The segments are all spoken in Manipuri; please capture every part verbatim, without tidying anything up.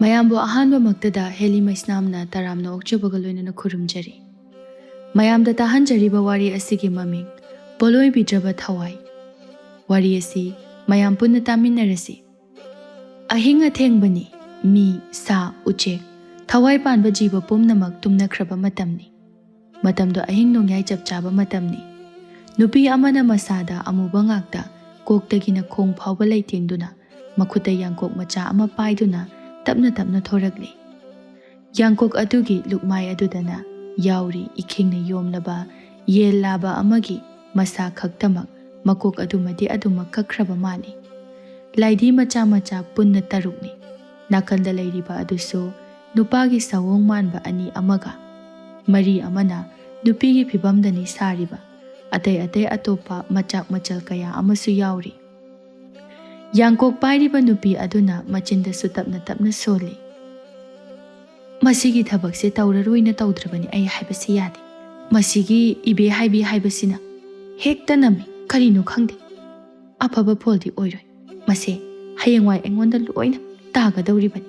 ꯃꯌꯥꯝꯕꯨ ꯑꯍꯥꯟꯕꯃꯛꯇꯗ ꯍꯦꯂꯤ ꯃꯩꯁꯅꯥꯝꯅ ꯇꯔꯥꯝꯅ ꯑꯣꯛꯆꯕꯒ ꯂꯣꯏꯅꯅ ꯈꯨꯔꯨꯝꯖꯔꯤ꯫ ꯃꯌꯥꯝꯗ ꯇꯥꯍꯟꯖꯔꯤꯕ ꯋꯥꯔꯤ ꯑꯁꯤꯒꯤ ꯃꯃꯤꯡ ꯄꯣꯂꯣꯏꯕꯤꯗ꯭ꯔꯕ ꯊꯋꯥꯏ꯫ ꯋꯥꯔꯤ ꯑꯁꯤ ꯃꯌꯥꯝ ꯄꯨꯟꯅ ꯇꯥꯃꯤꯟꯅꯔꯁꯤ꯫ ꯑꯍꯤꯡ ꯑꯊꯦꯡꯕꯅꯤ꯫ ꯃꯤ, ꯁꯥ, ꯎꯆꯦꯛ, ꯊꯋꯥꯏ ꯄꯥꯟꯕ ꯖꯤꯕ ꯄꯨꯝꯅꯃꯛ ꯇꯨꯝꯅꯈ꯭ꯔꯕ ꯃꯇꯝꯅꯤ꯫ ꯃꯇꯝꯗꯣ ꯑꯍꯤꯡ ꯅꯣꯡꯌꯥꯏ ꯆꯞ ꯆꯥꯕ ꯃꯇꯝꯅꯤ꯫ ꯅꯨꯄꯤ ꯑꯃꯅ ꯃꯁꯥꯗ ꯑꯃꯨꯕ ꯉꯥꯛꯇ ꯀꯣꯛꯇꯒꯤꯅ ꯈꯣꯡ ꯐꯥꯎꯕ ꯂꯩꯇꯦꯡꯗꯨꯅ ꯃꯈꯨꯠꯇ ꯌꯥꯡꯀꯣꯛ ꯃꯆꯥ ꯑꯃ ꯄꯥꯏꯗꯨꯅ ꯇꯞꯅ ꯇꯞꯅ ꯊꯣꯔꯛꯂꯤ꯫ ꯌꯥꯡꯀꯣꯛ ꯑꯗꯨꯒꯤ ꯂꯨꯛꯃꯥꯏ ꯑꯗꯨꯗꯅ ꯌꯥꯎꯔꯤ ꯏꯈꯤꯡꯅ ꯌꯣꯝꯂꯕ ꯌꯦꯟ ꯂꯥꯕ ꯑꯃꯒꯤ ꯃꯁꯥ ꯈꯛꯇꯃꯛ ꯃꯀꯣꯛ ꯑꯗꯨꯃꯗꯤ ꯑꯗꯨꯃꯛ ꯀꯛꯈ꯭ꯔꯕ ꯃꯥꯜꯂꯤ꯫ ꯂꯥꯏꯙꯤ ꯃꯆꯥ ꯃꯆꯥ ꯄꯨꯟꯅ ꯇꯔꯨꯛꯅꯤ꯫ ꯅꯥꯀꯟꯗ ꯂꯩꯔꯤꯕ ꯑꯗꯨꯁꯨ ꯅꯨꯄꯥꯒꯤ ꯁꯑꯣꯡ ꯃꯥꯟꯕ ꯑꯅꯤ ꯑꯃꯒ, ꯃꯔꯤ ꯑꯃꯅ ꯅꯨꯄꯤꯒꯤ ꯐꯤꯕꯝꯗꯅꯤ ꯁꯥꯔꯤꯕ꯫ ꯑꯇꯩ ꯑꯇꯩ ꯑꯇꯣꯞꯄ ꯃꯆꯥꯛ ꯃꯆꯜ ꯀꯌꯥ ꯑꯃꯁꯨ ꯌꯥꯎꯔꯤ꯫ ꯌꯥꯡꯀꯣꯛ ꯄꯥꯏꯔꯤꯕ ꯅꯨꯄꯤ ꯑꯗꯨꯅ ꯃꯆꯤꯟꯗꯁꯨ ꯇꯞꯅ ꯇꯞꯅ ꯁꯣꯜꯂꯤ꯫ "ꯃꯁꯤꯒꯤ ꯊꯕꯛꯁꯦ ꯇꯧꯔꯔꯣꯏꯅ ꯇꯧꯗ꯭ꯔꯕꯅꯤ ꯑꯩ ꯍꯥꯏꯕꯁꯤ ꯌꯥꯗꯦ꯫ ꯃꯁꯤꯒꯤ ꯏꯕꯦ ꯍꯥꯏꯕꯤ ꯍꯥꯏꯕꯁꯤꯅ ꯍꯦꯛꯇ ꯅꯝꯃꯤ꯫ ꯀꯔꯤꯅꯣ ꯈꯪꯗꯦ꯫ ꯑꯐꯕ ꯐꯣꯜꯗꯤ ꯑꯣꯏꯔꯣꯏ꯫ ꯃꯁꯦ ꯍꯌꯦꯡꯋꯥꯏ ꯑꯩꯉꯣꯟꯗ ꯂꯣꯏꯅ ꯇꯥꯒꯗꯧꯔꯤꯕꯅꯤ꯫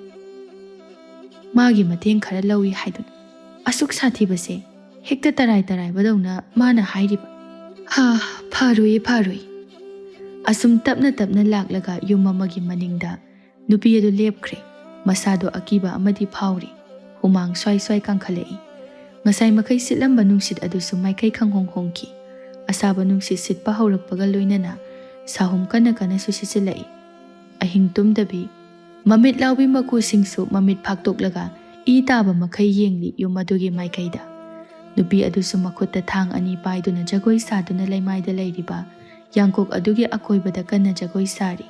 ꯃꯥꯒꯤ ꯃꯇꯦꯡ ꯈꯔ ꯂꯧꯏ ꯍꯥꯏꯗꯨꯅ ꯑꯁꯨꯛ ꯁꯥꯊꯤꯕꯁꯦ ꯍꯦꯛꯇ ꯇꯔꯥꯏ ꯇꯔꯥꯏꯕꯗꯧꯅ ꯃꯥꯅ ꯍꯥꯏꯔꯤꯕ꯫ ꯍꯥ, ꯐꯔꯣꯏꯌꯦ, ꯐꯔꯣꯏ꯫" ꯑꯁꯨꯝ ꯇꯞꯅ ꯇꯞꯅ ꯂꯥꯛꯂꯒ ꯌꯨꯝ ꯑꯃꯒꯤ ꯃꯅꯤꯡꯗ ꯅꯨꯄꯤ ꯑꯗꯨ ꯂꯦꯞꯈ꯭ꯔꯦ꯫ ꯃꯁꯥꯗꯣ ꯑꯀꯤꯕ ꯑꯃꯗꯤ ꯐꯥꯎꯔꯤ꯫ ꯍꯨꯃꯥꯡ ꯁ꯭ꯋꯥꯏ ꯁ꯭ꯋꯥꯏ ꯀꯥꯡꯈꯠꯂꯛꯏ꯫ ꯉꯁꯥꯏ ꯃꯈꯩ ꯁꯤꯠꯂꯝꯕ ꯅꯨꯡꯁꯤꯠ ꯑꯗꯨꯁꯨ ꯃꯥꯏꯀꯩ ꯈꯪꯍꯣꯡ ꯍꯣꯡꯈꯤ꯫ ꯑꯁꯥꯕ ꯅꯨꯡꯁꯤꯠ ꯁꯤꯠꯄ ꯍꯧꯔꯛꯄꯒ ꯂꯣꯏꯅꯅ ꯁꯥꯍꯨꯝ ꯀꯟꯅ ꯀꯟꯅꯁꯨ ꯁꯤꯠꯆꯤꯜꯂꯛꯏ꯫ ꯑꯍꯤꯡ ꯇꯨꯝꯗꯕꯤ ꯃꯃꯤꯠ ꯂꯥꯎꯕꯤ ꯃꯀꯨꯁꯤꯡꯁꯨ ꯃꯃꯤꯠ ꯐꯥꯛꯇꯣꯛꯂꯒ ꯏ ꯇꯥꯕ ꯃꯈꯩ ꯌꯦꯡꯂꯤ ꯌꯨꯝ ꯑꯗꯨꯒꯤ ꯃꯥꯏꯀꯩꯗ꯫ ꯅꯨꯄꯤ ꯑꯗꯨꯁꯨ ꯃꯈꯨꯠꯇ ꯊꯥꯡ ꯑꯅꯤ ꯄꯥꯏꯗꯨꯅ ꯖꯒꯣꯏ ꯁꯥꯗꯨꯅ ꯂꯩꯃꯥꯏꯗ ꯂꯩꯔꯤꯕ ꯌꯥꯡꯀꯣꯛ ꯑꯗꯨꯒꯤ ꯑꯀꯣꯏꯕꯗ ꯀꯟꯅ ꯖꯒꯣꯏ ꯁꯥꯔꯤ꯫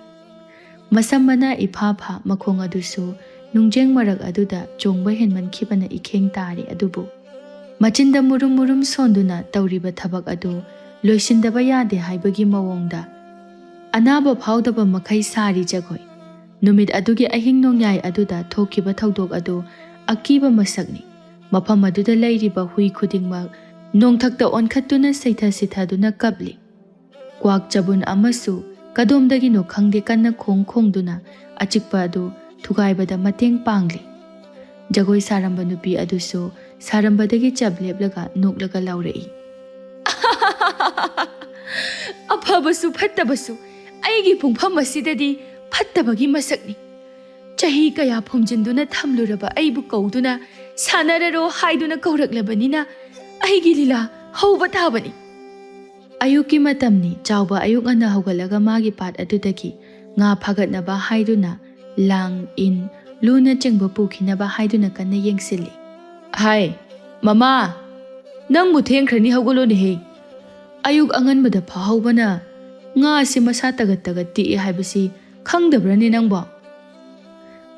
ꯃꯁꯝ ꯃꯅꯥ ꯏꯐꯥ ꯐꯥ, ꯃꯈꯣꯡ ꯑꯗꯨꯁꯨ ꯅꯨꯡꯖꯦꯡ ꯃꯔꯛ ꯑꯗꯨꯗ ꯆꯣꯡꯕ ꯍꯦꯟꯃꯟꯈꯤꯕꯅ ꯏꯈꯦꯡ ꯇꯥꯔꯦ꯫ ꯑꯗꯨꯕꯨ ꯃꯆꯤꯟꯗ ꯃꯨꯔꯨꯝ ꯃꯨꯔꯨꯝ ꯁꯣꯟꯗꯨꯅ ꯇꯧꯔꯤꯕ ꯊꯕꯛ ꯑꯗꯨ ꯂꯣꯏꯁꯤꯟꯗꯕ ꯌꯥꯗꯦ ꯍꯥꯏꯕꯒꯤ ꯃꯑꯣꯡꯗ ꯑꯅꯥꯕ ꯐꯥꯎꯗꯕ ꯃꯈꯩ ꯁꯥꯔꯤ ꯖꯒꯣꯏ꯫ ꯅꯨꯃꯤꯠ ꯑꯗꯨꯒꯤ ꯑꯍꯤꯡ ꯅꯣꯡꯌꯥꯏ ꯑꯗꯨꯗ ꯊꯣꯛꯈꯤꯕ ꯊꯧꯗꯣꯛ ꯑꯗꯨ ꯑꯀꯤꯕ ꯃꯁꯛꯅꯤ꯫ ꯃꯐꯝ ꯑꯗꯨꯗ ꯂꯩꯔꯤꯕ ꯍꯨꯏ ꯈꯨꯗꯤꯡꯃꯛ ꯅꯣꯡꯊꯛꯇ ꯑꯣꯟꯈꯠꯇꯨꯅ ꯁꯩꯊ ꯁꯤꯊꯗꯨꯅ ꯀꯞꯂꯤ꯫ ꯀ꯭ꯋꯥꯛ ꯆꯕꯨꯟ ꯑꯃꯁꯨ ꯀꯗꯣꯝꯗꯒꯤꯅꯣ ꯈꯪꯗꯦ ꯀꯟꯅ ꯈꯣꯡ ꯈꯣꯡꯗꯨꯅ ꯑꯆꯤꯛꯄ ꯑꯗꯨ ꯊꯨꯒꯥꯏꯕꯗ ꯃꯇꯦꯡ ꯄꯥꯡꯂꯤ꯫ ꯖꯒꯣꯏ ꯁꯥꯔꯝꯕ ꯅꯨꯄꯤ ꯑꯗꯨꯁꯨ ꯁꯥꯔꯝꯕꯗꯒꯤ ꯆꯞ ꯂꯦꯞꯂꯒ ꯅꯣꯛꯂꯒ ꯂꯥꯎꯔꯛꯏ꯫ "ꯑꯐꯕꯁꯨ ꯐꯠꯇꯕꯁꯨ ꯑꯩꯒꯤ ꯄꯨꯡꯐꯝ ꯑꯁꯤꯗꯗꯤ ꯐꯠꯇꯕꯒꯤ ꯃꯁꯛꯅꯤ꯫ ꯆꯍꯤ ꯀꯌꯥ ꯐꯨꯝꯖꯤꯟꯗꯨꯅ ꯊꯝꯂꯨꯔꯕ ꯑꯩꯕꯨ ꯀꯧꯗꯨꯅ ꯁꯥꯟꯅꯔꯔꯣ ꯍꯥꯏꯗꯨꯅ ꯀꯧꯔꯛꯂꯕꯅꯤꯅ ꯑꯩꯒꯤ ꯂꯤꯂꯥ ꯍꯧꯕ ꯇꯥꯕꯅꯤ꯫" ꯑꯌꯨꯛꯀꯤ ꯃꯇꯝꯅꯤ꯫ ꯆꯥꯎꯕ ꯑꯌꯨꯛ ꯉꯟꯅ ꯍꯧꯒꯠꯂꯒ ꯃꯥꯒꯤ ꯄꯥꯠ ꯑꯗꯨꯗꯒꯤ ꯉꯥ ꯐꯥꯒꯠꯅꯕ ꯍꯥꯏꯗꯨꯅ ꯂꯥꯡ, ꯏꯟ, ꯂꯨꯅꯆꯤꯡꯕ ꯄꯨꯈꯤꯅꯕ ꯍꯥꯏꯗꯨꯅ ꯀꯟꯅ ꯌꯦꯡꯁꯤꯜꯂꯤ꯫ "ꯍꯥꯏ, ꯃꯃꯥ, ꯅꯪꯕꯨ ꯊꯦꯡꯈ꯭ꯔꯅꯤ, ꯍꯧꯒꯠꯂꯣꯅꯦꯍꯦ꯫ ꯑꯌꯨꯛ ꯑꯉꯟꯕꯗ ꯐꯥꯍꯧꯕꯅ ꯉꯥ ꯑꯁꯤ ꯃꯁꯥ ꯇꯒꯠ ꯇꯒꯠ ꯇꯦꯛꯏ ꯍꯥꯏꯕꯁꯤ ꯈꯪꯗꯕ꯭ꯔꯅꯦ ꯅꯪꯕꯣ?"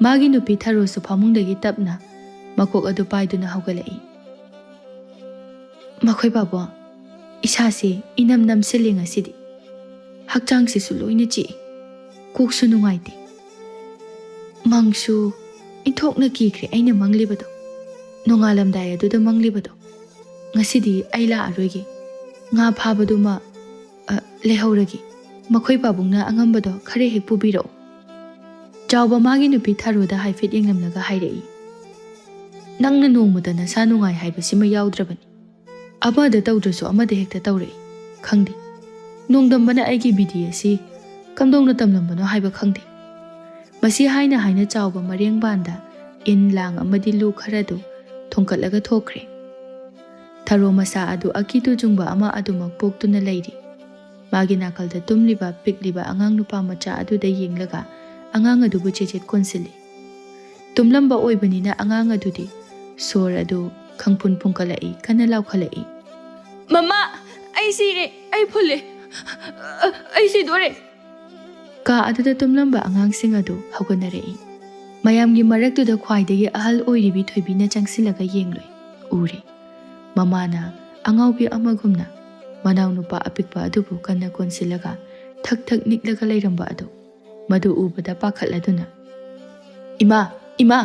ꯃꯥꯒꯤ ꯅꯨꯄꯤ ꯊꯔꯣꯁꯨ ꯐꯃꯨꯡꯗꯒꯤ ꯇꯞꯅ ꯃꯀꯣꯛ ꯑꯗꯨ ꯄꯥꯏꯗꯨꯅ ꯍꯧꯒꯠꯂꯛꯏ꯫ "ꯃꯈꯣꯏ ꯕꯥꯕꯣ, ꯏꯁꯥꯁꯦ ꯏꯅꯝ ꯅꯝꯁꯤꯜꯂꯦ ꯉꯁꯤꯗꯤ꯫ ꯍꯛꯆꯥꯡꯁꯤꯁꯨ ꯂꯣꯏꯅ ꯆꯤꯛꯏ꯫ ꯀꯣꯛꯁꯨ ꯅꯨꯡꯉꯥꯏꯇꯦ꯫ ꯃꯪꯁꯨ ꯏꯟꯊꯣꯛꯅ ꯀꯤꯈ꯭ꯔꯦ ꯑꯩꯅ ꯃꯪꯂꯤꯕꯗꯣ꯫ ꯅꯣꯡꯉꯥꯜꯂꯝꯗꯥꯏ ꯑꯗꯨꯗ ꯃꯪꯂꯤꯕꯗꯣ꯫ ꯉꯁꯤꯗꯤ ꯑꯩ ꯂꯥꯛꯑꯔꯣꯏꯒꯦ꯫ ꯉꯥ ꯐꯥꯕꯗꯨꯃ, ꯑ, ꯂꯩꯍꯧꯔꯒꯦ꯫ ꯃꯈꯣꯏ ꯄꯥꯕꯨꯡꯅ ꯑꯉꯝꯕꯗꯣ ꯈꯔ ꯍꯦꯛ ꯄꯨꯕꯤꯔꯛꯎ꯫" ꯆꯥꯎꯕ ꯃꯥꯒꯤ ꯅꯨꯄꯤ ꯊꯔꯣꯗ ꯍꯥꯏꯐꯦꯠ ꯌꯦꯡꯂꯝꯂꯒ ꯍꯥꯏꯔꯛꯏ꯫ "ꯅꯪꯅ ꯅꯣꯡꯃꯇ ꯅꯁꯥ ꯅꯨꯡꯉꯥꯏ ꯍꯥꯏꯕꯁꯤꯃ ꯌꯥꯎꯗ꯭ꯔꯕꯅꯤ꯫ ꯑꯃꯗ ꯇꯧꯗ꯭ꯔꯁꯨ ꯑꯃꯗ ꯍꯦꯛꯇ ꯇꯧꯔꯛꯏ꯫ ꯈꯪꯗꯦ, ꯅꯣꯡꯗꯝꯕꯅ ꯑꯩꯒꯤ ꯕꯤꯗꯤ ꯑꯁꯤ ꯀꯝꯗꯧꯅ ꯇꯝꯂꯝꯕꯅꯣ ꯍꯥꯏꯕ ꯈꯪꯗꯦ꯫" ꯃꯁꯤ ꯍꯥꯏꯅ ꯍꯥꯏꯅ ꯆꯥꯎꯕ ꯃꯔꯦꯡꯕꯥꯟꯗ ꯏꯟ, ꯂꯥꯡ ꯑꯃꯗꯤ ꯂꯨ ꯈꯔꯗꯨ ꯊꯣꯡꯀꯠꯂꯒ ꯊꯣꯛꯈ꯭ꯔꯦ꯫ ꯊꯔꯣ ꯃꯁꯥ ꯑꯗꯨ ꯑꯀꯤꯇꯨ ꯆꯨꯡꯕ ꯑꯃ ꯑꯗꯨꯃꯛ ꯄꯣꯛꯇꯨꯅ ꯂꯩꯔꯤ꯫ ꯃꯥꯒꯤ ꯅꯥꯀꯜꯗ ꯇꯨꯝꯂꯤꯕ ꯄꯤꯛꯂꯤꯕ ꯑꯉꯥꯡ ꯅꯨꯄꯥ ꯃꯆꯥ ꯑꯗꯨꯗ ꯌꯦꯡꯂꯒ ꯑꯉꯥꯡ ꯑꯗꯨꯕꯨ ꯆꯦꯠꯆꯦꯠ ꯀꯣꯟꯁꯤꯜꯂꯤ꯫ ꯇꯨꯝꯂꯝꯕ ꯑꯣꯏꯕꯅꯤꯅ ꯑꯉꯥꯡ ꯑꯗꯨꯗꯤ ꯁꯣꯔ ꯑꯗꯨ ꯈꯪꯐꯨꯟ ꯐꯨꯟꯀꯠꯂꯛꯏ, ꯀꯟꯅ ꯂꯥꯎꯈꯠꯂꯛꯏ꯫ "ꯃꯃꯥ, ꯑꯩ ꯁꯤꯔꯦ, ꯑꯩ ꯐꯨꯜꯂꯦ, ꯑ, ꯑꯩ ꯁꯤꯗꯣꯔꯦ!" ꯀꯥ ꯑꯗꯨꯗ ꯇꯨꯝꯂꯝꯕ ꯑꯉꯥꯡꯁꯤꯡ ꯑꯗꯨ ꯍꯧꯒꯠꯅꯔꯛꯏ꯫ ꯃꯌꯥꯝꯒꯤ ꯃꯔꯛꯇꯨꯗ ꯈ꯭ꯋꯥꯏꯗꯒꯤ ꯑꯍꯜ ꯑꯣꯏꯔꯤꯕꯤ ꯊꯣꯏꯕꯤꯅ ꯆꯪꯁꯤꯜꯂꯒ ꯌꯦꯡꯂꯨꯏ꯫ ꯎꯔꯦ꯫ ꯃꯃꯥꯅ ꯑꯉꯥꯎꯕꯤ ꯑꯃꯒꯨꯝꯅ ꯃꯅꯥꯎꯅꯨꯄꯥ ꯑꯄꯤꯛꯄ ꯑꯗꯨꯕꯨ ꯀꯟꯅ ꯀꯣꯟꯁꯤꯜꯂꯒ ꯊꯛ ꯊꯛ ꯅꯤꯛꯂꯒ ꯂꯩꯔꯝꯕ ꯑꯗꯨ꯫ ꯃꯗꯨ ꯎꯕꯗ ꯄꯥꯈꯠꯂꯗꯨꯅ, "ꯏꯃꯥ, ꯏꯃꯥ,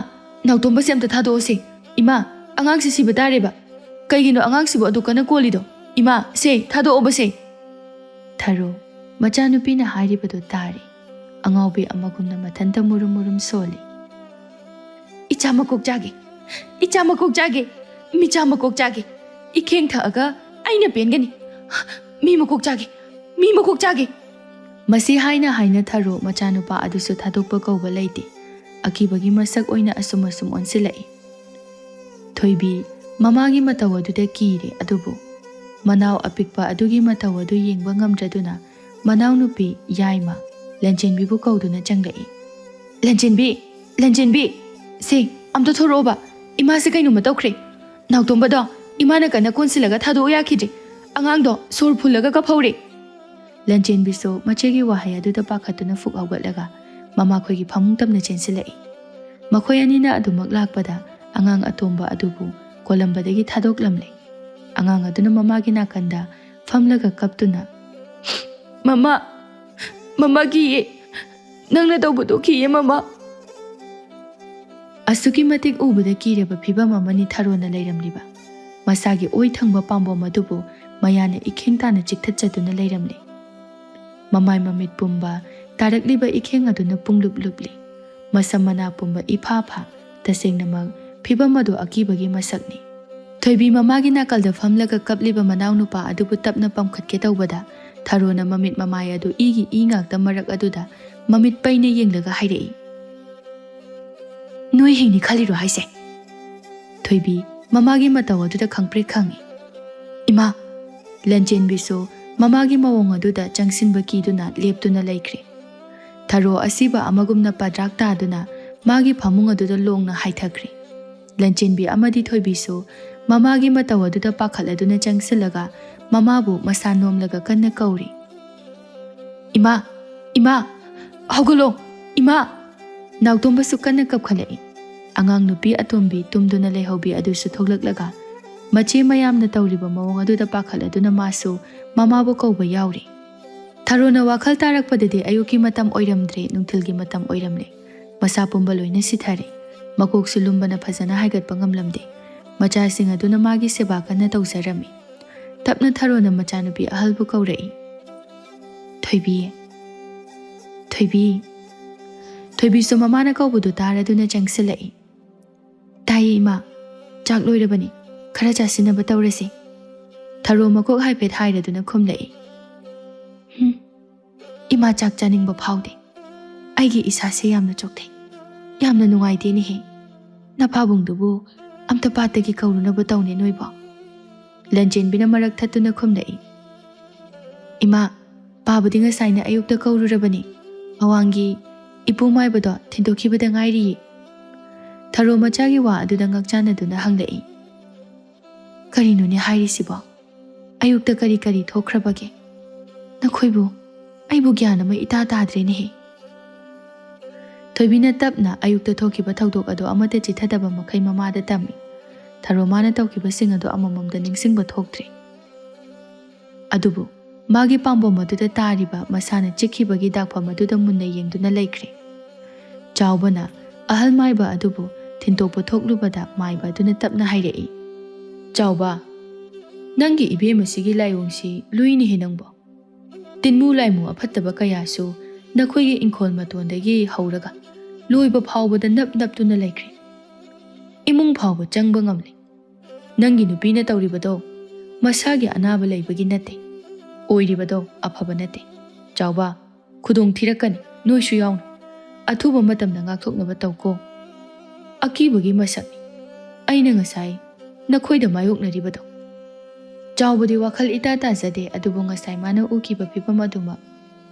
ꯅꯥꯎꯇꯣꯝꯕꯁꯦ ꯑꯝꯇ ꯊꯥꯗꯣꯛꯑꯣꯁꯦ꯫ ꯏꯃꯥ, ꯑꯉꯥꯡꯁꯤ ꯁꯤꯕ ꯇꯥꯔꯦꯕ꯫ ꯀꯩꯒꯤꯅꯣ ꯑꯉꯥꯡꯁꯤꯕꯨ ꯑꯗꯨ ꯀꯟꯅ ꯀꯣꯜꯂꯤꯗꯣ? ꯏꯃꯥ, ꯁꯦ, ꯊꯥꯗꯣꯛꯑꯣꯕꯁꯦ!" ꯊꯔꯣ, ꯃꯆꯥꯅꯨꯄꯤꯅ ꯍꯥꯏꯔꯤꯕꯗꯨ ꯇꯥꯔꯦ꯫ ꯑꯉꯥꯎꯕꯤ ꯑꯃꯒꯨꯝꯅ ꯃꯊꯟꯇ ꯃꯨꯔꯨꯝ ꯃꯨꯔꯨꯝ ꯁꯣꯜꯂꯤ꯫ "ꯏꯆꯥ ꯃꯀꯣꯛ ꯆꯥꯒꯦ, ꯏꯆꯥ ꯃꯀꯣꯛ ꯆꯥꯒꯦ, ꯃꯤꯆꯥ ꯃꯀꯣꯛ ꯆꯥꯒꯦ, ꯏꯈꯦꯡ ꯊꯛꯑꯒ ꯑꯩꯅ ꯄꯦꯟꯒꯅꯤ꯫ ꯃꯤ ꯃꯀꯣꯛ ꯆꯥꯒꯦ, ꯃꯤ ꯃꯀꯣꯛ ꯆꯥꯒꯦ!" ꯃꯁꯤ ꯍꯥꯏꯅ ꯍꯥꯏꯅ ꯊꯔꯣ ꯃꯆꯥꯅꯨꯄꯥ ꯑꯗꯨꯁꯨ ꯊꯥꯗꯣꯛꯄ ꯀꯧꯕ ꯂꯩꯇꯦ꯫ ꯑꯀꯤꯕꯒꯤ ꯃꯁꯛ ꯑꯣꯏꯅ ꯑꯁꯨꯝ ꯑꯁꯨꯝ ꯑꯣꯟꯁꯤꯜꯂꯛꯏ꯫ ꯊꯣꯏꯕꯤ ꯃꯃꯥꯒꯤ ꯃꯇꯧ ꯑꯗꯨꯗ ꯀꯤꯔꯦ, ꯑꯗꯨꯕꯨ ꯃꯅꯥꯎ ꯑꯄꯤꯛꯄ ꯑꯗꯨꯒꯤ ꯃꯇꯧ ꯑꯗꯨ ꯌꯦꯡꯕ ꯉꯝꯗ꯭ꯔꯗꯨꯅ ꯃꯅꯥꯎꯅꯨꯄꯤ ꯌꯥꯏꯃ ꯂꯟꯆꯦꯟꯕꯤꯕꯨ ꯀꯧꯗꯨꯅ ꯆꯪꯂꯛꯏ꯫ "ꯂꯟꯆꯦꯟꯕꯤ, ꯂꯟꯆꯦꯟꯕꯤ, ꯁꯦ, ꯑꯝꯇ ꯊꯣꯔꯛꯑꯣꯕ꯫ ꯏꯃꯥꯁꯦ ꯀꯩꯅꯣꯝꯃ ꯇꯧꯈ꯭ꯔꯦ꯫ ꯅꯥꯎꯇꯣꯝꯕꯗꯣ ꯏꯃꯥꯅ ꯀꯟꯅ ꯀꯣꯟꯁꯤꯜꯂꯒ ꯊꯥꯗꯣꯛꯎ ꯌꯥꯈꯤꯗ꯭ꯔꯦ꯫ ꯑꯉꯥꯡꯗꯣ ꯁꯣꯔ ꯐꯨꯜꯂꯒ ꯀꯞꯍꯧꯔꯦ꯫" ꯂꯟꯆꯦꯟꯕꯤꯁꯨ ꯃꯆꯦꯒꯤ ꯋꯥꯍꯩ ꯑꯗꯨꯗ ꯄꯥꯈꯠꯇꯨꯅ ꯐꯨꯛ ꯍꯧꯒꯠꯂꯒ ꯃꯃꯥꯈꯣꯏꯒꯤ ꯐꯃꯨꯡ ꯇꯝꯅ ꯆꯦꯟꯁꯤꯜꯂꯛꯏ꯫ ꯃꯈꯣꯏ ꯑꯅꯤꯅ ꯑꯗꯨꯃꯛ ꯂꯥꯛꯄꯗ ꯑꯉꯥꯡ ꯑꯇꯣꯝꯕ ꯑꯗꯨꯕꯨ ꯀꯣꯂꯝꯕꯗꯒꯤ ꯊꯥꯗꯣꯛꯂꯝꯂꯦ꯫ ꯑꯉꯥꯡ ꯑꯗꯨꯅ ꯃꯃꯥꯒꯤ ꯅꯥꯀꯟꯗ ꯐꯝꯂꯒ ꯀꯞꯇꯨꯅ, "ꯃꯃꯥ, ꯃꯃꯥ ꯀꯤꯌꯦ, ꯅꯪꯅ ꯇꯧꯕꯗꯣ ꯀꯤꯌꯦ ꯃꯃꯥ꯫" ꯑꯁꯨꯛꯀꯤ ꯃꯇꯤꯛ ꯎꯕꯗ ꯀꯤꯔꯕ ꯐꯤꯕꯝ ꯑꯃꯅꯤ ꯊꯔꯣꯅ ꯂꯩꯔꯝꯂꯤꯕ꯫ ꯃꯁꯥꯒꯤ ꯑꯣꯏ ꯊꯪꯕ ꯄꯥꯝꯕꯣꯝ ꯑꯗꯨꯕꯨ ꯃꯌꯥꯅ ꯏꯈꯦꯡ ꯇꯥꯅ ꯆꯤꯛꯊꯠꯆꯗꯨꯅ ꯂꯩꯔꯝꯂꯦ꯫ ꯃꯃꯥꯏ ꯃꯃꯤꯠ ꯄꯨꯝꯕ ꯇꯥꯔꯛꯂꯤꯕ ꯏꯈꯦꯡ ꯑꯗꯨꯅ ꯄꯨꯡꯂꯨꯞ ꯂꯨꯞꯂꯤ꯫ ꯃꯁꯝ ꯃꯅꯥ ꯄꯨꯝꯕ ꯏꯐꯥ ꯐꯥ꯫ ꯇꯁꯦꯡꯅꯃꯛ ꯐꯤꯕꯝ ꯑꯗꯨ ꯑꯀꯤꯕꯒꯤ ꯃꯁꯛꯅꯤ꯫ ꯊꯣꯏꯕꯤ ꯃꯃꯥꯒꯤ ꯅꯥꯀꯜꯗ ꯐꯝꯂꯒ ꯀꯞꯂꯤꯕ ꯃꯅꯥꯎꯅꯨꯄꯥ ꯑꯗꯨꯕꯨ ꯇꯞꯅ ꯄꯝꯈꯠꯀꯦ ꯇꯧꯕꯗ ꯊꯔꯣꯅ ꯃꯃꯤꯠ ꯃꯃꯥꯏ ꯑꯗꯨ ꯏꯒꯤ ꯏ ꯉꯥꯛꯇ ꯃꯔꯛ ꯑꯗꯨꯗ ꯃꯃꯤꯠ ꯄꯩꯅ ꯌꯦꯡꯂꯒ ꯍꯥꯏꯔꯛꯏ, "ꯅꯣꯏ ꯍꯤꯡꯅꯤ ꯈꯜꯂꯤꯔꯣ ꯍꯥꯏꯁꯦ?" ꯊꯣꯏꯕꯤ ꯃꯃꯥꯒꯤ ꯃꯇꯧ ꯑꯗꯨꯗ ꯈꯪꯄ꯭ꯔꯦꯛ ꯈꯪꯉꯤ꯫ "ꯏꯃꯥ!" ꯂꯟꯆꯦꯟꯕꯤꯁꯨ ꯃꯃꯥꯒꯤ ꯃꯑꯣꯡ ꯑꯗꯨꯗ ꯆꯪꯁꯤꯟꯕ ꯀꯤꯗꯨꯅ ꯂꯦꯞꯇꯨꯅ ꯂꯩꯈ꯭ꯔꯦ꯫ ꯊꯔꯣ ꯑꯁꯤꯕ ꯑꯃꯒꯨꯝꯅ ꯄꯗ꯭ꯔꯥꯛ ꯇꯥꯗꯨꯅ ꯃꯥꯒꯤ ꯐꯃꯨꯡ ꯑꯗꯨꯗ ꯂꯣꯡꯅ ꯍꯥꯏꯊꯈ꯭ꯔꯦ꯫ ꯂꯟꯆꯦꯟꯕꯤ ꯑꯃꯗꯤ ꯊꯣꯏꯕꯤꯁꯨ ꯃꯃꯥꯒꯤ ꯃꯇꯧ ꯑꯗꯨꯗ ꯄꯥꯈꯠꯂꯗꯨꯅ ꯆꯪꯁꯤꯜꯂꯒ ꯃꯃꯥꯕꯨ ꯃꯁꯥ ꯅꯣꯝꯂꯒ ꯀꯟꯅ ꯀꯧꯔꯤ, "ꯏꯃꯥ! ꯏꯃꯥ! ꯍꯧꯒꯠꯂꯣ! ꯏꯃꯥ!" ꯅꯥꯎꯇꯣꯝꯕꯁꯨ ꯀꯟꯅ ꯀꯞꯈꯠꯂꯛꯏ꯫ ꯑꯉꯥꯡ ꯅꯨꯄꯤ ꯑꯇꯣꯝꯕꯤ ꯇꯨꯝꯗꯨꯅ ꯂꯩꯍꯧꯕꯤ ꯑꯗꯨꯁꯨ ꯊꯣꯛꯂꯛꯂꯒ ꯃꯆꯦ ꯃꯌꯥꯝꯅ ꯇꯧꯔꯤꯕ ꯃꯑꯣꯡ ꯑꯗꯨꯗ ꯄꯥꯈꯠꯂꯗꯨꯅ ꯃꯥꯁꯨ ꯃꯃꯥꯕꯨ ꯀꯧꯕ ꯌꯥꯎꯔꯤ꯫ ꯊꯔꯣꯅ ꯋꯥꯈꯜ ꯇꯥꯔꯛꯄꯗꯗꯤ ꯑꯌꯨꯛꯀꯤ ꯃꯇꯝ ꯑꯣꯏꯔꯝꯗ꯭ꯔꯦ, ꯅꯨꯡꯊꯤꯜꯒꯤ ꯃꯇꯝ ꯑꯣꯏꯔꯝꯂꯦ꯫ ꯃꯁꯥ ꯄꯨꯝꯕ ꯂꯣꯏꯅ ꯁꯤꯊꯔꯦ꯫ ꯃꯀꯣꯛꯁꯨ ꯂꯨꯝꯕꯅ ꯐꯖꯅ ꯍꯥꯏꯒꯠꯄ ꯉꯝꯂꯝꯗꯦ꯫ ꯃꯆꯥꯁꯤꯡ ꯑꯗꯨꯅ ꯃꯥꯒꯤ ꯁꯦꯕꯥ ꯀꯟꯅ ꯇꯧꯖꯔꯝꯃꯤ꯫ ꯇꯞꯅ ꯊꯔꯣꯅ ꯃꯆꯥꯅꯨꯄꯤ ꯑꯍꯜꯕꯨ ꯀꯧꯔꯛꯏ, "ꯊꯣꯏꯕꯤ, ꯊꯣꯏꯕꯤ!" ꯊꯣꯏꯕꯤꯁꯨ ꯃꯃꯥꯅ ꯀꯧꯕꯗꯨ ꯇꯥꯔꯗꯨꯅ ꯆꯪꯁꯤꯜꯂꯛꯏ꯫ "ꯌꯥꯏꯌꯦ ꯏꯃꯥ, ꯆꯥꯛ ꯂꯣꯏꯔꯕꯅꯤ, ꯈꯔ ꯆꯥꯁꯤꯟꯅꯕ ꯇꯧꯔꯁꯤ꯫" ꯊꯔꯣ ꯃꯀꯣꯛ ꯍꯥꯏꯐꯦꯠ ꯍꯥꯏꯔꯗꯨꯅ ꯈꯨꯝꯂꯛꯏ꯫ "ꯍꯨꯝ, ꯏꯃꯥ ꯆꯥꯛ ꯆꯥꯅꯤꯡꯕ ꯐꯥꯎꯗꯦ꯫ ꯑꯩꯒꯤ ꯏꯁꯥꯁꯦ ꯌꯥꯝꯅ ꯆꯣꯛꯊꯩ꯫ ꯌꯥꯝꯅ ꯅꯨꯡꯉꯥꯏꯇꯦꯅꯦꯍꯦ꯫ ꯅꯄꯥꯕꯨꯡꯗꯨꯕꯨ ꯑꯝꯇ ꯄꯥꯠꯇꯒꯤ ꯀꯧꯔꯨꯅꯕ ꯇꯧꯅꯦ ꯅꯣꯏꯕꯣ꯫" ꯂꯟꯆꯦꯟꯕꯤꯅ ꯃꯔꯛ ꯊꯠꯇꯨꯅ ꯈꯨꯝꯂꯛꯏ꯫ "ꯏꯃꯥ, ꯄꯥꯕꯨꯗꯤ ꯉꯁꯥꯏꯅ ꯑꯌꯨꯛꯇ ꯀꯧꯔꯨꯔꯕꯅꯤ꯫ ꯑꯋꯥꯡꯒꯤ ꯏꯄꯨ ꯃꯥꯏꯕꯗꯣ ꯊꯤꯟꯗꯣꯛꯈꯤꯕꯗ ꯉꯥꯏꯔꯤꯌꯦ꯫" ꯊꯔꯣ ꯃꯆꯥꯒꯤ ꯋꯥ ꯑꯗꯨꯗ ꯉꯛꯆꯥꯟꯅꯗꯨꯅ ꯍꯪꯂꯛꯏ꯫ "ꯀꯔꯤꯅꯣꯅꯦ ꯍꯥꯏꯔꯤꯁꯤꯕꯣ? ꯑꯌꯨꯛꯇ ꯀꯔꯤ ꯀꯔꯤ ꯊꯣꯛꯈ꯭ꯔꯕꯒꯦ? ꯅꯈꯣꯏꯕꯨ, ꯑꯩꯕꯨ ꯒ꯭ꯌꯥꯟ ꯑꯃ ꯏꯇꯥ ꯇꯥꯗ꯭ꯔꯦꯅꯦꯍꯦ꯫" ꯊꯣꯏꯕꯤꯅ ꯇꯞꯅ ꯑꯌꯨꯛꯇ ꯊꯣꯛꯈꯤꯕ ꯊꯧꯗꯣꯛ ꯑꯗꯨ ꯑꯃꯠꯇ ꯆꯤꯊꯗꯕ ꯃꯈꯩ ꯃꯃꯥꯗ ꯇꯝꯃꯤ꯫ ꯊꯔꯣ ꯃꯥꯅ ꯇꯧꯈꯤꯕꯁꯤꯡ ꯑꯗꯨ ꯑꯃꯃꯝꯗ ꯅꯤꯡꯁꯤꯡꯕ ꯊꯣꯛꯇ꯭ꯔꯦ꯫ ꯑꯗꯨꯕꯨ ꯃꯥꯒꯤ ꯄꯥꯝꯕꯣꯝ ꯑꯗꯨꯗ ꯇꯥꯔꯤꯕ ꯃꯁꯥꯅ ꯆꯤꯛꯈꯤꯕꯒꯤ ꯗꯥꯛꯐꯝ ꯑꯗꯨꯗ ꯃꯨꯟꯅ ꯌꯦꯡꯗꯨꯅ ꯂꯩꯈ꯭ꯔꯦ꯫ ꯆꯥꯎꯕꯅ ꯑꯍꯜ ꯃꯥꯏꯕ ꯑꯗꯨꯕꯨ ꯊꯤꯟꯇꯣꯛꯄ ꯊꯣꯛꯂꯨꯕꯗ ꯃꯥꯏꯕ ꯑꯗꯨꯅ ꯇꯞꯅ ꯍꯥꯏꯔꯛꯏ, "ꯆꯥꯎꯕ, ꯅꯪꯒꯤ ꯏꯕꯦꯝ ꯑꯁꯤꯒꯤ ꯂꯥꯏꯑꯣꯡꯁꯤ ꯂꯨꯏꯅꯦꯍꯦ ꯅꯪꯕꯣ꯫ ꯇꯤꯟꯃꯨ ꯂꯥꯏꯃꯨ ꯑꯐꯠꯇꯕ ꯀꯌꯥꯁꯨ ꯅꯈꯣꯏꯒꯤ ꯏꯪꯈꯣꯜ ꯃꯇꯣꯟꯗꯒꯤ ꯍꯧꯔꯒ ꯂꯣꯏꯕ ꯐꯥꯎꯕꯗ ꯅꯞ ꯅꯞꯇꯨꯅ ꯂꯩꯈ꯭ꯔꯦ꯫ ꯏꯃꯨꯡ ꯐꯥꯎꯕ ꯆꯪꯕ ꯉꯝꯂꯦ꯫ ꯅꯪꯒꯤ ꯅꯨꯄꯤꯅ ꯇꯧꯔꯤꯕꯗꯣ ꯃꯁꯥꯒꯤ ꯑꯅꯥꯕ ꯂꯩꯕꯒꯤ ꯅꯠꯇꯦ, ꯑꯣꯏꯔꯤꯕꯗꯣ ꯑꯐꯕ ꯅꯠꯇꯦ꯫ ꯆꯥꯎꯕ, ꯈꯨꯗꯣꯡ ꯊꯤꯔꯛꯀꯅꯤ, ꯅꯣꯏꯁꯨ ꯌꯥꯎꯅ꯫ ꯑꯊꯨꯕ ꯃꯇꯝꯗ ꯉꯥꯛꯊꯣꯛꯅꯕ ꯇꯧꯀꯣ꯫ ꯑꯀꯤꯕꯒꯤ ꯃꯁꯛꯅꯤ ꯑꯩꯅ ꯉꯁꯥꯏ ꯅꯈꯣꯏꯗ ꯃꯥꯌꯣꯛꯅꯔꯤꯕꯗꯣ꯫" ꯆꯥꯎꯕꯗꯤ ꯋꯥꯈꯜ ꯏꯇꯥ ꯇꯥꯖꯗꯦ, ꯑꯗꯨꯕꯨ ꯉꯁꯥꯏ ꯃꯥꯅ ꯎꯈꯤꯕ ꯐꯤꯚꯝ ꯑꯗꯨꯃꯛ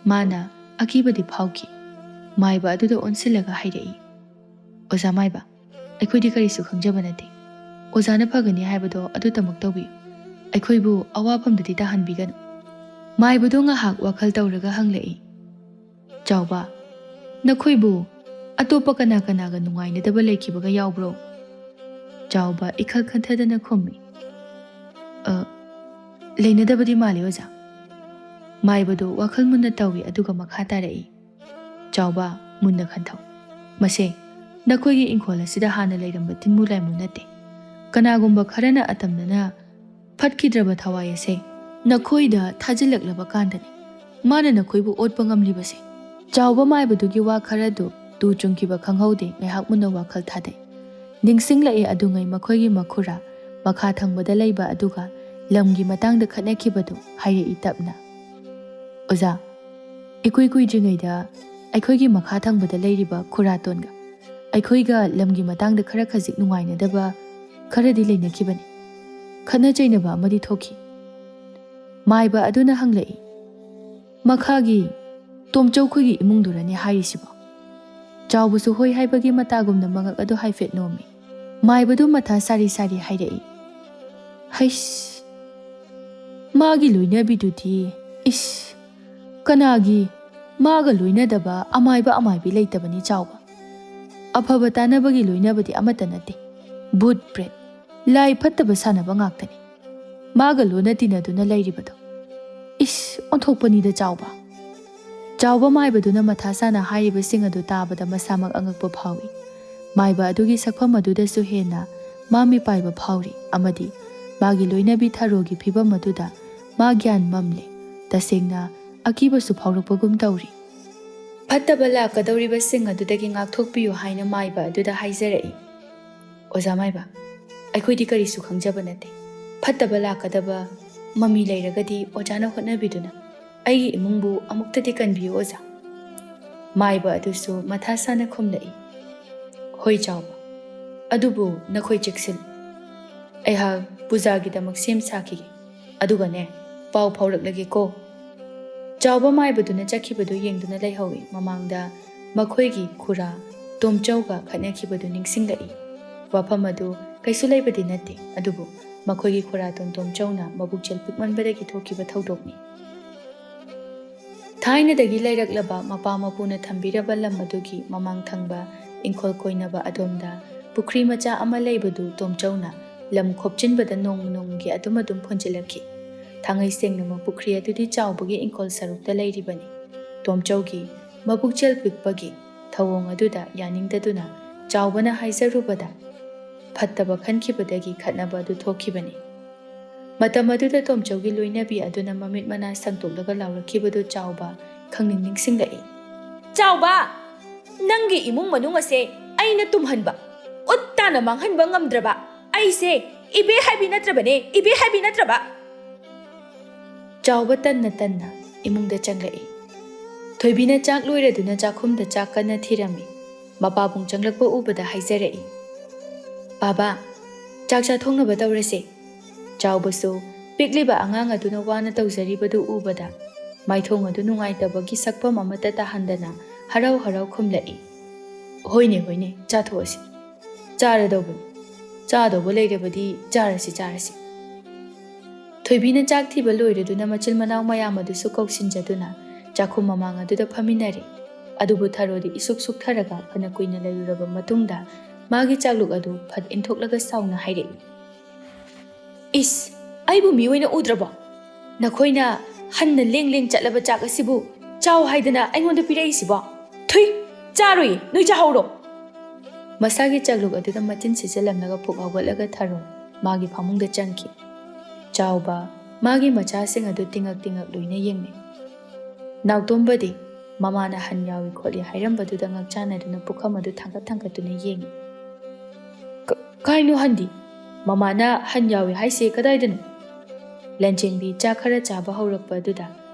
ꯃꯥꯅ ꯑꯀꯤꯕꯗꯤ ꯐꯥꯎꯈꯤ꯫ ꯃꯥꯏꯕ ꯑꯗꯨꯗ ꯑꯣꯟꯁꯤꯜꯂꯒ ꯍꯥꯏꯔꯛꯏ, "ꯑꯣꯖꯥ ꯃꯥꯏꯕ, ꯑꯩꯈꯣꯏꯗꯤ ꯀꯔꯤꯁꯨ ꯈꯪꯖꯕ ꯅꯠꯇꯦ꯫ ꯑꯣꯖꯥꯅ ꯐꯒꯅꯤ ꯍꯥꯏꯕꯗꯣ ꯑꯗꯨꯇꯃꯛ ꯇꯧꯕꯤꯌꯨ꯫ ꯑꯩꯈꯣꯏꯕꯨ ꯑꯋꯥꯐꯝꯗꯗꯤ ꯇꯥꯍꯟꯕꯤꯒꯅꯨ꯫" ꯃꯥꯏꯕꯗꯣ ꯉꯥꯏꯍꯥꯛ ꯋꯥꯈꯜ ꯇꯧꯔꯒ ꯍꯪꯂꯛꯏ, "ꯆꯥꯎꯕ, ꯅꯈꯣꯏꯕꯨ ꯑꯇꯣꯞꯄ ꯀꯅꯥ ꯀꯅꯥꯒ ꯅꯨꯡꯉꯥꯏꯅꯗꯕ ꯂꯩꯈꯤꯕꯒ ꯌꯥꯎꯕ꯭ꯔꯣ?" ꯆꯥꯎꯕ ꯏꯈꯜ ꯈꯟꯊꯗꯅ ꯈꯨꯝꯃꯤ, "ꯑ, ꯂꯩꯅꯗꯕꯗꯤ ꯃꯥꯜꯂꯤ ꯑꯣꯖꯥ꯫" ꯃꯥꯏꯕꯗꯨ ꯋꯥꯈꯜ ꯃꯨꯟꯅ ꯇꯧꯏ, ꯑꯗꯨꯒ ꯃꯈꯥ ꯇꯥꯔꯛꯏ, "ꯆꯥꯎꯕ, ꯃꯨꯟꯅ ꯈꯟꯊꯧ꯫ ꯃꯁꯦ ꯅꯈꯣꯏꯒꯤ ꯏꯪꯈꯣꯜ ꯑꯁꯤꯗ ꯍꯥꯟꯅ ꯂꯩꯔꯝꯕ ꯇꯤꯟꯃꯨ ꯂꯥꯏꯃꯨ ꯅꯠꯇꯦ꯫ ꯀꯅꯥꯒꯨꯝꯕ ꯈꯔꯅ ꯑꯇꯝꯅꯅ ꯐꯠꯈꯤꯗ꯭ꯔꯕ ꯊꯋꯥꯏ ꯑꯁꯦ ꯅꯈꯣꯏꯗ ꯊꯥꯖꯤꯜꯂꯛꯂꯕ ꯀꯥꯟꯗꯅꯤ ꯃꯥꯅ ꯅꯈꯣꯏꯕꯨ ꯑꯣꯠꯄ ꯉꯝꯂꯤꯕꯁꯦ꯫" ꯆꯥꯎꯕ ꯃꯥꯏꯕꯗꯨꯒꯤ ꯋꯥ ꯈꯔꯗꯨ ꯇꯨ ꯆꯨꯡꯈꯤꯕ ꯈꯪꯍꯧꯗꯦ, ꯉꯥꯏꯍꯥꯛ ꯃꯨꯟꯅ ꯋꯥꯈꯜ ꯊꯥꯗꯩ꯫ ꯅꯤꯡꯁꯤꯡꯂꯛꯏ ꯑꯗꯨꯉꯩ ꯃꯈꯣꯏꯒꯤ ꯃꯈꯨꯔꯥ ꯃꯈꯥ ꯊꯪꯕꯗ ꯂꯩꯕ ꯑꯗꯨꯒ ꯂꯝꯒꯤ ꯃꯇꯥꯡꯗ ꯈꯠꯅꯈꯤꯕꯗꯨ ꯍꯥꯏꯔꯛꯏ ꯇꯞꯅ꯫ "ꯑꯣꯖꯥ, ꯏꯀꯨꯏ ꯀꯨꯏꯗ꯭ꯔꯤꯉꯩꯗ ꯑꯩꯈꯣꯏꯒꯤ ꯃꯈꯥ ꯊꯪꯕꯗ ꯂꯩꯔꯤꯕ ꯈꯨꯔꯥꯇꯣꯟꯒ ꯑꯩꯈꯣꯏꯒ ꯂꯝꯒꯤ ꯃꯇꯥꯡꯗ ꯈꯔ ꯈꯖꯤꯛ ꯅꯨꯡꯉꯥꯏꯅꯗꯕ ꯈꯔꯗꯤ ꯂꯩꯅꯈꯤꯕꯅꯤ꯫ ꯈꯠꯅ ꯆꯩꯅꯕ ꯑꯃꯗꯤ ꯊꯣꯛꯈꯤ꯫" ꯃꯥꯏꯕ ꯑꯗꯨꯅ ꯍꯪꯂꯛꯏ, "ꯃꯈꯥꯒꯤ ꯇꯣꯝꯆꯧꯈꯣꯏꯒꯤ ꯏꯃꯨꯡꯗꯨꯔꯅꯦ ꯍꯥꯏꯔꯤꯁꯤꯕꯣ?" ꯆꯥꯎꯕꯁꯨ ꯍꯣꯏ ꯍꯥꯏꯕꯒꯤ ꯃꯇꯥꯒꯨꯝꯅ ꯃꯉꯛ ꯑꯗꯨ ꯍꯥꯏꯐꯦꯠ ꯅꯣꯝꯃꯤ꯫ ꯃꯥꯏꯕꯗꯨ ꯃꯊꯥ ꯁꯥꯔꯤ ꯁꯥꯔꯤ ꯍꯥꯏꯔꯛꯏ, "ꯍꯩꯁ, ꯃꯥꯒꯤ ꯂꯣꯏꯅꯕꯤꯗꯨꯗꯤ, ꯏꯁ, ꯀꯅꯥꯒꯤ ꯃꯥꯒ ꯂꯣꯏꯅꯗꯕ ꯑꯃꯥꯏꯕ ꯑꯃꯥꯏꯕꯤ ꯂꯩꯇꯕꯅꯤ ꯆꯥꯎꯕ꯫ ꯑꯐꯕ ꯇꯥꯟꯅꯕꯒꯤ ꯂꯣꯏꯅꯕꯗꯤ ꯑꯃꯠꯇ ꯅꯠꯇꯦ꯫ ꯚꯨꯠ ꯄ꯭ꯔꯦꯠ, ꯂꯥꯏ ꯐꯠꯇꯕ ꯁꯥꯟꯅꯕ ꯉꯥꯛꯇꯅꯤ꯫ ꯃꯥꯒ ꯂꯣꯏꯅ ꯇꯤꯟꯅꯗꯨꯅ ꯂꯩꯔꯤꯕꯗꯣ꯫ ꯏꯁ, ꯑꯣꯟꯊꯣꯛꯄꯅꯤꯗ ꯆꯥꯎꯕ꯫" ꯆꯥꯎꯕ ꯃꯥꯏꯕꯗꯨꯅ ꯃꯊꯥ ꯁꯥꯅ ꯍꯥꯏꯔꯤꯕꯁꯤꯡ ꯑꯗꯨ ꯇꯥꯕꯗ ꯃꯁꯥꯃꯛ ꯑꯉꯛꯄ ꯐꯥꯎꯏ꯫ ꯃꯥꯏꯕ ꯑꯗꯨꯒꯤ ꯁꯛꯐꯝ ꯑꯗꯨꯗꯁꯨ ꯍꯦꯟꯅ ꯃꯥ ꯃꯤꯄꯥꯏꯕ ꯐꯥꯎꯔꯤ ꯑꯃꯗꯤ ꯃꯥꯒꯤ ꯂꯣꯏꯅꯕꯤ ꯊꯔꯣꯒꯤ ꯐꯤꯚꯝ ꯑꯗꯨꯗ ꯃꯥ ꯒ꯭ꯌꯥꯟ ꯃꯝꯂꯦ꯫ ꯇꯁꯦꯡꯅ ꯑꯀꯤꯕꯁꯨ ꯐꯥꯎꯔꯛꯄꯒꯨꯝ ꯇꯧꯔꯤ꯫ "ꯐꯠꯇꯕ ꯂꯥꯛꯀꯗꯧꯔꯤꯕꯁꯤꯡ ꯑꯗꯨꯗꯒꯤ ꯉꯥꯛꯊꯣꯛꯄꯤꯌꯨ" ꯍꯥꯏꯅ ꯃꯥꯏꯕ ꯑꯗꯨꯗ ꯍꯥꯏꯖꯔꯛꯏ꯫ "ꯑꯣꯖꯥ ꯃꯥꯏꯕ, ꯑꯩꯈꯣꯏꯗꯤ ꯀꯔꯤꯁꯨ ꯈꯪꯖꯕ ꯅꯠꯇꯦ꯫ ꯐꯠꯇꯕ ꯂꯥꯛꯀꯗꯕ ꯃꯃꯤ ꯂꯩꯔꯒꯗꯤ ꯑꯣꯖꯥꯅ ꯍꯣꯠꯅꯕꯤꯗꯨꯅ ꯑꯩꯒꯤ ꯏꯃꯨꯡꯕꯨ ꯑꯃꯨꯛꯇꯗꯤ ꯀꯟꯕꯤꯌꯨ ꯑꯣꯖꯥ꯫" ꯃꯥꯏꯕ ꯑꯗꯨꯁꯨ ꯃꯊꯥ ꯁꯥꯅ ꯈꯨꯝꯂꯛꯏ, "ꯍꯣꯏ ꯆꯥꯎꯕ, ꯑꯗꯨꯕꯨ ꯅꯈꯣꯏ ꯆꯦꯛꯁꯤꯜꯂꯨ꯫ ꯑꯩꯍꯥꯛ ꯄꯨꯖꯥꯒꯤꯗꯃꯛ ꯁꯦꯝ ꯁꯥꯈꯤꯒꯦ꯫ ꯑꯗꯨꯒꯅꯦ, ꯄꯥꯎ ꯐꯥꯎꯔꯛꯂꯒꯦꯀꯣ꯫" ꯆꯥꯎꯕ ꯃꯥꯏꯕꯗꯨꯅ ꯆꯠꯈꯤꯕꯗꯨ ꯌꯦꯡꯗꯨꯅ ꯂꯩꯍꯧꯏ꯫ ꯃꯃꯥꯡꯗ ꯃꯈꯣꯏꯒꯤ ꯈꯨꯔꯥ ꯇꯣꯝꯆꯧꯒ ꯈꯠꯅꯈꯤꯕꯗꯨ ꯅꯤꯡꯁꯤꯡꯂꯛꯏ꯫ ꯋꯥꯐꯝ ꯑꯗꯨ ꯀꯩꯁꯨ ꯂꯩꯕꯗꯤ ꯅꯠꯇꯦ, ꯑꯗꯨꯕꯨ ꯃꯈꯣꯏꯒꯤ ꯈꯨꯔꯥꯇꯣꯟ ꯇꯣꯝꯆꯧꯅ ꯃꯕꯨꯛꯆꯦꯜ ꯄꯤꯛꯃꯟꯕꯗꯒꯤ ꯊꯣꯛꯈꯤꯕ ꯊꯧꯗꯣꯛꯅꯤ꯫ ꯊꯥꯏꯅꯗꯒꯤ ꯂꯩꯔꯛꯂꯕ ꯃꯄꯥ ꯃꯄꯨꯅ ꯊꯝꯕꯤꯔꯕ ꯂꯝ ꯑꯗꯨꯒꯤ ꯃꯃꯥꯡ ꯊꯪꯕ ꯏꯪꯈꯣꯜ ꯀꯣꯏꯅꯕ ꯑꯗꯣꯝꯗ ꯄꯨꯈ꯭ꯔꯤ ꯃꯆꯥ ꯑꯃ ꯂꯩꯕꯗꯨ ꯇꯣꯝꯆꯧꯅ ꯂꯝ ꯈꯣꯞꯆꯤꯟꯕꯗ ꯅꯣꯡꯃ ꯅꯣꯡꯃꯒꯤ ꯑꯗꯨꯝ ꯑꯗꯨꯝ ꯍꯣꯟꯖꯤꯜꯂꯛꯈꯤ꯫ ꯊꯥꯡꯉꯩ ꯁꯦꯡꯅꯃꯛ ꯄꯨꯈ꯭ꯔꯤ ꯑꯗꯨꯗꯤ ꯆꯥꯎꯕꯒꯤ ꯏꯪꯈꯣꯜ ꯁꯔꯨꯛꯇ ꯂꯩꯔꯤꯕꯅꯤ꯫ ꯇꯣꯝꯆꯧꯒꯤ ꯃꯕꯨꯛꯆꯦꯜ ꯄꯤꯛꯄꯒꯤ ꯊꯧꯑꯣꯡ ꯑꯗꯨꯗ ꯌꯥꯅꯤꯡꯗꯗꯨꯅ ꯆꯥꯎꯕꯅ ꯍꯥꯏꯖꯔꯨꯕꯗ ꯐꯠꯇꯕ ꯈꯟꯈꯤꯕꯗꯒꯤ ꯈꯠꯅꯕ ꯑꯗꯨ ꯊꯣꯛꯈꯤꯕꯅꯤ꯫ ꯃꯇꯝ ꯑꯗꯨꯗ ꯇꯣꯝꯆꯧꯒꯤ ꯂꯣꯏꯅꯕꯤ ꯑꯗꯨꯅ ꯃꯃꯤꯠ ꯃꯅꯥ ꯁꯪꯇꯣꯛꯂꯒ ꯂꯥꯎꯔꯛꯈꯤꯕꯗꯨ ꯆꯥꯎꯕ ꯈꯪꯅꯤꯡ ꯅꯤꯡꯁꯤꯡꯂꯛꯏ꯫ "ꯆꯥꯎꯕ, ꯅꯪꯒꯤ ꯏꯃꯨꯡ ꯃꯅꯨꯡ ꯑꯁꯦ ꯑꯩꯅ ꯇꯨꯝꯍꯟꯕ, ꯎꯠ ꯇꯥꯅ ꯃꯥꯡꯍꯟꯕ ꯉꯝꯗ꯭ꯔꯕ ꯑꯩꯁꯦ ꯏꯕꯦ ꯍꯥꯏꯕꯤ ꯅꯠꯇ꯭ꯔꯕꯅꯦ, ꯏꯕꯦ ꯍꯥꯏꯕꯤ ꯅꯠꯇ꯭ꯔꯕ꯫ ꯆꯥꯎꯕ ꯇꯟꯅ ꯇꯟꯅ ꯏꯃꯨꯡꯗ ꯆꯪꯂꯛꯏ꯫ ꯊꯣꯏꯕꯤꯅ ꯆꯥꯛ ꯂꯣꯏꯔꯗꯨꯅ ꯆꯥꯛꯈꯨꯝꯗ ꯆꯥꯛ ꯀꯟꯅ ꯊꯤꯔꯝꯃꯤ꯫ ꯃꯄꯥꯕꯨꯡ ꯆꯪꯂꯛꯄ ꯎꯕꯗ ꯍꯥꯏꯖꯔꯛꯏ, "ꯕꯥꯕꯥ, ꯆꯥꯛ ꯆꯥꯊꯣꯛꯅꯕ ꯇꯧꯔꯁꯦ꯫" ꯆꯥꯎꯕꯁꯨ ꯄꯤꯛꯂꯤꯕ ꯑꯉꯥꯡ ꯑꯗꯨꯅ ꯋꯥꯅ ꯇꯧꯖꯔꯤꯕꯗꯨ ꯎꯕꯗ ꯃꯥꯏꯊꯣꯡ ꯑꯗꯨ ꯅꯨꯡꯉꯥꯏꯇꯕꯒꯤ ꯁꯛꯐꯝ ꯑꯃꯠꯇ ꯇꯥꯍꯟꯗꯅ ꯍꯔꯥꯎ ꯍꯔꯥꯎ ꯈꯨꯝꯂꯛꯏ, "ꯍꯣꯏꯅꯦ, ꯍꯣꯏꯅꯦ, ꯆꯥꯊꯣꯛꯑꯁꯤ꯫ ꯆꯥꯔꯗꯧꯕꯅꯤ꯫ ꯆꯥꯗꯧꯕ ꯂꯩꯔꯕꯗꯤ ꯆꯥꯔꯁꯤ, ꯆꯥꯔꯁꯤ꯫" ꯊꯣꯏꯕꯤꯅ ꯆꯥꯛ ꯊꯤꯕ ꯂꯣꯏꯔꯗꯨꯅ ꯃꯆꯤꯟ ꯃꯅꯥꯎ ꯃꯌꯥꯝ ꯑꯗꯨꯁꯨ ꯀꯧꯁꯤꯟꯖꯗꯨꯅ ꯆꯥꯛꯈꯨꯝ ꯃꯃꯥꯡ ꯑꯗꯨꯗ ꯐꯝꯃꯤꯟꯅꯔꯦ꯫ ꯑꯗꯨꯕꯨ ꯊꯔꯣꯗꯤ ꯏꯁꯨꯛ ꯁꯨꯛꯊꯔꯒ ꯐꯅ ꯀꯨꯏꯅ ꯂꯩꯔꯨꯔꯕ ꯃꯇꯨꯡꯗ ꯃꯥꯒꯤ ꯆꯥꯛꯂꯨꯛ ꯑꯗꯨ ꯐꯠ ꯏꯟꯊꯣꯛꯂꯒ ꯁꯥꯎꯅ ꯍꯥꯏꯔꯛꯏ, "ꯏꯁ, ꯑꯩꯕꯨ ꯃꯤ ꯑꯣꯏꯅ ꯎꯗ꯭ꯔꯕꯣ? ꯅꯈꯣꯏꯅ ꯍꯟꯅ ꯂꯦꯡ ꯂꯦꯡ ꯆꯠꯂꯕ ꯆꯥꯛ ꯑꯁꯤꯕꯨ ꯆꯥꯎ ꯍꯥꯏꯗꯅ ꯑꯩꯉꯣꯟꯗ ꯄꯤꯔꯛꯏꯁꯤꯕꯣ? ꯊꯨꯏ, ꯆꯥꯔꯣꯏꯌꯦ, ꯅꯣꯏ ꯆꯥꯍꯧꯔꯣ꯫" ꯃꯁꯥꯒꯤ ꯆꯥꯛꯂꯨꯛ ꯑꯗꯨꯗ ꯃꯆꯤꯟ ꯁꯤꯠꯆꯜꯂꯝꯂꯒ ꯐꯨꯛ ꯍꯧꯒꯠꯂꯒ ꯊꯔꯣ ꯃꯥꯒꯤ ꯐꯃꯨꯡꯗ ꯆꯪꯈꯤ꯫ ꯆꯥꯎꯕ ꯃꯥꯒꯤ ꯃꯆꯥꯁꯤꯡ ꯑꯗꯨ ꯇꯤꯡꯉꯛ ꯇꯤꯡꯉꯛ ꯂꯣꯏꯅ ꯌꯦꯡꯂꯤ꯫ ꯅꯥꯎꯇꯣꯝꯕꯗꯤ ꯃꯃꯥꯅ ꯍꯟ ꯌꯥꯎꯏ ꯈꯣꯠꯂꯤ ꯍꯥꯏꯔꯝꯕꯗꯨꯗ ꯉꯛꯆꯥꯟꯅꯗꯨꯅ ꯄꯨꯈꯝ ꯑꯗꯨ ꯊꯥꯡꯒꯠ ꯊꯥꯡꯒꯠꯇꯨꯅ ꯌꯦꯡꯉꯤ꯫ "ꯀ-, ꯀꯥꯏꯅꯣ ꯍꯟꯗꯤ? ꯃꯃꯥꯅ ꯍꯟ ꯌꯥꯎꯏ ꯍꯥꯏꯁꯦ ꯀꯗꯥꯏꯗꯅꯣ?" ꯂꯟꯆꯦꯟꯕꯤ ꯆꯥꯛ ꯈꯔ ꯆꯥꯕ ꯍꯧꯔꯛꯄ ꯑꯗꯨꯗ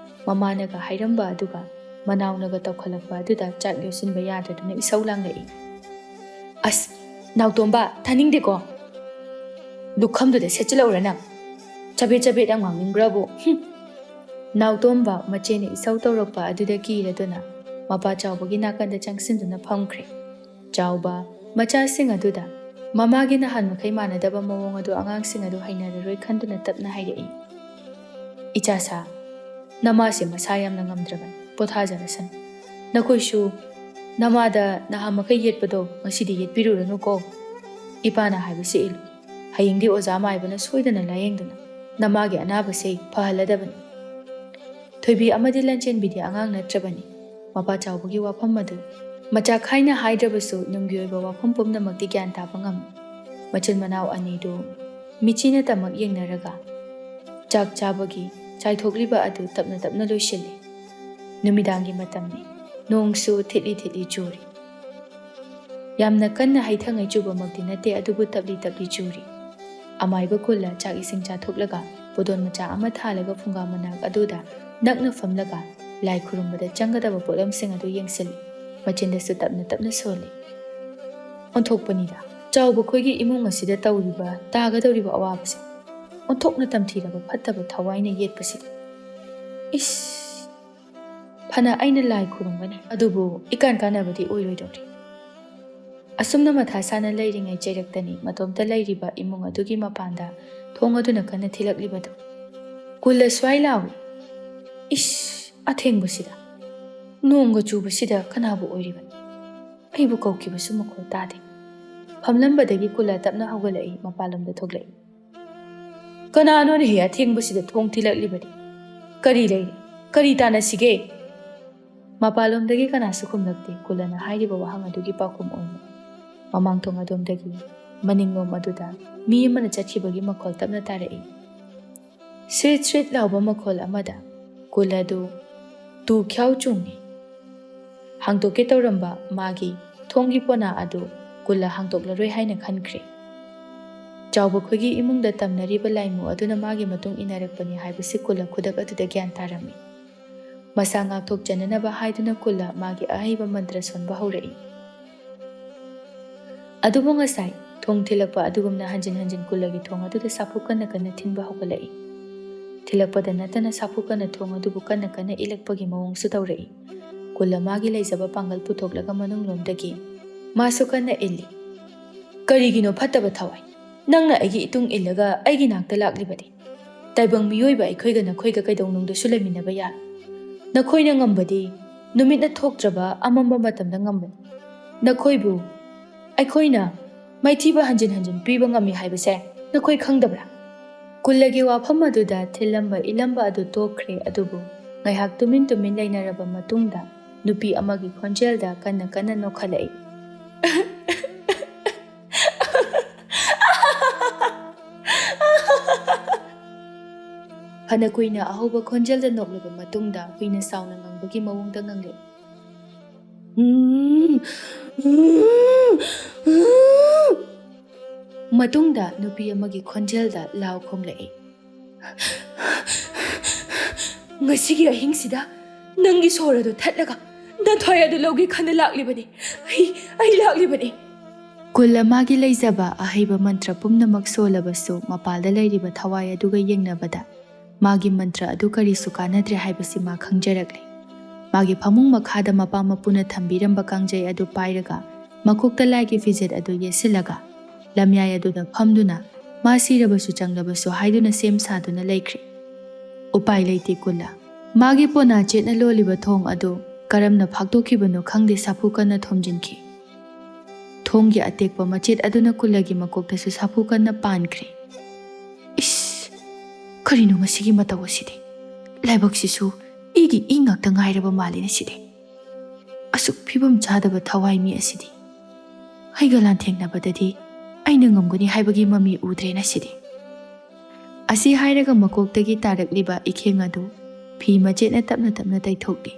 ꯃꯃꯥꯅꯒ ꯍꯥꯏꯔꯝꯕ ꯑꯗꯨꯒ ꯃꯅꯥꯎꯅꯒ ꯇꯧꯈꯠꯂꯛꯄ ꯑꯗꯨꯗ ꯆꯥꯛ ꯌꯣꯠꯁꯤꯟꯕ ꯌꯥꯗꯗꯨꯅ ꯏꯁꯧ ꯂꯥꯡꯂꯛꯏ꯫ "ꯑꯁ, ꯅꯥꯎꯇꯣꯝꯕ, ꯇꯥꯅꯤꯡꯗꯦꯀꯣ꯫ ꯂꯨꯈꯝꯗꯨꯗ ꯁꯦꯠꯆꯤꯜꯂꯛꯎꯔ ꯅꯪ? ꯆꯕꯦꯠ ꯆꯕꯦꯠ ꯌꯥꯝ ꯉꯥꯡꯅꯤꯡꯕ꯭ꯔꯕꯨ? ꯍꯨꯝ!" ꯅꯥꯎꯇꯣꯝꯕ ꯃꯆꯦꯅ ꯏꯁꯧ ꯇꯧꯔꯛꯄ ꯑꯗꯨꯗ ꯀꯤꯔꯗꯨꯅ ꯃꯄꯥ ꯆꯥꯎꯕꯒꯤ ꯅꯥꯀꯟꯗ ꯆꯪꯁꯤꯟꯗꯨꯅ ꯐꯝꯈ꯭ꯔꯦ꯫ ꯆꯥꯎꯕ ꯃꯆꯥꯁꯤꯡ ꯑꯗꯨꯗ ꯃꯃꯥꯒꯤ ꯅꯍꯥꯟ ꯃꯈꯩ ꯃꯥꯟꯅꯗꯕ ꯃꯑꯣꯡ ꯑꯗꯨ ꯑꯉꯥꯡꯁꯤꯡ ꯑꯗꯨ ꯍꯩꯅꯔꯔꯣꯏ ꯈꯟꯗꯨꯅ ꯇꯞꯅ ꯍꯥꯏꯔꯛꯏ, "ꯏꯆꯥꯁꯥ, ꯅꯃꯥꯁꯦ ꯃꯁꯥ ꯌꯥꯝꯅ ꯉꯝꯗ꯭ꯔꯕꯅꯤ, ꯄꯣꯊꯥꯖꯔꯁꯅꯨ꯫ ꯅꯈꯣꯏꯁꯨ ꯅꯃꯥꯗ ꯅꯍꯥꯟ ꯃꯈꯩ ꯌꯦꯠꯄꯗꯣ ꯉꯁꯤꯗꯤ ꯌꯦꯠꯄꯤꯔꯨꯔꯅꯨꯀꯣ꯫ ꯏꯄꯥꯅ ꯍꯥꯏꯕꯁꯦ ꯏꯜꯂꯨ꯫ ꯍꯌꯦꯡꯗꯤ ꯑꯣꯖꯥ ꯃꯥꯏꯕꯅ ꯁꯣꯏꯗꯅ ꯂꯥꯌꯦꯡꯗꯨꯅ ꯅꯃꯥꯒꯤ ꯑꯅꯥꯕꯁꯦ ꯐꯍꯜꯂꯗꯕꯅꯤ꯫" ꯊꯣꯏꯕꯤ ꯑꯃꯗꯤ ꯂꯟꯆꯦꯟꯕꯤꯗꯤ ꯑꯉꯥꯡ ꯅꯠꯇ꯭ꯔꯕꯅꯤ꯫ ꯃꯄꯥ ꯆꯥꯎꯕꯒꯤ ꯋꯥꯐꯝ ꯑꯗꯨ ꯃꯆꯥ ꯈꯥꯏꯅ ꯍꯥꯏꯗ꯭ꯔꯕꯁꯨ ꯅꯨꯡꯒꯤ ꯑꯣꯏꯕ ꯋꯥꯐꯝ ꯄꯨꯝꯅꯃꯛꯇꯤ ꯒ꯭ꯌꯥꯟ ꯇꯥꯕ ꯉꯝꯃꯤ꯫ ꯃꯆꯤꯟ ꯃꯅꯥꯎ ꯑꯅꯤꯗꯨ ꯃꯤꯆꯤꯅ ꯇꯃꯛ ꯌꯦꯡꯅꯔꯒ ꯆꯥꯛ ꯆꯥꯕꯒꯤ ꯆꯥꯏꯊꯣꯛꯂꯤꯕ ꯑꯗꯨ ꯇꯞꯅ ꯇꯞꯅ ꯂꯣꯏꯁꯤꯜꯂꯤ꯫ ꯅꯨꯃꯤꯗꯥꯡꯒꯤ ꯃꯇꯝꯅꯤ꯫ ꯅꯣꯡꯁꯨ ꯊꯤꯠꯂꯤ ꯊꯤꯠꯂꯤ ꯆꯨꯔꯤ꯫ ꯌꯥꯝꯅ ꯀꯟꯅ ꯍꯩꯊꯉꯩ ꯆꯨꯕꯃꯛꯇꯤ ꯅꯠꯇꯦ, ꯑꯗꯨꯕꯨ ꯇꯞꯂꯤ ꯇꯞꯂꯤ ꯆꯨꯔꯤ꯫ ꯑꯃꯥꯏꯕ ꯀꯨꯜꯂ ꯆꯥꯛ ꯏꯁꯤꯡ ꯆꯥꯊꯣꯛꯂꯒ ꯄꯣꯗꯣꯟ ꯃꯆꯥ ꯑꯃ ꯊꯥꯜꯂꯒ ꯐꯨꯡꯒꯥ ꯃꯅꯥꯛ ꯑꯗꯨꯗ ꯅꯛꯅ ꯐꯝꯂꯒ ꯂꯥꯏ ꯈꯨꯔꯨꯝꯕꯗ ꯆꯪꯒꯗꯕ ꯄꯣꯠꯂꯝꯁꯤꯡ ꯑꯗꯨ ꯌꯦꯡꯁꯤꯜꯂꯤ꯫ ꯃꯆꯤꯟꯗꯁꯨ ꯇꯞꯅ ꯇꯞꯅ ꯁꯣꯜꯂꯤ꯫ "ꯑꯣꯟꯊꯣꯛꯄꯅꯤꯗ, ꯆꯥꯎꯕ ꯈꯣꯏꯒꯤ ꯏꯃꯨꯡ ꯑꯁꯤꯗ ꯇꯧꯔꯤꯕ, ꯇꯥꯒꯗꯧꯔꯤꯕ ꯑꯋꯥꯕꯁꯦ꯫ ꯑꯣꯟꯊꯣꯛꯅ ꯇꯝꯊꯤꯔꯕ ꯐꯠꯇꯕ ꯊꯋꯥꯏꯅ ꯌꯦꯠꯄꯁꯤꯗ꯫ ꯏꯁ! ꯐꯅ ꯑꯩꯅ ꯂꯥꯏ ꯈꯨꯔꯨꯝꯒꯅꯤ, ꯑꯗꯨꯕꯨ ꯏꯀꯥꯟ ꯀꯥꯟꯅꯕꯗꯤ ꯑꯣꯏꯔꯣꯏꯗꯧꯔꯤ꯫" ꯑꯁꯨꯝꯅ ꯃꯊꯥ ꯁꯥꯅ ꯂꯩꯔꯤꯉꯩ ꯆꯩꯔꯛꯇꯅꯤ ꯃꯇꯣꯝꯇ ꯂꯩꯔꯤꯕ ꯏꯃꯨꯡ ꯑꯗꯨꯒꯤ ꯃꯄꯥꯟꯗ ꯊꯣꯡ ꯑꯗꯨꯅ ꯀꯟꯅ ꯊꯤꯜꯂꯛꯂꯤꯕꯗꯨ꯫ "ꯀꯨꯜꯂ ꯁ꯭ꯋꯥꯏ ꯂꯥꯎ!" "ꯏꯁ! ꯑꯊꯦꯡꯕꯁꯤꯗ, ꯅꯣꯡꯒ ꯆꯨꯕꯁꯤꯗ ꯀꯅꯥꯕꯨ ꯑꯣꯏꯔꯤꯕꯅꯣ? ꯑꯩꯕꯨ ꯀꯧꯈꯤꯕꯁꯨ ꯃꯈꯣꯜ ꯇꯥꯗꯦ꯫" ꯐꯝꯂꯝꯕꯗꯒꯤ ꯀꯨꯜꯂ ꯇꯞꯅ ꯍꯧꯒꯠꯂꯛꯏ, ꯃꯄꯥꯟꯂꯣꯝꯗ ꯊꯣꯛꯂꯛꯏ꯫ "ꯀꯅꯥꯅꯣꯅꯦꯍꯦ ꯑꯊꯦꯡꯕꯁꯤꯗ ꯊꯣꯡ ꯊꯤꯜꯂꯛꯂꯤꯕꯗꯤ? ꯀꯔꯤ ꯂꯩꯔꯦ? ꯀꯔꯤ ꯇꯥꯟꯅꯁꯤꯒꯦ?" ꯃꯄꯥꯟꯂꯣꯝꯗꯒꯤ ꯀꯅꯥꯁꯨ ꯈꯨꯝꯂꯛꯇꯦ꯫ ꯀꯨꯜꯂꯅ ꯍꯥꯏꯔꯤꯕ ꯋꯥꯍꯪ ꯑꯗꯨꯒꯤ ꯄꯥꯎꯈꯨꯝ ꯑꯣꯏꯅ ꯃꯃꯥꯡ ꯊꯣꯡ ꯑꯗꯣꯝꯗꯒꯤ ꯃꯅꯤꯡꯂꯣꯝ ꯑꯗꯨꯗ ꯃꯤ ꯑꯃꯅ ꯆꯠꯈꯤꯕꯒꯤ ꯃꯈꯣꯜ ꯇꯞꯅ ꯇꯥꯔꯛꯏ꯫ ꯁ꯭ꯔꯤꯠ ꯁ꯭ꯔꯤꯠ ꯂꯥꯎꯕ ꯃꯈꯣꯜ ꯑꯃꯗ ꯀꯨꯜ ꯑꯗꯨ ꯇꯨ ꯈ꯭ꯌꯥꯎ ꯆꯨꯡꯉꯤ꯫ ꯍꯥꯡꯗꯣꯛꯀꯦ ꯇꯧꯔꯝꯕ ꯃꯥꯒꯤ ꯊꯣꯡꯒꯤ ꯄꯣꯅꯥ ꯑꯗꯨ ꯀꯨꯜꯂ ꯍꯥꯡꯗꯣꯛꯂꯔꯣꯏ ꯍꯥꯏꯅ ꯈꯟꯈ꯭ꯔꯦ꯫ ꯆꯥꯎꯕ ꯈꯣꯏꯒꯤ ꯏꯃꯨꯡꯗ ꯇꯝꯅꯔꯤꯕ ꯂꯥꯏꯃꯨ ꯑꯗꯨꯅ ꯃꯥꯒꯤ ꯃꯇꯨꯡ ꯏꯟꯅꯔꯛꯄꯅꯤ ꯍꯥꯏꯕꯁꯤ ꯀꯨꯜꯂ ꯈꯨꯗꯛ ꯑꯗꯨꯗ ꯒ꯭ꯌꯥꯟ ꯇꯥꯔꯝꯃꯤ꯫ ꯃꯁꯥ ꯉꯥꯛꯊꯣꯛꯆꯅꯅꯕ ꯍꯥꯏꯗꯨꯅ ꯀꯨꯜꯂ ꯃꯥꯒꯤ ꯑꯍꯩꯕ ꯃꯟꯇ꯭ꯔ ꯁꯣꯟꯕ ꯍꯧꯔꯛꯏ꯫ ꯑꯗꯨꯕꯨ ꯉꯁꯥꯏ ꯊꯣꯡ ꯊꯤꯜꯂꯛꯄ ꯑꯗꯨꯒꯨꯝꯅ ꯍꯟꯖꯤꯟ ꯍꯟꯖꯤꯟ ꯀꯨꯜꯂꯒꯤ ꯊꯣꯡ ꯑꯗꯨꯗ ꯁꯥꯐꯨ ꯀꯟꯅ ꯀꯟꯅ ꯊꯤꯟꯕ ꯍꯧꯒꯠꯂꯛꯏ꯫ ꯊꯤꯜꯂꯛꯄꯗ ꯅꯠꯇꯅ ꯁꯥꯐꯨ ꯀꯟꯅ ꯊꯣꯡ ꯑꯗꯨꯕꯨ ꯀꯟꯅ ꯀꯟꯅ ꯏꯜꯂꯛꯄꯒꯤ ꯃꯑꯣꯡꯁꯨ ꯇꯧꯔꯛꯏ꯫ ꯀꯨꯜꯂ ꯃꯥꯒꯤ ꯂꯩꯖꯕ ꯄꯥꯡꯒꯜ ꯄꯨꯊꯣꯛꯂꯒ ꯃꯅꯨꯡꯂꯣꯝꯗꯒꯤ ꯃꯥꯁꯨ ꯀꯟꯅ ꯏꯜꯂꯤ꯫ "ꯀꯔꯤꯒꯤꯅꯣ ꯐꯠꯇꯕ ꯊꯋꯥꯏ? ꯅꯪꯅ ꯑꯩꯒꯤ ꯏꯇꯨꯡ ꯏꯜꯂꯒ ꯑꯩꯒꯤ ꯅꯥꯛꯇ ꯂꯥꯛꯂꯤꯕꯗꯤ? ꯇꯥꯏꯕꯪ ꯃꯤꯑꯣꯏꯕ ꯑꯩꯈꯣꯏꯒ ꯅꯈꯣꯏꯒ ꯀꯩꯗꯧꯅꯨꯡꯗꯁꯨ ꯂꯩꯃꯤꯟꯅꯕ ꯌꯥꯔꯣꯏ꯫ ꯅꯈꯣꯏꯅ ꯉꯝꯕꯗꯤ ꯅꯨꯃꯤꯠꯅ ꯊꯣꯛꯇ꯭ꯔꯕ ꯑꯃꯝꯕ ꯃꯇꯝꯗ ꯉꯝꯕꯅꯤ꯫ ꯅꯈꯣꯏꯕꯨ ꯑꯩꯈꯣꯏꯅ ꯃꯥꯏꯊꯤꯕ ꯍꯟꯖꯤꯟ ꯍꯟꯖꯤꯟ ꯄꯤꯕ ꯉꯝꯃꯤ ꯍꯥꯏꯕꯁꯦ ꯅꯈꯣꯏ ꯈꯪꯗꯕ꯭ꯔꯥ?" ꯀꯨꯜꯂꯒꯤ ꯋꯥꯐꯝ ꯑꯗꯨꯗ ꯊꯤꯜꯂꯝꯕ ꯏꯜꯂꯝꯕ ꯑꯗꯨ ꯇꯣꯛꯈ꯭ꯔꯦ, ꯑꯗꯨꯕꯨ ꯉꯥꯏꯍꯥꯛ ꯇꯨꯃꯤꯟ ꯇꯨꯃꯤꯟ ꯂꯩꯅꯔꯕ ꯃꯇꯨꯡꯗ ꯅꯨꯄꯤ ꯑꯃꯒꯤ ꯈꯣꯟꯖꯦꯜꯗ ꯀꯟꯅ ꯀꯟꯅ ꯅꯣꯛꯈꯠꯂꯛꯏ꯫ ꯐꯅ ꯀꯨꯏꯅ ꯑꯍꯧꯕ ꯈꯣꯟꯖꯦꯜꯗ ꯅꯣꯛꯂꯕ ꯃꯇꯨꯡꯗ ꯍꯨꯏꯅ ꯁꯥꯎꯅ ꯉꯪꯕꯒꯤ ꯃꯑꯣꯡꯗ ꯉꯪꯂꯛꯏ꯫ ꯎꯝ, ꯎꯝ, ꯎꯝ꯫ ꯃꯇꯨꯡꯗ ꯅꯨꯄꯤ ꯑꯃꯒꯤ ꯈꯣꯟꯖꯦꯜꯗ ꯂꯥꯎ ꯈꯣꯡꯂꯛꯏ, "ꯉꯁꯤꯒꯤ ꯑꯍꯤꯡꯁꯤꯗ ꯅꯪꯒꯤ ꯁꯣꯔ ꯑꯗꯨ ꯊꯠꯂꯒ ꯅꯊ꯭ꯋꯥꯏ ꯑꯗꯨ ꯂꯧꯒꯦ ꯈꯟꯅ ꯂꯥꯛꯂꯤꯕꯅꯤ꯫ ꯑꯩ, ꯑꯩ ꯂꯥꯛꯂꯤꯕꯅꯤ꯫" ꯀꯨꯜꯂ ꯃꯥꯒꯤ ꯂꯩꯖꯕ ꯑꯍꯩꯕ ꯃꯟꯇ꯭ꯔ ꯄꯨꯝꯅꯃꯛ ꯁꯣꯜꯂꯕꯁꯨ, ꯃꯄꯥꯜꯗ ꯂꯩꯔꯤꯕ ꯊꯋꯥꯏ ꯑꯗꯨꯒ ꯌꯦꯡꯅꯕꯗ ꯃꯥꯒꯤ ꯃꯟꯇ꯭ꯔ ꯑꯗꯨ ꯀꯔꯤꯁꯨ ꯀꯥꯟꯅꯗ꯭ꯔꯦ ꯍꯥꯏꯕꯁꯤ ꯃꯥ ꯈꯪꯖꯔꯛꯂꯦ꯫ ꯃꯥꯒꯤ ꯐꯃꯨꯡ ꯃꯈꯥꯗ ꯃꯄꯥ ꯃꯄꯨꯅ ꯊꯝꯕꯤꯔꯝꯕ ꯀꯥꯡꯖꯩ ꯑꯗꯨ ꯄꯥꯏꯔꯒ, ꯃꯀꯣꯛꯇ ꯂꯥꯏꯒꯤ ꯐꯤꯖꯦꯠ ꯑꯗꯨ ꯌꯦꯠꯁꯤꯜꯂꯒ, ꯂꯝꯌꯥꯏ ꯑꯗꯨꯗ ꯐꯝꯗꯨꯅ, ꯃꯥ ꯁꯤꯔꯕꯁꯨ ꯆꯪꯂꯕꯁꯨ ꯍꯥꯏꯗꯨꯅ ꯁꯦꯝ ꯁꯥꯗꯨꯅ ꯂꯩꯈ꯭ꯔꯦ꯫ ꯎꯄꯥꯏ ꯂꯩꯇꯦ ꯀꯨꯜꯂ꯫ ꯃꯥꯒꯤ ꯄꯣꯅꯥ ꯆꯦꯠꯅ ꯂꯣꯜꯂꯤꯕ ꯊꯣꯡ ꯑꯗꯨ ꯀꯔꯝꯅ ꯐꯥꯛꯇꯣꯛꯈꯤꯕꯅꯣ ꯈꯪꯗꯦ, ꯁꯥꯐꯨ ꯀꯟꯅ ꯊꯣꯝꯖꯤꯟꯈꯤ꯫ ꯊꯣꯡꯒꯤ ꯑꯇꯦꯛꯄ ꯃꯆꯦꯠ ꯑꯗꯨꯅ ꯀꯨꯜꯂꯒꯤ ꯃꯀꯣꯛꯇꯁꯨ ꯁꯥꯐꯨ ꯀꯟꯅ ꯄꯥꯟꯈ꯭ꯔꯦ꯫ "ꯏꯁ! ꯀꯔꯤꯅꯣ ꯉꯁꯤꯒꯤ ꯃꯇꯧ ꯑꯁꯤꯗꯤ? ꯂꯥꯏꯕꯛꯁꯤꯁꯨ ꯏꯒꯤ ꯏ ꯉꯥꯛꯇ ꯉꯥꯏꯔꯕ ꯃꯥꯜꯂꯤꯅꯦ ꯁꯤꯗꯤ꯫ ꯑꯁꯨꯛ ꯐꯤꯕꯝ ꯆꯥꯗꯕ ꯊꯋꯥꯏ ꯃꯤ ꯑꯁꯤꯗꯤ꯫ ꯑꯩꯒ ꯂꯥꯟꯊꯦꯡꯅꯕꯗꯗꯤ ꯑꯩꯅ ꯉꯝꯒꯅꯤ ꯍꯥꯏꯕꯒꯤ ꯃꯃꯤ ꯎꯗ꯭ꯔꯦꯅ ꯁꯤꯗꯤ꯫" ꯑꯁꯤ ꯍꯥꯏꯔꯒ ꯃꯀꯣꯛꯇꯒꯤ ꯇꯥꯔꯛꯂꯤꯕ ꯏꯈꯦꯡ ꯑꯗꯨ ꯐꯤ ꯃꯆꯦꯠꯅ ꯇꯞꯅ ꯇꯞꯅ ꯇꯩꯊꯣꯛꯂꯤ꯫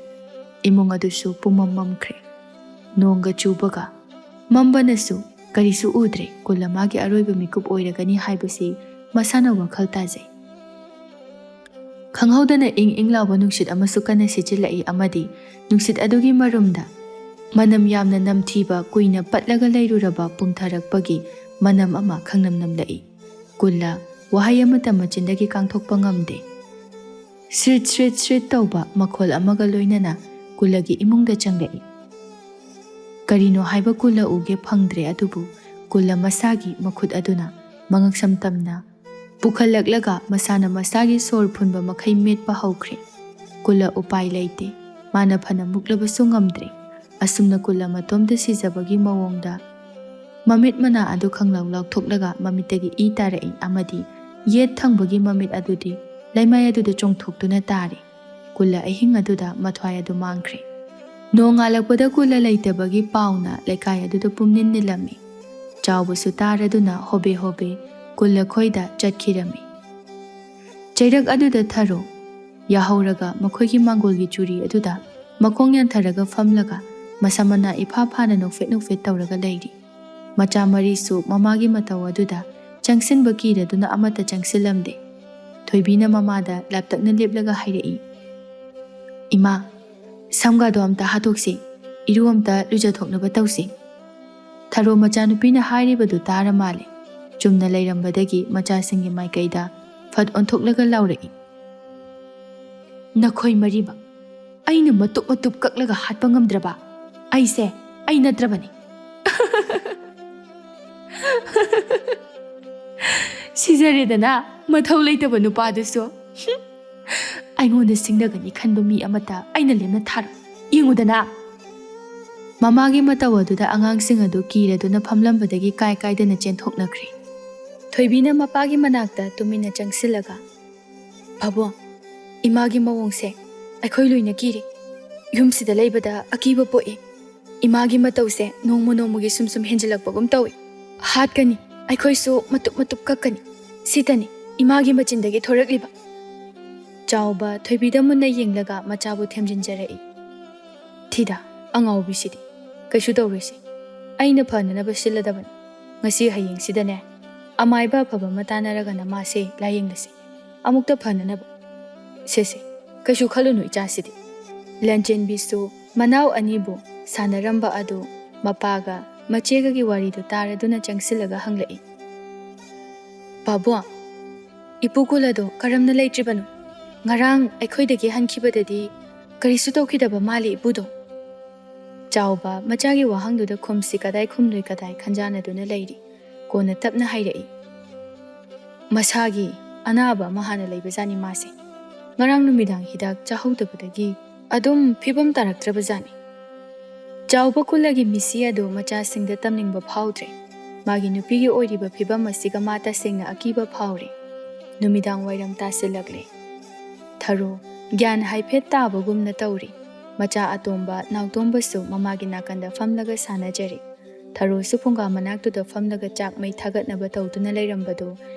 ꯏꯃꯨꯡ ꯑꯗꯨꯁꯨ ꯄꯨꯝꯃꯝ ꯃꯝꯈ꯭ꯔꯦ꯫ ꯅꯣꯡꯒ ꯆꯨꯕꯒ ꯃꯝꯕꯅꯁꯨ ꯀꯔꯤꯁꯨ ꯎꯗ꯭ꯔꯦ꯫ ꯀꯨꯜꯂ ꯃꯥꯒꯤ ꯑꯔꯣꯏꯕ ꯃꯤꯀꯨꯞ ꯑꯣꯏꯔꯒꯅꯤ ꯍꯥꯏꯕꯁꯤ ꯃꯁꯥꯅ ꯋꯥꯈꯜ ꯇꯥꯖꯩ꯫ ꯈꯪꯍꯧꯗꯅ ꯏꯪ ꯏꯪ ꯂꯥꯎꯕ ꯅꯨꯡꯁꯤꯠ ꯑꯃꯁꯨ ꯀꯟꯅ ꯁꯤꯠꯆꯤꯜꯂꯛꯏ ꯑꯃꯗꯤ ꯅꯨꯡꯁꯤꯠ ꯑꯗꯨꯒꯤ ꯃꯔꯨꯝꯗ ꯃꯅꯝ ꯌꯥꯝꯅ ꯅꯝꯊꯤꯕ, ꯀꯨꯏꯅ ꯄꯠꯂꯒ ꯂꯩꯔꯨꯔꯕ ꯄꯨꯝꯊꯔꯛꯄꯒꯤ ꯃꯅꯝ ꯑꯃ ꯈꯪꯅꯝ ꯅꯝꯂꯛꯏ꯫ ꯀꯨꯜꯂ ꯋꯥꯍꯩ ꯑꯃꯠꯇ ꯃꯆꯤꯟꯗꯒꯤ ꯀꯥꯡꯊꯣꯛꯄ ꯉꯝꯗꯦ꯫ ꯁ꯭ꯔꯤꯠ ꯁ꯭ꯔꯤꯠ ꯁ꯭ꯔꯤꯠ ꯇꯧꯕ ꯃꯈꯣꯜ ꯑꯃꯒ ꯂꯣꯏꯅꯅ ꯀꯨꯜꯂꯒꯤ ꯏꯃꯨꯡꯗ ꯆꯪꯂꯛꯏ꯫ ꯀꯔꯤꯅꯣ ꯍꯥꯏꯕ ꯀꯨꯜꯂ ꯎꯒꯦ ꯐꯪꯗ꯭ꯔꯦ, ꯑꯗꯨꯕꯨ ꯀꯨꯜꯂ ꯃꯁꯥꯒꯤ ꯃꯈꯨꯠ ꯑꯗꯨꯅ ꯃꯉꯛꯁꯝ ꯇꯝꯅ ꯄꯨꯈꯠꯂꯛꯂꯒ ꯃꯁꯥꯅ ꯃꯁꯥꯒꯤ ꯁꯣꯔ ꯐꯨꯟꯕ ꯃꯈꯩ ꯃꯦꯠꯄ ꯍꯧꯈ꯭ꯔꯦ꯫ ꯀꯨꯜꯂ ꯎꯄꯥꯏ ꯂꯩꯇꯦ꯫ ꯃꯥꯅ ꯐꯅ ꯃꯨꯛꯂꯕꯁꯨ ꯉꯝꯗ꯭ꯔꯦ꯫ ꯑꯁꯨꯝꯅ ꯀꯨꯜꯂ ꯃꯇꯣꯝꯇ ꯁꯤꯖꯕꯒꯤ ꯃꯑꯣꯡꯗ ꯃꯃꯤꯠ ꯃꯅꯥ ꯑꯗꯨ ꯈꯪꯂꯥꯎ ꯂꯥꯎꯊꯣꯛꯂꯒ ꯃꯃꯤꯠꯇꯒꯤ ꯏ ꯇꯥꯔꯛꯏ ꯑꯃꯗꯤ ꯌꯦꯠ ꯊꯪꯕꯒꯤ ꯃꯃꯤꯠ ꯑꯗꯨꯗꯤ ꯂꯩꯃꯥꯏ ꯑꯗꯨꯗ ꯆꯣꯡꯊꯣꯛꯇꯨꯅ ꯇꯥꯔꯦ꯫ ꯀꯨꯜꯂ ꯑꯍꯤꯡ ꯑꯗꯨꯗ ꯃꯊ꯭ꯋꯥꯏ ꯑꯗꯨ ꯃꯥꯡꯈ꯭ꯔꯦ꯫ ꯅꯣꯡꯉꯥꯜꯂꯛꯄꯗ ꯀꯨꯜꯂ ꯂꯩꯇꯕꯒꯤ ꯄꯥꯎꯅ ꯂꯩꯀꯥꯏ ꯑꯗꯨꯗ ꯄꯨꯝꯅꯤꯟ ꯅꯤꯜꯂꯝꯃꯤ꯫ ꯆꯥꯎꯕꯁꯨ ꯇꯥꯔꯗꯨꯅ ꯍꯣꯕꯦ ꯍꯣꯕꯦ ꯀꯨꯜꯂ ꯈꯣꯏꯗ ꯆꯠꯈꯤꯔꯝꯃꯤ꯫ ꯆꯩꯔꯛ ꯑꯗꯨꯗ ꯊꯔꯣ ꯌꯥꯍꯧꯔꯒ ꯃꯈꯣꯏꯒꯤ ꯃꯥꯡꯒꯣꯜꯒꯤ ꯆꯨꯔꯤ ꯑꯗꯨꯗ ꯃꯈꯣꯡ ꯌꯥꯟꯊꯔꯒ ꯐꯝꯂꯒ ꯃꯁꯝ ꯃꯅꯥ ꯏꯐꯥ ꯐꯥꯅ ꯅꯣꯛꯐꯦꯠ ꯅꯣꯛꯐꯦꯠ ꯇꯧꯔꯒ ꯂꯩꯔꯤ꯫ ꯃꯆꯥ ꯃꯔꯤꯁꯨ ꯃꯃꯥꯒꯤ ꯃꯇꯧ ꯑꯗꯨꯗ ꯆꯪꯁꯤꯟꯕ ꯀꯤꯔꯗꯨꯅ ꯑꯃꯠꯇ ꯆꯪꯁꯤꯜꯂꯝꯗꯦ꯫ ꯊꯣꯏꯕꯤꯅ ꯃꯃꯥꯗ ꯂꯥꯞꯇꯛꯅ ꯂꯦꯞꯂꯒ ꯍꯥꯏꯔꯛꯏ, "ꯏꯃꯥ, ꯁꯝꯒꯥꯗꯣ ꯑꯝꯇ ꯍꯥꯠꯇꯣꯛꯁꯤ, ꯏꯔꯨ ꯑꯝꯇ ꯂꯨꯖꯊꯣꯛꯅꯕ ꯇꯧꯁꯤ꯫" ꯊꯔꯣ ꯃꯆꯥꯅꯨꯄꯤꯅ ꯍꯥꯏꯔꯤꯕꯗꯨ ꯇꯥꯔ ꯃꯥꯜꯂꯦ꯫ ꯆꯨꯝꯅ ꯂꯩꯔꯝꯕꯗꯒꯤ ꯃꯆꯥꯁꯤꯡꯒꯤ ꯃꯥꯏꯀꯩꯗ ꯐꯠ ꯑꯣꯟꯊꯣꯛꯂꯒ ꯂꯥꯎꯔꯛꯏ, "ꯅꯈꯣꯏ ꯃꯔꯤꯃꯛ ꯑꯩꯅ ꯃꯇꯨꯞ ꯃꯇꯨꯞ ꯀꯛꯂꯒ ꯍꯥꯠꯄ ꯉꯝꯗ꯭ꯔꯕ ꯑꯩꯁꯦ ꯑꯩ ꯅꯠꯇ꯭ꯔꯕꯅꯤ꯫" "ꯁꯤꯖꯔꯦꯗꯅ, ꯃꯊꯧ ꯂꯩꯇꯕ ꯅꯨꯄꯥꯗꯨꯁꯨ꯫ ꯑꯩꯉꯣꯟꯗ ꯁꯤꯡꯅꯒꯅꯤ ꯈꯟꯕ ꯃꯤ ꯑꯃꯠꯇ ꯑꯩꯅ ꯂꯦꯝꯅ ꯊꯥꯔꯣꯏ꯫ ꯌꯦꯡꯉꯨꯗꯅ꯫" ꯃꯃꯥꯒꯤ ꯃꯇꯧ ꯑꯗꯨꯗ ꯑꯉꯥꯡꯁꯤꯡ ꯑꯗꯨ ꯀꯤꯔꯗꯨꯅ ꯐꯝꯂꯝꯕꯗꯒꯤ ꯀꯥꯏ ꯀꯥꯏꯗꯅ ꯆꯦꯟꯊꯣꯛꯅꯈ꯭ꯔꯦ꯫ ꯊꯣꯏꯕꯤꯅ ꯃꯄꯥꯒꯤ ꯃꯅꯥꯛꯇ ꯇꯨꯃꯤꯟꯅ ꯆꯪꯁꯤꯜꯂꯒ, "ꯄꯥꯕꯨꯡ, ꯏꯃꯥꯒꯤ ꯃꯑꯣꯡꯁꯦ ꯑꯩꯈꯣꯏ ꯂꯣꯏꯅ ꯀꯤꯔꯦ꯫ ꯌꯨꯝꯁꯤꯗ ꯂꯩꯕꯗ ꯑꯀꯤꯕ ꯄꯣꯛꯏ꯫ ꯏꯃꯥꯒꯤ ꯃꯇꯧꯁꯦ ꯅꯣꯡꯃ ꯅꯣꯡꯃꯒꯤ ꯁꯨꯝ ꯁꯨꯝ ꯍꯦꯟꯖꯤꯜꯂꯛꯄꯒꯨꯝ ꯇꯧꯏ꯫ ꯍꯥꯠꯀꯅꯤ, ꯑꯩꯈꯣꯏꯁꯨ ꯃꯇꯨꯞ ꯃꯇꯨꯞ ꯀꯛꯀꯅꯤ꯫ ꯁꯤꯇꯅꯤ ꯏꯃꯥꯒꯤ ꯃꯆꯤꯟꯗꯒꯤ ꯊꯣꯔꯛꯂꯤꯕ꯫" ꯆꯥꯎꯕ ꯊꯣꯏꯕꯤꯗ ꯃꯨꯟꯅ ꯌꯦꯡꯂꯒ ꯃꯆꯥꯕꯨ ꯊꯦꯝꯖꯤꯟꯖꯔꯛꯏ꯫ "ꯊꯤꯗ, ꯑꯉꯥꯎꯕꯤꯁꯤꯗꯤ꯫ ꯀꯩꯁꯨ ꯇꯧꯔꯣꯏꯁꯦ꯫ ꯑꯩꯅ ꯐꯅꯅꯕ ꯁꯤꯜꯂꯗꯕꯅꯤ꯫ ꯉꯁꯤ ꯍꯌꯦꯡꯁꯤꯗꯅꯦ, ꯑꯃꯥꯏꯕ ꯑꯐꯕ ꯑꯃ ꯇꯥꯟꯅꯔꯒꯅ ꯃꯥꯁꯦ ꯂꯥꯌꯦꯡꯂꯁꯤ꯫ ꯑꯃꯨꯛꯇ ꯐꯅꯅꯕ꯫ ꯁꯦꯁꯦ, ꯀꯩꯁꯨ ꯈꯜꯂꯨꯅꯨ ꯏꯆꯥꯁꯤꯗꯤ꯫" ꯂꯟꯆꯦꯟꯕꯤꯁꯨ ꯃꯅꯥꯎ ꯑꯅꯤꯕꯨ ꯁꯥꯟꯅꯔꯝꯕ ꯑꯗꯨ ꯃꯄꯥꯒ ꯃꯆꯦꯒꯒꯤ ꯋꯥꯔꯤꯗꯨ ꯇꯥꯔꯗꯨꯅ ꯆꯪꯁꯤꯜꯂꯒ ꯍꯪꯂꯛꯏ, "ꯄꯥꯕꯨꯡ, ꯏꯄꯨ ꯀꯨꯜ ꯑꯗꯣ ꯀꯔꯝꯅ ꯂꯩꯇ꯭ꯔꯤꯕꯅꯣ? ꯉꯔꯥꯡ ꯑꯩꯈꯣꯏꯗꯒꯤ ꯍꯟꯈꯤꯕꯗꯗꯤ ꯀꯔꯤꯁꯨ ꯇꯧꯈꯤꯗꯕ ꯃꯥꯜꯂꯤ ꯏꯄꯨꯗꯣ꯫" ꯆꯥꯎꯕ ꯃꯆꯥꯒꯤ ꯋꯥꯍꯪꯗꯨꯗ ꯈꯨꯝꯁꯤ ꯀꯗꯥꯏ ꯈꯨꯝꯂꯣꯏ ꯀꯗꯥꯏ ꯈꯟꯖꯥꯟꯅꯗꯨꯅ ꯂꯩꯔꯤ꯫ ꯀꯣꯟꯅ ꯇꯞꯅ ꯍꯥꯏꯔꯛꯏ, "ꯃꯁꯥꯒꯤ ꯑꯅꯥꯕ ꯑꯃ ꯍꯥꯟꯅ ꯂꯩꯕꯖꯥꯠꯅꯤ ꯃꯥꯁꯦ꯫ ꯉꯔꯥꯡ ꯅꯨꯃꯤꯗꯥꯡ ꯍꯤꯗꯥꯛ ꯆꯥꯍꯧꯗꯕꯗꯒꯤ ꯑꯗꯨꯝ ꯐꯤꯕꯝ ꯇꯥꯔꯛꯇ꯭ꯔꯕꯖꯥꯠꯅꯤ꯫" ꯆꯥꯎꯕ ꯀꯨꯜꯂꯒꯤ ꯃꯤꯁꯤ ꯑꯗꯨ ꯃꯆꯥꯁꯤꯡꯗ ꯇꯝꯅꯤꯡꯕ ꯐꯥꯎꯗ꯭ꯔꯦ꯫ ꯃꯥꯒꯤ ꯅꯨꯄꯤꯒꯤ ꯑꯣꯏꯔꯤꯕ ꯐꯤꯕꯝ ꯑꯁꯤꯒ ꯃꯥ ꯇꯁꯦꯡꯅ ꯑꯀꯤꯕ ꯐꯥꯎꯔꯦ꯫ ꯅꯨꯃꯤꯗꯥꯡ ꯋꯥꯏꯔꯝ ꯇꯥꯁꯤꯜꯂꯛꯂꯦ꯫ ꯊꯔꯣ ꯒ꯭ꯌꯥꯟ ꯍꯥꯏꯐꯦꯠ ꯇꯥꯕꯒꯨꯝꯅ ꯇꯧꯔꯤ꯫ ꯃꯆꯥ ꯑꯇꯣꯝꯕ ꯅꯥꯎꯇꯣꯝꯕꯁꯨ ꯃꯃꯥꯒꯤ ꯅꯥꯀꯟꯗ ꯐꯝꯂꯒ ꯁꯥꯟꯅꯖꯔꯤ꯫ ꯊꯔꯣꯁꯨ ꯐꯨꯡꯒꯥ ꯃꯅꯥꯛꯇꯨꯗ ꯐꯝꯂꯒ ꯆꯥꯛ ꯃꯩ ꯊꯥꯒꯠꯅꯕ ꯇꯧꯗꯨꯅ ꯂꯩꯔꯝꯕꯗꯨ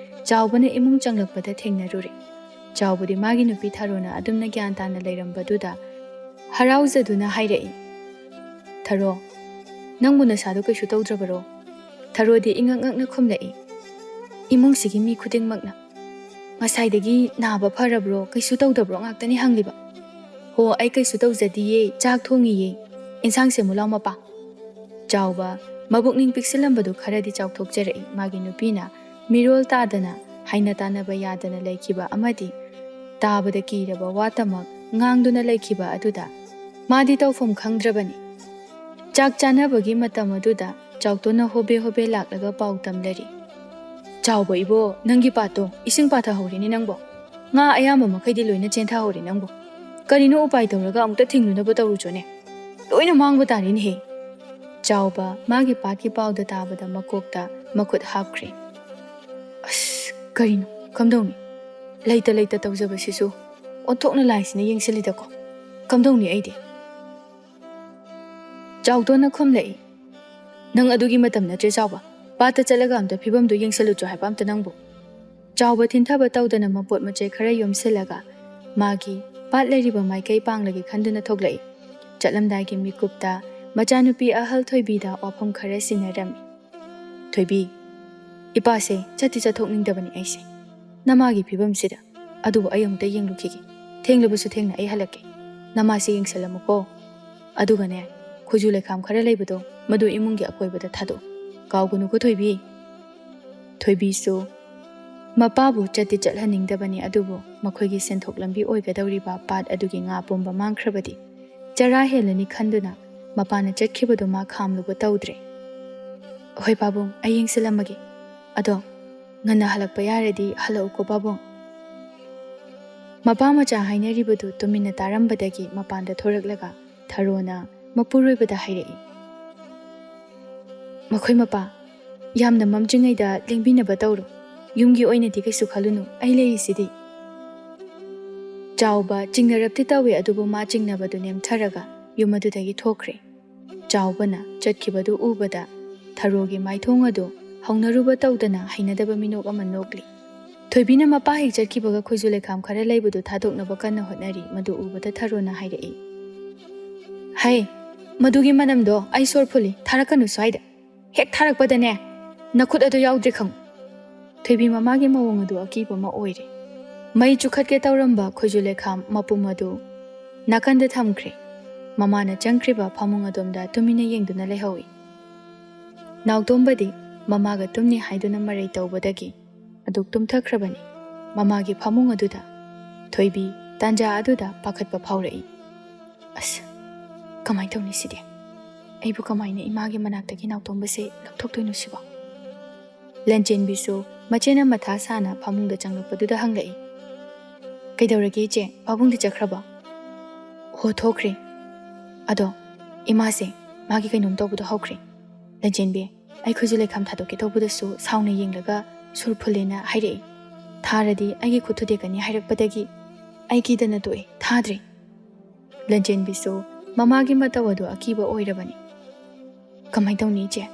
ꯆꯥꯎꯕꯅ ꯏꯃꯨꯡ ꯆꯪꯂꯛꯄꯗ ꯊꯦꯡꯅꯔꯨꯔꯦ꯫ ꯆꯥꯎꯕꯗꯤ ꯃꯥꯒꯤ ꯅꯨꯄꯤ ꯊꯔꯣꯅ ꯑꯗꯨꯝꯅ ꯒ꯭ꯌꯥꯟ ꯇꯥꯅ ꯂꯩꯔꯝꯕꯗꯨꯗ ꯍꯔꯥꯎꯖꯗꯨꯅ ꯍꯥꯏꯔꯛꯏ, "ꯊꯔꯣ, ꯅꯪꯕꯨ ꯅꯁꯥꯗꯣ ꯀꯩꯁꯨ ꯇꯧꯗ꯭ꯔꯕꯔꯣ?" ꯊꯔꯣꯗꯤ ꯏꯉꯛ ꯉꯛꯅ ꯈꯨꯝꯂꯛꯏ꯫ "ꯏꯃꯨꯡꯁꯤꯒꯤ ꯃꯤ ꯈꯨꯗꯤꯡꯃꯛꯅ, 'ꯉꯁꯥꯏꯗꯒꯤ ꯅꯥꯕ ꯐꯔꯕ꯭ꯔꯣ, ꯀꯩꯁꯨ ꯇꯧꯗꯕ꯭ꯔꯣ?' ꯉꯥꯛꯇꯅꯤ ꯍꯪꯂꯤꯕ꯫ "ꯍꯣ, ꯑꯩ ꯀꯩꯁꯨ ꯇꯧꯖꯗꯤꯌꯦ, ꯆꯥꯛ ꯊꯣꯡꯉꯤꯌꯦ꯫ ꯏꯟꯁꯥꯡ ꯁꯦꯝꯃꯨ ꯂꯥꯎ ꯃꯄꯥ꯫" ꯆꯥꯎꯕ, ꯃꯕꯨꯛꯅꯤꯡ ꯄꯤꯛꯁꯤꯜꯂꯝꯕꯗꯨ ꯈꯔꯗꯤ ꯆꯥꯎꯊꯣꯛꯆꯔꯛꯏ꯫ ꯃꯥꯒꯤ ꯅꯨꯄꯤꯅ ꯃꯤꯔꯣꯜ ꯇꯥꯗꯅ, ꯍꯥꯏꯅ ꯇꯥꯅꯕ ꯌꯥꯗꯅ ꯂꯩꯈꯤꯕ ꯑꯃꯗꯤ ꯇꯥꯕꯗ ꯀꯤꯔꯕ ꯋꯥꯇꯃꯛ ꯉꯥꯡꯗꯨꯅ ꯂꯩꯈꯤꯕ ꯑꯗꯨꯗ ꯃꯥꯗꯤ ꯇꯧꯐꯝ ꯈꯪꯗ꯭ꯔꯕꯅꯤ꯫ ꯆꯥꯛ ꯆꯥꯅꯕꯒꯤ ꯃꯇꯝ ꯑꯗꯨꯗ ꯆꯥꯎꯇꯣꯟꯅ ꯍꯣꯕꯦ ꯍꯣꯕꯦ ꯂꯥꯛꯂꯒ ꯄꯥꯎ ꯇꯝꯂꯔꯤ꯫ "ꯆꯥꯎꯕ ꯏꯕꯣ, ꯅꯪꯒꯤ ꯄꯥꯠꯇꯣ ꯏꯁꯤꯡ ꯄꯥꯊꯍꯧꯔꯤꯅꯦ ꯅꯪꯕꯣ꯫ ꯉꯥ ꯑꯌꯥꯝꯕ ꯃꯈꯩꯗꯤ ꯂꯣꯏꯅ ꯆꯦꯟꯊꯍꯧꯔꯦ ꯅꯪꯕꯣ꯫ ꯀꯔꯤꯅꯣ ꯎꯄꯥꯏ ꯇꯧꯔꯒ ꯑꯃꯨꯛꯇ ꯊꯤꯡꯂꯨꯅꯕ ꯇꯧꯔꯨꯆꯣꯅꯦ꯫ ꯂꯣꯏꯅ ꯃꯥꯡꯕ ꯇꯥꯔꯦꯅꯦꯍꯦ꯫" ꯆꯥꯎꯕ ꯃꯥꯒꯤ ꯄꯥꯠꯀꯤ ꯄꯥꯎꯗ ꯇꯥꯕꯗ ꯃꯀꯣꯛꯇ ꯃꯈꯨꯠ ꯍꯥꯞꯈ꯭ꯔꯦ꯫ "ꯑꯁ, ꯀꯔꯤꯅꯣ? ꯀꯝꯗꯧꯅꯤ? ꯂꯩꯇ ꯂꯩꯇ ꯇꯧꯖꯕꯁꯤꯁꯨ ꯑꯣꯟꯊꯣꯛꯅ ꯂꯥꯏꯁꯤꯅ ꯌꯦꯡꯁꯤꯜꯂꯤꯗꯀꯣ꯫ ꯀꯝꯗꯧꯅꯤ ꯑꯩꯗꯤ?" ꯆꯥꯎꯗꯣꯟꯅ ꯈꯨꯝꯂꯛꯏ꯫ "ꯅꯪ ꯑꯗꯨꯒꯤ ꯃꯇꯝ ꯅꯠꯇ꯭ꯔꯦ ꯆꯥꯎꯕ꯫ ꯄꯥꯠꯇ ꯆꯠꯂꯒ ꯑꯝꯇ ꯐꯤꯕꯝꯗꯨ ꯌꯦꯡꯁꯤꯜꯂꯨꯆꯣ ꯍꯥꯏꯕ ꯑꯝꯇ ꯅꯪꯕꯨ꯫" ꯆꯥꯎꯕ ꯊꯤꯟꯊꯕ ꯇꯧꯗꯅ ꯃꯄꯣꯠ ꯃꯆꯩ ꯈꯔ ꯌꯣꯝꯁꯤꯜꯂꯒ ꯃꯥꯒꯤ ꯄꯥꯠ ꯂꯩꯔꯤꯕ ꯃꯥꯏꯀꯩ ꯄꯥꯡꯂꯒꯦ ꯈꯟꯗꯨꯅ ꯊꯣꯛꯂꯛꯏ꯫ ꯆꯠꯂꯝꯗꯥꯏꯒꯤ ꯃꯤꯀꯨꯞꯇ ꯃꯆꯥꯅꯨꯄꯤ ꯑꯍꯜ ꯊꯣꯏꯕꯤꯗ ꯋꯥꯐꯝ ꯈꯔ ꯁꯤꯟꯅꯔꯝꯃꯤ꯫ "ꯊꯣꯏꯕꯤ, ꯏꯄꯥꯁꯦ ꯆꯠꯇꯤ ꯆꯠꯊꯣꯛꯅꯤꯡꯗꯕꯅꯤ ꯑꯩꯁꯦ, ꯅꯃꯥꯒꯤ ꯐꯤꯕꯝꯁꯤꯗ꯫ ꯑꯗꯨꯕꯨ ꯑꯩ ꯑꯃꯨꯛꯇ ꯌꯦꯡꯂꯨꯈꯤꯒꯦ꯫ ꯊꯦꯡꯂꯕꯁꯨ ꯊꯦꯡꯅ ꯑꯩ ꯍꯜꯂꯛꯀꯦ꯫ ꯅꯃꯥꯁꯦ ꯌꯦꯡꯁꯤꯜꯂꯝꯃꯨꯀꯣ꯫ ꯑꯗꯨꯒꯅꯦ, ꯈꯨꯖꯨ ꯂꯩꯈꯥꯝ ꯈꯔ ꯂꯩꯕꯗꯣ, ꯃꯗꯨ ꯏꯃꯨꯡꯒꯤ ꯑꯀꯣꯏꯕꯗ ꯊꯥꯗꯣꯛꯎ꯫ ꯀꯥꯎꯒꯅꯨꯀꯣ ꯊꯣꯏꯕꯤ꯫" ꯊꯣꯏꯕꯤꯁꯨ ꯃꯄꯥꯕꯨ ꯆꯠꯇꯤ ꯆꯠꯍꯟꯅꯤꯡꯗꯕꯅꯤ, ꯑꯗꯨꯕꯨ ꯃꯈꯣꯏꯒꯤ ꯁꯦꯟꯊꯣꯛ ꯂꯝꯕꯤ ꯑꯣꯏꯒꯗꯧꯔꯤꯕ ꯄꯥꯠ ꯑꯗꯨꯒꯤ ꯉꯥ ꯄꯨꯝꯕ ꯃꯥꯡꯈ꯭ꯔꯕꯗꯤ ꯆꯔꯥ ꯍꯦꯜꯂꯅꯤ ꯈꯟꯗꯨꯅ ꯃꯄꯥꯅ ꯆꯠꯈꯤꯕꯗꯨ ꯃꯥ ꯈꯥꯝꯂꯨꯕ ꯇꯧꯗ꯭ꯔꯦ꯫ "ꯍꯣꯏ ꯄꯥꯕꯨꯡ, ꯑꯩ ꯌꯦꯡꯁꯤꯜꯂꯝꯃꯒꯦ꯫ ꯑꯗꯣ ꯉꯟꯅ ꯍꯜꯂꯛꯄ ꯌꯥꯔꯗꯤ ꯍꯜꯂꯛꯎꯀꯣ ꯄꯥꯕꯨꯡ꯫" ꯃꯄꯥ ꯃꯆꯥ ꯍꯥꯏꯅꯔꯤꯕꯗꯨ ꯇꯨꯃꯤꯟꯅ ꯇꯥꯔꯝꯕꯗꯒꯤ ꯃꯄꯥꯟꯗ ꯊꯣꯔꯛꯂꯒ ꯊꯔꯣꯅ ꯃꯄꯨꯔꯣꯏꯕꯗ ꯍꯥꯏꯔꯛꯏ꯫ "ꯃꯈꯣꯏ ꯃꯄꯥ, ꯌꯥꯝꯅ ꯃꯝꯗ꯭ꯔꯤꯉꯩꯗ ꯂꯦꯡꯕꯤꯅꯕ ꯇꯧꯔꯣ꯫ ꯌꯨꯝꯒꯤ ꯑꯣꯏꯅꯗꯤ ꯀꯩꯁꯨ ꯈꯜꯂꯨꯅꯨ, ꯑꯩ ꯂꯩꯔꯤꯁꯤꯗꯤ꯫" ꯆꯥꯎꯕ ꯆꯤꯡꯅꯔꯞꯇꯤ ꯇꯧꯏ, ꯑꯗꯨꯕꯨ ꯃꯥ ꯆꯤꯡꯅꯕꯗꯨ ꯅꯦꯝꯊꯔꯒ ꯌꯨꯝ ꯑꯗꯨꯗꯒꯤ ꯊꯣꯛꯈ꯭ꯔꯦ꯫ ꯆꯥꯎꯕꯅ ꯆꯠꯈꯤꯕꯗꯨ ꯎꯕꯗ ꯊꯔꯣꯒꯤ ꯃꯥꯏꯊꯣꯡ ꯑꯗꯨ ꯍꯧꯅꯔꯨꯕ ꯇꯧꯗꯅ ꯍꯩꯅꯗꯕ ꯃꯤꯅꯣꯛ ꯑꯃ ꯅꯣꯛꯂꯤ꯫ ꯊꯣꯏꯕꯤꯅ ꯃꯄꯥ ꯍꯦꯛ ꯆꯠꯈꯤꯕꯒ ꯈꯨꯖꯨ ꯂꯩꯈꯥꯝ ꯈꯔ ꯂꯩꯕꯗꯨ ꯊꯥꯗꯣꯛꯅꯕ ꯀꯟꯅ ꯍꯣꯠꯅꯔꯤ꯫ ꯃꯗꯨ ꯎꯕꯗ ꯊꯔꯣꯅ ꯍꯥꯏꯔꯛꯏ, "ꯍꯩ, "ꯃꯗꯨꯒꯤ ꯃꯅꯝꯗꯣ ꯑꯩ ꯁꯣꯔ ꯐꯨꯜꯂꯤ, ꯊꯥꯔꯛꯀꯅꯨ ꯁ꯭ꯋꯥꯏꯗ꯫ ꯍꯦꯛ ꯊꯥꯔꯛꯄꯗꯅꯦ, ꯅꯈꯨꯠ ꯑꯗꯨ ꯌꯥꯎꯗ꯭ꯔꯦ ꯈꯪꯉꯨ꯫" ꯊꯣꯏꯕꯤ ꯃꯃꯥꯒꯤ ꯃꯑꯣꯡ ꯑꯗꯨ ꯑꯀꯤꯕ ꯑꯃ ꯑꯣꯏꯔꯦ꯫ ꯃꯩ ꯆꯨꯈꯠꯀꯦ ꯇꯧꯔꯝꯕ ꯈꯣꯏꯖꯨ ꯂꯩꯈꯥꯝ ꯃꯄꯨꯝ ꯑꯗꯨ ꯅꯥꯀꯟꯗ ꯊꯝꯈ꯭ꯔꯦ꯫ ꯃꯃꯥꯅ ꯆꯪꯈ꯭ꯔꯤꯕ ꯐꯃꯨꯡ ꯑꯗꯣꯝꯗ ꯇꯨꯃꯤꯟꯅ ꯌꯦꯡꯗꯨꯅ ꯂꯩꯍꯧꯏ꯫ ꯅꯥꯎꯇꯣꯝꯕꯗꯤ ꯃꯃꯥꯒ ꯇꯨꯝꯅꯤ ꯍꯥꯏꯗꯨꯅ ꯃꯔꯩ ꯇꯧꯕꯗꯒꯤ ꯑꯗꯨꯛ ꯇꯨꯝꯊꯈ꯭ꯔꯕꯅꯤ꯫ ꯃꯃꯥꯒꯤ ꯐꯃꯨꯡ ꯑꯗꯨꯗ ꯊꯣꯏꯕꯤ ꯇꯥꯟꯖꯥ ꯑꯗꯨꯗ ꯄꯥꯈꯠꯄ ꯐꯥꯎꯔꯛꯏ꯫ "ꯑꯁ, ꯀꯃꯥꯏꯅ ꯇꯧꯅꯤ ꯁꯤꯗꯤ? ꯑꯩꯕꯨ ꯀꯃꯥꯏꯅ ꯏꯃꯥꯒꯤ ꯃꯅꯥꯛꯇꯒꯤ ꯅꯥꯎꯇꯣꯝꯕꯁꯦ ꯂꯧꯊꯣꯛꯇꯣꯏꯅꯣ ꯁꯤꯕꯣ?" ꯂꯟꯆꯦꯟꯕꯤꯁꯨ ꯃꯆꯦꯅ ꯃꯊꯥ ꯁꯥꯅ ꯐꯃꯨꯡꯗ ꯆꯪꯂꯛꯄꯗꯨꯗ ꯍꯪꯂꯛꯏ꯫ "ꯀꯩꯗꯧꯔꯒꯦ ꯏꯆꯦ? ꯄꯥꯕꯨꯡꯗꯤ ꯆꯠꯈ꯭ꯔꯕꯣ?" "ꯍꯣ, ꯊꯣꯛꯈ꯭ꯔꯦ꯫ ꯑꯗꯣ ꯏꯃꯥꯁꯦ ꯃꯥꯒꯤ ꯀꯩꯅꯣꯝ ꯇꯧꯕꯗꯣ ꯍꯧꯈ꯭ꯔꯦ꯫ ꯂꯟꯆꯦꯟꯕꯤ, ꯑꯩꯈꯣꯏꯁꯨ ꯂꯩꯈꯥꯝ ꯊꯥꯗꯣꯛꯀꯦ ꯇꯧꯕꯗꯁꯨ ꯁꯥꯎꯅ ꯌꯦꯡꯂꯒ ꯁꯨꯔ ꯐꯨꯜꯂꯦꯅ ꯍꯥꯏꯔꯛꯏ꯫ ꯊꯥꯔꯗꯤ ꯑꯩꯒꯤ ꯈꯨꯠ ꯊꯨꯗꯦꯛꯀꯅꯤ ꯍꯥꯏꯔꯛꯄꯗꯒꯤ ꯑꯩ ꯀꯤꯗꯅ ꯇꯣꯛꯑꯦ, ꯊꯥꯗ꯭ꯔꯦ꯫" ꯂꯟꯆꯦꯟꯕꯤꯁꯨ ꯃꯃꯥꯒꯤ ꯃꯇꯧ ꯑꯗꯨ ꯑꯀꯤꯕ ꯑꯣꯏꯔꯕꯅꯤ꯫ "ꯀꯃꯥꯏꯅ ꯇꯧꯅꯤ ꯏꯆꯦ?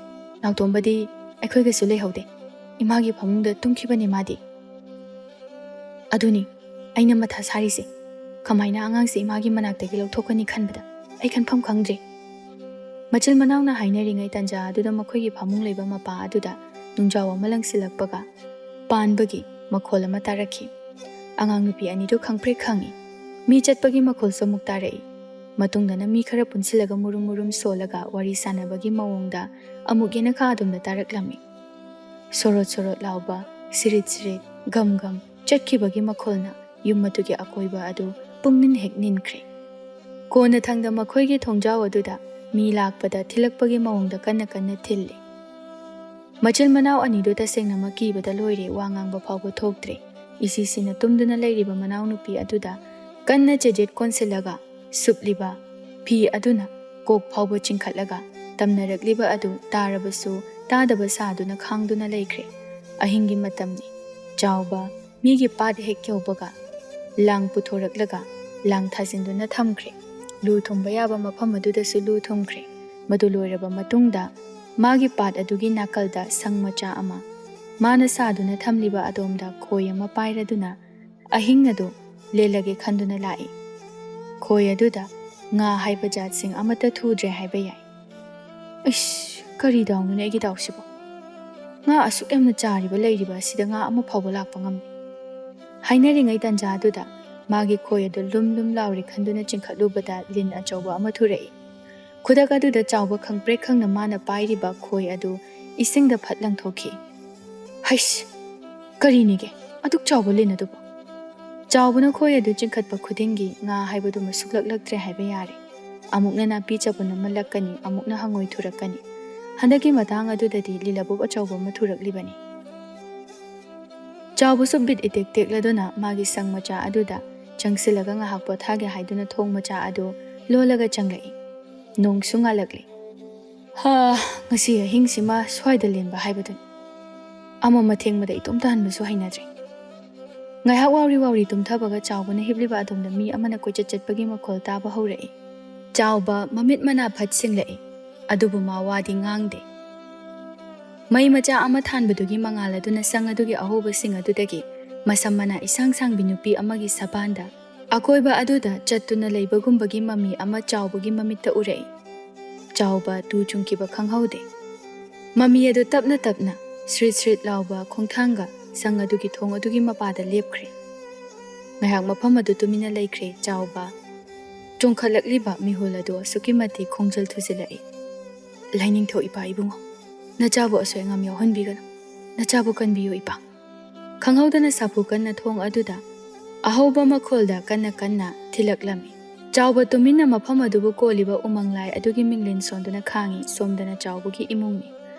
ꯅꯥꯎꯇꯣꯝꯕꯗꯤ ꯑꯩꯈꯣꯏꯒꯁꯨ ꯂꯩꯍꯧꯗꯦ꯫ ꯏꯃꯥꯒꯤ ꯐꯃꯨꯡꯗ ꯇꯨꯝꯈꯤꯕꯅꯤ ꯃꯥꯗꯤ꯫" "ꯑꯗꯨꯅꯤ ꯑꯩꯅ ꯃꯊꯥ ꯁꯥꯔꯤꯁꯦ꯫ ꯀꯃꯥꯏꯅ ꯑꯉꯥꯡꯁꯦ ꯏꯃꯥꯒꯤ ꯃꯅꯥꯛꯇꯒꯤ ꯂꯧꯊꯣꯛꯀꯅꯤ ꯈꯟꯕꯗ ꯑꯩ ꯈꯟꯐꯝ ꯈꯪꯗ꯭ꯔꯦ꯫" ꯃꯆꯤꯜ ꯃꯅꯥꯎꯅ ꯍꯥꯏꯅꯔꯤꯉꯩ ꯇꯥꯟꯖꯥ ꯑꯗꯨꯗ ꯃꯈꯣꯏꯒꯤ ꯐꯃꯨꯡ ꯂꯩꯕ ꯃꯄꯥ ꯑꯗꯨꯗ ꯅꯨꯡꯖꯥꯎ ꯑꯃ ꯂꯪꯁꯤꯜꯂꯛꯄꯒ ꯄꯥꯟꯕꯒꯤ ꯃꯈꯣꯜ ꯑꯃ ꯇꯥꯔꯛꯈꯤ꯫ ꯑꯉꯥꯡ ꯅꯨꯄꯤ ꯑꯅꯤꯗꯨ ꯈꯪꯄ꯭ꯔꯦꯛ ꯈꯪꯏ꯫ ꯃꯤ ꯆꯠꯄꯒꯤ ꯃꯈꯣꯜꯁꯨ ꯑꯃꯨꯛ ꯇꯥꯔꯛꯏ꯫ ꯃꯇꯨꯡꯗꯅ ꯃꯤ ꯈꯔ ꯄꯨꯟꯁꯤꯜꯂꯒ ꯃꯨꯔꯨꯝ ꯃꯨꯔꯨꯝ ꯁꯣꯜꯂꯒ ꯋꯥꯔꯤ ꯁꯥꯟꯅꯕꯒꯤ ꯃꯑꯣꯡꯗ ꯑꯃꯨꯛ ꯌꯦꯅꯈꯥ ꯑꯗꯣꯝꯗ ꯇꯥꯔꯛꯂꯝꯃꯤ꯫ ꯁꯣꯔꯣꯠ ꯁꯣꯔꯣꯠ ꯂꯥꯎꯕ, ꯁꯤꯔꯤꯠ ꯁꯤꯔꯤꯠ, ꯒꯝ ꯒꯝ ꯆꯠꯈꯤꯕꯒꯤ ꯃꯈꯣꯜꯅ ꯌꯨꯝ ꯑꯗꯨꯒꯤ ꯑꯀꯣꯏꯕ ꯑꯗꯨ ꯄꯨꯡꯅꯤꯟ ꯍꯦꯛ ꯅꯤꯟꯈ꯭ꯔꯦ꯫ ꯀꯣꯟꯅꯊꯪꯗ ꯃꯈꯣꯏꯒꯤ ꯊꯣꯡꯖꯥꯎ ꯑꯗꯨꯗ ꯃꯤ ꯂꯥꯛꯄꯗ ꯊꯤꯜꯂꯛꯄꯒꯤ ꯃꯑꯣꯡꯗ ꯀꯟꯅ ꯀꯟꯅ ꯊꯤꯜꯂꯤ꯫ ꯃꯆꯤꯜ ꯃꯅꯥꯎ ꯑꯅꯤꯗꯨ ꯇꯁꯦꯡꯅꯃꯛ ꯀꯤꯕꯗ ꯂꯣꯏꯔꯦ, ꯋꯥ ꯉꯥꯡꯕ ꯐꯥꯎꯕ ꯊꯣꯛꯇ꯭ꯔꯦ꯫ ꯏꯁꯤꯁꯤꯅ ꯇꯨꯝꯗꯨꯅ ꯂꯩꯔꯤꯕ ꯃꯅꯥꯎꯅꯨꯄꯤ ꯑꯗꯨꯗ ꯀꯟꯅ ꯆꯦꯖꯦꯠ ꯀꯣꯟꯁꯤꯜꯂꯒ ꯁꯨꯞꯂꯤꯕ ꯐꯤ ꯑꯗꯨꯅ ꯀꯣꯛ ꯐꯥꯎꯕ ꯆꯤꯡꯈꯠꯂꯒ ꯇꯝꯅꯔꯛꯂꯤꯕ ꯑꯗꯨ ꯇꯥꯔꯕꯁꯨ ꯇꯥꯗꯕ ꯁꯥꯗꯨꯅ ꯈꯥꯡꯗꯨꯅ ꯂꯩꯈ꯭ꯔꯦ꯫ ꯑꯍꯤꯡꯒꯤ ꯃꯇꯝꯅꯤ꯫ ꯆꯥꯎꯕ ꯃꯤꯒꯤ ꯄꯥꯠ ꯍꯦꯛ ꯌꯧꯕꯒ ꯂꯥꯡ ꯄꯨꯊꯣꯔꯛꯂꯒ ꯂꯥꯡ ꯊꯥꯖꯤꯟꯗꯨꯅ ꯊꯝꯈ꯭ꯔꯦ꯫ ꯂꯨ ꯊꯨꯝꯕ ꯌꯥꯕ ꯃꯐꯝ ꯑꯗꯨꯗꯁꯨ ꯂꯨ ꯊꯨꯝꯈ꯭ꯔꯦ꯫ ꯃꯗꯨ ꯂꯣꯏꯔꯕ ꯃꯇꯨꯡꯗ ꯃꯥꯒꯤ ꯄꯥꯠ ꯑꯗꯨꯒꯤ ꯅꯥꯀꯜꯗ ꯁꯪ ꯃꯆꯥ ꯑꯃ ꯃꯥꯅ ꯁꯥꯗꯨꯅ ꯊꯝꯂꯤꯕ ꯑꯗꯣꯝꯗ ꯈꯣꯏ ꯑꯃ ꯄꯥꯏꯔꯗꯨꯅ ꯑꯍꯤꯡ ꯑꯗꯨ ꯂꯦꯜꯂꯒꯦ ꯈꯟꯗꯨꯅ ꯂꯥꯛꯏ꯫ ꯈꯣꯏ ꯑꯗꯨꯗ ꯉꯥ ꯍꯥꯏꯕ ꯖꯥꯠꯁꯤꯡ ꯑꯃꯠꯇ ꯊꯨꯗ꯭ꯔꯦ ꯍꯥꯏꯕ ꯌꯥꯏ꯫ ꯏꯁ, ꯀꯔꯤ ꯗꯥꯎꯅꯣꯅꯦ ꯑꯩꯒꯤ ꯗꯥꯎꯁꯤꯕꯣ? ꯉꯥ ꯑꯁꯨꯛ ꯌꯥꯝꯅ ꯆꯥꯔꯤꯕ ꯂꯩꯔꯤꯕ ꯑꯁꯤꯗ ꯉꯥ ꯑꯃ ꯐꯥꯎꯕ ꯂꯥꯛꯄ ꯉꯝꯗꯦ꯫ ꯍꯥꯏꯅꯔꯤꯉꯩ ꯇꯟꯖꯥ ꯑꯗꯨꯗ ꯃꯥꯒꯤ ꯈꯣꯏ ꯑꯗꯨ ꯂꯨꯝ ꯂꯨꯝ ꯂꯥꯎꯔꯦ ꯈꯟꯗꯨꯅ ꯆꯤꯡꯈꯠꯂꯨꯕꯗ ꯂꯤꯟ ꯑꯆꯧꯕ ꯑꯃ ꯊꯨꯔꯛꯏ꯫ ꯈꯨꯗꯛ ꯑꯗꯨꯗ ꯆꯥꯎꯕ ꯈꯪꯄ꯭ꯔꯦꯛ ꯈꯪꯅ ꯃꯥꯅ ꯄꯥꯏꯔꯤꯕ ꯈꯣꯏ ꯑꯗꯨ ꯏꯁꯤꯡꯗ ꯐꯠ ꯂꯪꯊꯣꯛꯈꯤ꯫ ꯍꯩꯁ! ꯀꯔꯤꯅꯤꯒꯦ ꯑꯗꯨꯛ ꯆꯥꯎꯕ ꯂꯤꯟ ꯑꯗꯨꯕꯨ? ꯆꯥꯎꯕꯅ ꯈꯣꯏ ꯑꯗꯨ ꯆꯤꯡꯈꯠꯄ ꯈꯨꯗꯤꯡꯒꯤ ꯉꯥ ꯍꯥꯏꯕꯗꯨꯃ ꯁꯨꯛꯂꯛꯂꯛꯇ꯭ꯔꯦ ꯍꯥꯏꯕ ꯌꯥꯔꯦ꯫ ꯑꯃꯨꯛꯅ ꯅꯥꯄꯤ ꯆꯕꯨꯟ ꯑꯃ ꯂꯛꯀꯅꯤ, ꯑꯃꯨꯛꯅ ꯍꯪꯉꯣꯏ ꯊꯨꯔꯛꯀꯅꯤ꯫ ꯍꯟꯗꯛꯀꯤ ꯃꯇꯥꯡ ꯑꯗꯨꯗꯗꯤ ꯂꯤꯂꯕꯨꯞ ꯑꯆꯧꯕ ꯑꯃ ꯊꯨꯔꯛꯂꯤꯕꯅꯤ꯫ ꯆꯥꯎꯕꯁꯨ ꯕꯤꯠ ꯏꯇꯦꯛ ꯇꯦꯛꯂꯗꯨꯅ ꯃꯥꯒꯤ ꯁꯪ ꯃꯆꯥ ꯑꯗꯨꯗ ꯆꯪꯁꯤꯜꯂꯒ ꯉꯥꯏꯍꯥꯛ ꯄꯣꯊꯥꯒꯦ ꯍꯥꯏꯗꯨꯅ ꯊꯣꯡ ꯃꯆꯥ ꯑꯗꯨ ꯂꯣꯜꯂꯒ ꯆꯪꯂꯛꯏ꯫ ꯅꯣꯡꯁꯨ ꯉꯥꯜꯂꯛꯂꯤ꯫ ꯍꯥ, ꯉꯁꯤ ꯑꯍꯤꯡꯁꯤꯃ ꯁ꯭ꯋꯥꯏꯗ ꯂꯦꯟꯕ ꯍꯥꯏꯕꯗꯨꯅꯤ꯫ ꯑꯃ ꯃꯊꯦꯡꯕꯗ ꯏꯇꯣꯝ ꯇꯥꯍꯟꯕꯁꯨ ꯍꯩꯅꯗ꯭ꯔꯦ꯫ ꯉꯥꯏꯍꯥꯛ ꯋꯥꯎꯔꯤ ꯋꯥꯎꯔꯤ ꯇꯨꯝꯊꯕꯒ ꯆꯥꯎꯕꯅ ꯍꯤꯞꯂꯤꯕ ꯑꯗꯣꯝꯗ ꯃꯤ ꯑꯃꯅ ꯀꯣꯏꯆꯠ ꯆꯠꯄꯒꯤ ꯃꯈꯣꯜ ꯇꯥꯕ ꯍꯧꯔꯛꯏ꯫ ꯆꯥꯎꯕ ꯃꯃꯤꯠ ꯃꯅꯥ ꯐꯠ ꯁꯤꯡꯂꯛꯏ, ꯑꯗꯨꯕꯨ ꯃꯥ ꯋꯥꯗꯤ ꯉꯥꯡꯗꯦ꯫ ꯃꯩ ꯃꯆꯥ ꯑꯃ ꯊꯥꯟꯕꯗꯨꯒꯤ ꯃꯉꯥꯜ ꯑꯗꯨꯅ ꯁꯪ ꯑꯗꯨꯒꯤ ꯑꯍꯧꯕꯁꯤꯡ ꯑꯗꯨꯗꯒꯤ ꯃꯁꯝ ꯃꯅꯥ ꯏꯁꯥꯡ ꯁꯥꯡꯕꯤ ꯅꯨꯄꯤ ꯑꯃꯒꯤ ꯁꯕꯥꯟꯗ ꯑꯀꯣꯏꯕ ꯑꯗꯨꯗ ꯆꯠꯇꯨꯅ ꯂꯩꯕꯒꯨꯝꯕꯒꯤ ꯃꯃꯤ ꯑꯃ ꯆꯥꯎꯕꯒꯤ ꯃꯃꯤꯠꯇ ꯎꯔꯛꯏ꯫ ꯆꯥꯎꯕ ꯇꯨ ꯆꯨꯡꯈꯤꯕ ꯈꯪꯍꯧꯗꯦ꯫ ꯃꯃꯤ ꯑꯗꯨ ꯇꯞꯅ ꯇꯞꯅ ꯁ꯭ꯔꯤꯠ ꯁ꯭ꯔꯤꯠ ꯂꯥꯎꯕ ꯈꯣꯡꯊꯥꯡꯒ ꯁꯪ ꯑꯗꯨꯒꯤ ꯊꯣꯡ ꯑꯗꯨꯒꯤ ꯃꯄꯥꯗ ꯂꯦꯞꯈ꯭ꯔꯦ꯫ ꯉꯥꯏꯍꯥꯛ ꯃꯐꯝ ꯑꯗꯨ ꯇꯨꯃꯤꯟꯅ ꯂꯩꯈ꯭ꯔꯦ꯫ ꯆꯥꯎꯕ ꯆꯣꯡꯈꯠꯂꯛꯂꯤꯕ ꯃꯤꯍꯨꯜ ꯑꯗꯨ ꯑꯁꯨꯛꯀꯤ ꯃꯇꯤꯛ ꯈꯣꯡꯖꯦꯜ ꯊꯨꯖꯤꯜꯂꯛꯏ꯫ "ꯂꯥꯏꯅꯤꯡꯊꯧ ꯏꯄꯥ ꯏꯕꯨꯡꯉꯣ, ꯅꯆꯥꯕꯨ ꯑꯁꯣꯏ ꯑꯉꯥꯝ ꯌꯥꯎꯍꯟꯕꯤꯒꯅꯨ, ꯅꯆꯥꯕꯨ ꯀꯟꯕꯤꯌꯨ ꯏꯄꯥ꯫" ꯈꯪꯍꯧꯗꯅ ꯁꯥꯐꯨ ꯀꯟꯅ ꯊꯣꯡ ꯑꯗꯨꯗ ꯑꯍꯧꯕ ꯃꯈꯣꯜꯗ ꯀꯟꯅ ꯀꯟꯅ ꯊꯤꯜꯂꯛꯂꯝꯃꯤ꯫ ꯆꯥꯎꯕ ꯇꯨꯃꯤꯟꯅ ꯃꯐꯝ ꯑꯗꯨꯕꯨ ꯀꯣꯜꯂꯤꯕ ꯎꯃꯪ ꯂꯥꯏ ꯑꯗꯨꯒꯤ ꯃꯤꯡꯂꯦꯟ ꯁꯣꯟꯗꯨꯅ ꯈꯥꯡꯉꯤ꯫ ꯁꯣꯝꯗꯅ ꯆꯥꯎꯕꯒꯤ ꯏꯃꯨꯡꯅꯤ꯫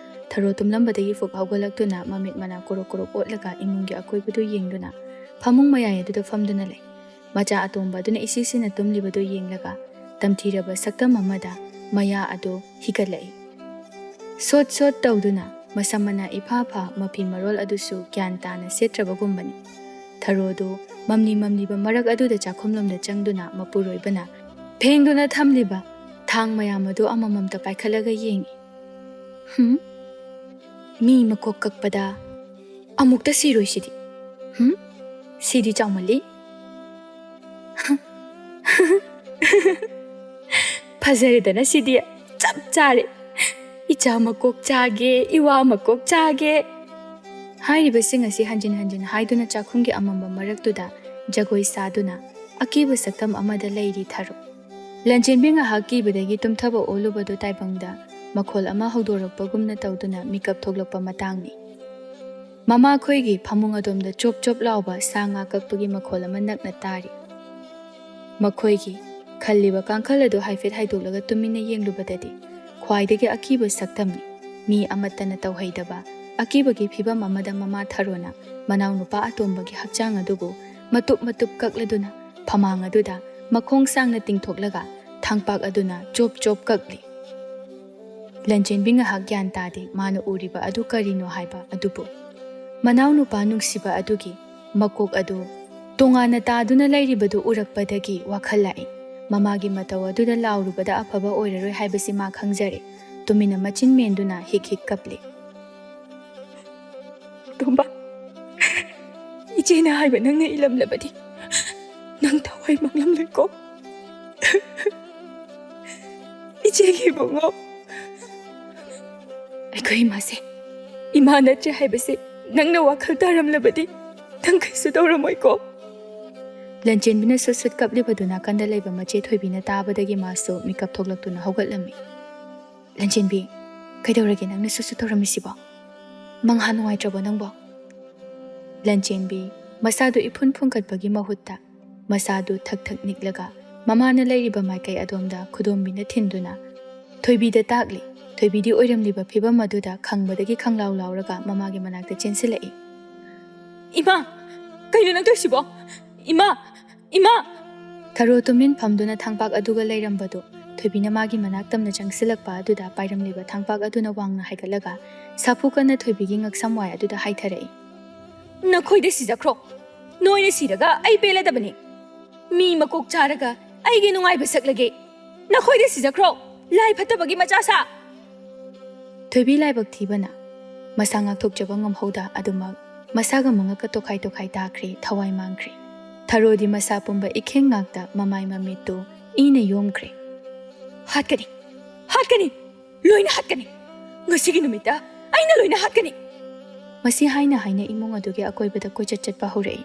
ꯊꯔꯣ ꯇꯨꯝꯂꯝꯕꯗꯒꯤ ꯐꯨꯛ ꯍꯧꯒꯠꯂꯛꯇꯨꯅ ꯃꯃꯤꯠ ꯃꯅꯥ ꯀꯨꯔꯨꯞ ꯀꯨꯔꯨꯞ ꯑꯣꯠꯂꯒ ꯏꯃꯨꯡꯒꯤ ꯑꯀꯣꯏꯕꯗꯨ ꯌꯦꯡꯗꯨꯅ ꯐꯃꯨꯡ ꯃꯌꯥꯏ ꯑꯗꯨꯗ ꯐꯝꯗꯨꯅ ꯂꯩ꯫ ꯃꯆꯥ ꯑꯇꯣꯝꯕ ꯑꯗꯨꯅ ꯏꯁꯤ ꯁꯤꯅ ꯇꯨꯝꯂꯤꯕꯗꯨ ꯌꯦꯡꯂꯒ ꯇꯝꯊꯤꯔꯕ ꯁꯛꯇꯝ ꯑꯃꯗ ꯃꯌꯥ ꯑꯗꯨ ꯍꯤꯒꯠꯂꯛꯏ꯫ ꯁꯣꯠ ꯁꯣꯠ ꯇꯧꯗꯨꯅ ꯃꯁꯝ ꯃꯅꯥ ꯏꯐꯥ ꯐꯥ ꯃꯐꯤ ꯃꯔꯣꯜ ꯑꯗꯨꯁꯨ ꯒ꯭ꯌꯥꯟ ꯇꯥꯅ ꯁꯦꯠꯇ꯭ꯔꯕꯒꯨꯝꯕꯅꯤ꯫ ꯊꯔꯣꯗꯨ ꯃꯝꯂꯤ ꯃꯝꯂꯤꯕ ꯃꯔꯛ ꯑꯗꯨꯗ ꯆꯥꯛꯈꯨꯝꯂꯣꯝꯗ ꯆꯪꯗꯨꯅ ꯃꯄꯨꯔꯣꯏꯕꯅ ꯐꯦꯡꯗꯨꯅ ꯊꯝꯂꯤꯕ ꯊꯥꯡ ꯃꯌꯥꯝ ꯑꯗꯨ ꯑꯃꯃꯝꯇ ꯄꯥꯏꯈꯠꯂꯒ ꯌꯦꯡꯏ꯫ "ꯍꯨꯝ? ꯃꯤ ꯃꯀꯣꯛ ꯀꯛꯄꯗ ꯑꯃꯨꯛꯇ ꯁꯤꯔꯣꯏ ꯁꯤꯗꯤ꯫ ꯍꯨꯝ? ꯁꯤꯗꯤ ꯆꯥꯎꯃꯜꯂꯤ꯫" ꯐꯖꯔꯦꯗꯅ ꯁꯤꯗꯤ꯫ ꯆꯞ ꯆꯥꯔꯦ꯫ "ꯏꯆꯥ ꯃꯀꯣꯛ ꯆꯥꯒꯦ, ꯏꯋꯥ ꯃꯀꯣꯛ ꯆꯥꯒꯦ" ꯍꯥꯏꯔꯤꯕꯁꯤꯡ ꯑꯁꯤ ꯍꯟꯖꯤꯟ ꯍꯟꯖꯤꯟ ꯍꯥꯏꯗꯨꯅ ꯆꯥꯛꯈꯨꯝꯒꯤ ꯑꯃꯝꯕ ꯃꯔꯛꯇꯨꯗ ꯖꯒꯣꯏ ꯁꯥꯗꯨꯅ ꯑꯀꯤꯕ ꯁꯛꯇꯝ ꯑꯃꯗ ꯂꯩꯔꯤ ꯊꯔꯣ꯫ ꯂꯟꯆꯦꯟꯕꯤ ꯉꯥꯏꯍꯥꯛ ꯀꯤꯕꯗꯒꯤ ꯇꯨꯝꯊꯕ ꯑꯣꯜꯂꯨꯕꯗꯨ ꯇꯥꯏꯕꯪꯗ ꯃꯈꯣꯜ ꯑꯃ ꯍꯧꯗꯣꯔꯛꯄꯒꯨꯝꯅ ꯇꯧꯗꯨꯅ ꯃꯤꯀꯞ ꯊꯣꯛꯂꯛꯄ ꯃꯇꯥꯡꯅꯤ꯫ ꯃꯃꯥꯈꯣꯏꯒꯤ ꯐꯃꯨꯡ ꯑꯗꯣꯝꯗ ꯆꯣꯞ ꯆꯣꯞ ꯂꯥꯎꯕ ꯁꯥ ꯉꯥ ꯀꯛꯄꯒꯤ ꯃꯈꯣꯜ ꯑꯃ ꯅꯛꯅ ꯇꯥꯔꯤ꯫ ꯃꯈꯣꯏꯒꯤ ꯈꯜꯂꯤꯕ ꯀꯥꯡꯈꯜ ꯑꯗꯨ ꯍꯥꯏꯐꯦꯠ ꯍꯥꯏꯗꯣꯛꯂꯒ ꯇꯨꯃꯤꯟꯅ ꯌꯦꯡꯂꯨꯕꯗꯗꯤ ꯈ꯭ꯋꯥꯏꯗꯒꯤ ꯑꯀꯤꯕ ꯁꯛꯇꯝꯅꯤ꯫ ꯃꯤ ꯑꯃꯠꯇꯅ ꯇꯧꯍꯩꯗꯕ ꯑꯀꯤꯕꯒꯤ ꯐꯤꯕꯝ ꯑꯃꯗ ꯃꯃꯥ ꯊꯔꯣꯅ ꯃꯅꯥꯎꯅꯨꯄꯥ ꯑꯇꯣꯝꯕꯒꯤ ꯍꯛꯆꯥꯡ ꯑꯗꯨꯕꯨ ꯃꯇꯨꯞ ꯃꯇꯨꯞ ꯀꯛꯂꯗꯨꯅ ꯐꯃꯥꯡ ꯑꯗꯨꯗ ꯃꯈꯣꯡ ꯁꯥꯡꯅ ꯇꯤꯡꯊꯣꯛꯂꯒ ꯊꯥꯡꯄꯥꯛ ꯑꯗꯨꯅ ꯆꯣꯞ ꯆꯣꯞ ꯀꯛꯂꯤ꯫ ꯂꯟꯆꯦꯟꯕꯤ ꯉꯥꯏꯍꯥꯛ ꯒ꯭ꯌꯥꯟ ꯇꯥꯗꯦ, ꯃꯥꯅ ꯎꯔꯤꯕ ꯑꯗꯨ ꯀꯔꯤꯅꯣ ꯍꯥꯏꯕ ꯑꯗꯨꯕꯨ꯫ ꯃꯅꯥꯎꯅꯨꯄꯥ ꯅꯨꯡꯁꯤꯕ ꯑꯗꯨꯒꯤ ꯃꯀꯣꯛ ꯑꯗꯨ ꯇꯣꯉꯥꯟꯅ ꯇꯥꯗꯨꯅ ꯂꯩꯔꯤꯕꯗꯨ ꯎꯔꯛꯄꯗꯒꯤ ꯋꯥꯈꯜ ꯂꯥꯛꯏ꯫ ꯃꯃꯥꯒꯤ ꯃꯇꯧ ꯑꯗꯨꯗ ꯂꯥꯎꯔꯨꯕꯗ ꯑꯐꯕ ꯑꯣꯏꯔꯔꯣꯏ ꯍꯥꯏꯕꯁꯤ ꯃꯥ ꯈꯪꯖꯔꯦ꯫ ꯇꯨꯃꯤꯟꯅ ꯃꯆꯤꯟ ꯃꯦꯟꯗꯨꯅ ꯍꯤꯛ ꯍꯤꯛ ꯀꯞꯂꯤ꯫ "ꯇꯣꯝꯕ, ꯏꯆꯦꯅ ꯍꯥꯏꯕ ꯅꯪꯅ ꯏꯜꯂꯝꯂꯕꯗꯤ ꯅꯪ ꯊꯋꯥꯏ ꯃꯥꯡꯂꯝꯂꯣꯏꯀꯣ꯫ ꯏꯆꯦꯒꯤ ꯏꯕꯨꯡꯉꯣ, ꯑꯩꯈꯣꯏ ꯏꯃꯥꯁꯦ ꯏꯃꯥ ꯅꯠꯇ꯭ꯔꯦ ꯍꯥꯏꯕꯁꯦ ꯅꯪꯅ ꯋꯥꯈꯜ ꯇꯥꯔꯝꯂꯕꯗꯤ ꯅꯪ ꯀꯩꯁꯨ ꯇꯧꯔꯝꯃꯣꯏꯀꯣ꯫" ꯂꯟꯆꯦꯟꯕꯤꯅ ꯁꯨꯠ ꯁꯨꯠ ꯀꯞꯂꯤꯕꯗꯨ ꯅꯥꯀꯟꯗ ꯂꯩꯕ ꯃꯆꯦ ꯊꯣꯏꯕꯤꯅ ꯇꯥꯕꯗꯒꯤ ꯃꯥꯁꯨ ꯃꯤꯀꯞ ꯊꯣꯛꯂꯛꯇꯨꯅ ꯍꯧꯒꯠꯂꯝꯃꯤ꯫ "ꯂꯟꯆꯦꯟꯕꯤ, ꯀꯩꯗꯧꯔꯒꯦ ꯅꯪꯅ ꯁꯨꯠ ꯁꯨꯠ ꯇꯧꯔꯝꯃꯤꯁꯤꯕꯣ? ꯃꯪꯍꯥ ꯅꯨꯡꯉꯥꯏꯇ꯭ꯔꯕꯣ ꯅꯪꯕꯣ?" ꯂꯟꯆꯦꯟꯕꯤ ꯃꯁꯥꯗꯨ ꯏꯐꯨꯟ ꯐꯨꯟꯒꯠꯄꯒꯤ ꯃꯍꯨꯠꯇ ꯃꯁꯥꯗꯨ ꯊꯛ ꯊꯛ ꯅꯤꯛꯂꯒ ꯃꯃꯥꯅ ꯂꯩꯔꯤꯕ ꯃꯥꯏꯀꯩ ꯑꯗꯣꯝꯗ ꯈꯨꯗꯣꯝꯕꯤꯅ ꯊꯤꯟꯗꯨꯅ ꯊꯣꯏꯕꯤꯗ ꯇꯥꯛꯂꯤ꯫ ꯊꯣꯏꯕꯤꯗꯤ ꯑꯣꯏꯔꯝꯂꯤꯕ ꯐꯤꯕꯝ ꯑꯗꯨꯗ ꯈꯪꯕꯗꯒꯤ ꯈꯪꯂꯥꯎ ꯂꯥꯎꯔꯒ ꯃꯃꯥꯒꯤ ꯃꯅꯥꯛꯇ ꯆꯦꯟꯁꯤꯜꯂꯛꯏ꯫ "ꯏꯃꯥ, ꯀꯩꯅꯣ ꯅꯪ ꯇꯧꯔꯤꯁꯤꯕꯣ? ꯏꯃꯥ, ꯏꯃꯥ!" ꯊꯔꯣ ꯇꯨꯃꯤꯟ ꯐꯝꯗꯨꯅ ꯊꯥꯡꯄꯥꯛ ꯑꯗꯨꯒ ꯂꯩꯔꯝꯕꯗꯨ ꯊꯣꯏꯕꯤꯅ ꯃꯥꯒꯤ ꯃꯅꯥꯛ ꯇꯝꯅ ꯆꯪꯁꯤꯜꯂꯛꯄ ꯑꯗꯨꯗ ꯄꯥꯏꯔꯝꯂꯤꯕ ꯊꯥꯡꯄꯥꯛ ꯑꯗꯨꯅ ꯋꯥꯡꯅ ꯍꯥꯏꯒꯠꯂꯒ ꯁꯥꯐꯨ ꯀꯟꯅ ꯊꯣꯏꯕꯤꯒꯤ ꯉꯛꯁꯝ ꯋꯥꯏ ꯑꯗꯨꯗ ꯍꯥꯏꯊꯔꯛꯏ꯫ "ꯅꯈꯣꯏꯗ ꯁꯤꯖꯈ꯭ꯔꯣ꯫ ꯅꯣꯏꯅ ꯁꯤꯔꯒ ꯑꯩ ꯄꯦꯜꯂꯗꯕꯅꯤ꯫ ꯃꯤ ꯃꯀꯣꯛ ꯆꯥꯔꯒ ꯑꯩꯒꯤ ꯅꯨꯡꯉꯥꯏꯕ ꯁꯛꯂꯒꯦ꯫ ꯅꯈꯣꯏꯗ ꯁꯤꯖꯈ꯭ꯔꯣ, ꯂꯥꯏ ꯐꯠꯇꯕꯒꯤ ꯃꯆꯥꯁꯥ!" ꯊꯣꯏꯕꯤ ꯂꯥꯏꯕꯛ ꯊꯤꯕꯅ ꯃꯁꯥ ꯉꯥꯛꯊꯣꯛꯆꯕ ꯉꯝꯍꯧꯗ ꯑꯗꯨꯃꯛ ꯃꯁꯥꯒ ꯃꯉꯛꯀ ꯇꯣꯈꯥꯏ ꯇꯣꯈꯥꯏ ꯇꯥꯈ꯭ꯔꯦ, ꯊꯋꯥꯏ ꯃꯥꯡꯈ꯭ꯔꯦ꯫ ꯊꯔꯣꯗꯤ ꯃꯁꯥ ꯄꯨꯝꯕ ꯏꯈꯦꯡ ꯉꯥꯛꯇ ꯃꯃꯥꯏ ꯃꯃꯤꯠꯇꯨ ꯏꯅ ꯌꯣꯝꯈ꯭ꯔꯦ꯫ "ꯍꯥꯠꯀꯅꯤ, ꯍꯥꯠꯀꯅꯤ, ꯂꯣꯏꯅ ꯍꯥꯠꯀꯅꯤ꯫ ꯉꯁꯤꯒꯤ ꯅꯨꯃꯤꯠꯇ ꯑꯩꯅ ꯂꯣꯏꯅ ꯍꯥꯠꯀꯅꯤ!" ꯃꯁꯤ ꯍꯥꯏꯅ ꯍꯥꯏꯅ ꯏꯃꯨꯡ ꯑꯗꯨꯒꯤ ꯑꯀꯣꯏꯕꯗ ꯀꯣꯏꯆꯠ ꯆꯠꯄ ꯍꯧꯔꯛꯏ꯫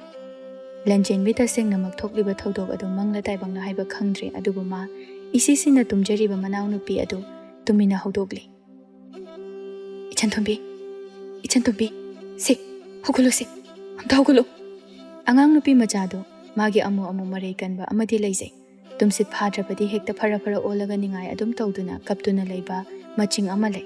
ꯂꯟꯆꯦꯟꯕꯤ ꯇꯁꯦꯡꯅꯃꯛ ꯊꯣꯛꯂꯤꯕ ꯊꯧꯗꯣꯛ ꯑꯗꯨ ꯃꯪꯂ ꯇꯥꯏꯕꯪꯂ ꯍꯥꯏꯕ ꯈꯪꯗ꯭ꯔꯦ, ꯑꯗꯨꯕꯨ ꯃꯥ ꯏꯁꯤꯁꯤꯅ ꯇꯨꯝꯖꯔꯤꯕ ꯃꯅꯥꯎꯅꯨꯄꯤ ꯑꯗꯨ ꯇꯨꯃꯤꯟꯅ ꯍꯧꯗꯣꯛꯂꯤ꯫ "ꯏꯆꯟ ꯇꯣꯝꯕꯤ, ꯏꯆꯟ ꯇꯣꯝꯕꯤ, ꯁꯦ, ꯍꯧꯒꯠꯂꯣ ꯁꯦ, ꯑꯝꯇ ꯍꯧꯒꯠꯂꯣ!" ꯑꯉꯥꯡ ꯅꯨꯄꯤ ꯃꯆꯥꯗꯨ ꯃꯥꯒꯤ ꯑꯃꯨ ꯑꯃꯨ ꯃꯔꯩ ꯀꯟꯕ ꯑꯃꯗꯤ ꯂꯩꯖꯩ꯫ ꯇꯨꯝꯁꯤꯠ ꯐꯥꯗ꯭ꯔꯕꯗꯤ ꯍꯦꯛꯇ ꯐꯔ ꯐꯔ ꯑꯣꯜꯂꯒ ꯅꯤꯡꯉꯥꯏ ꯑꯗꯨꯝ ꯇꯧꯗꯨꯅ ꯀꯞꯇꯨꯅ ꯂꯩꯕ ꯃꯆꯤꯡ ꯑꯃ ꯂꯩ꯫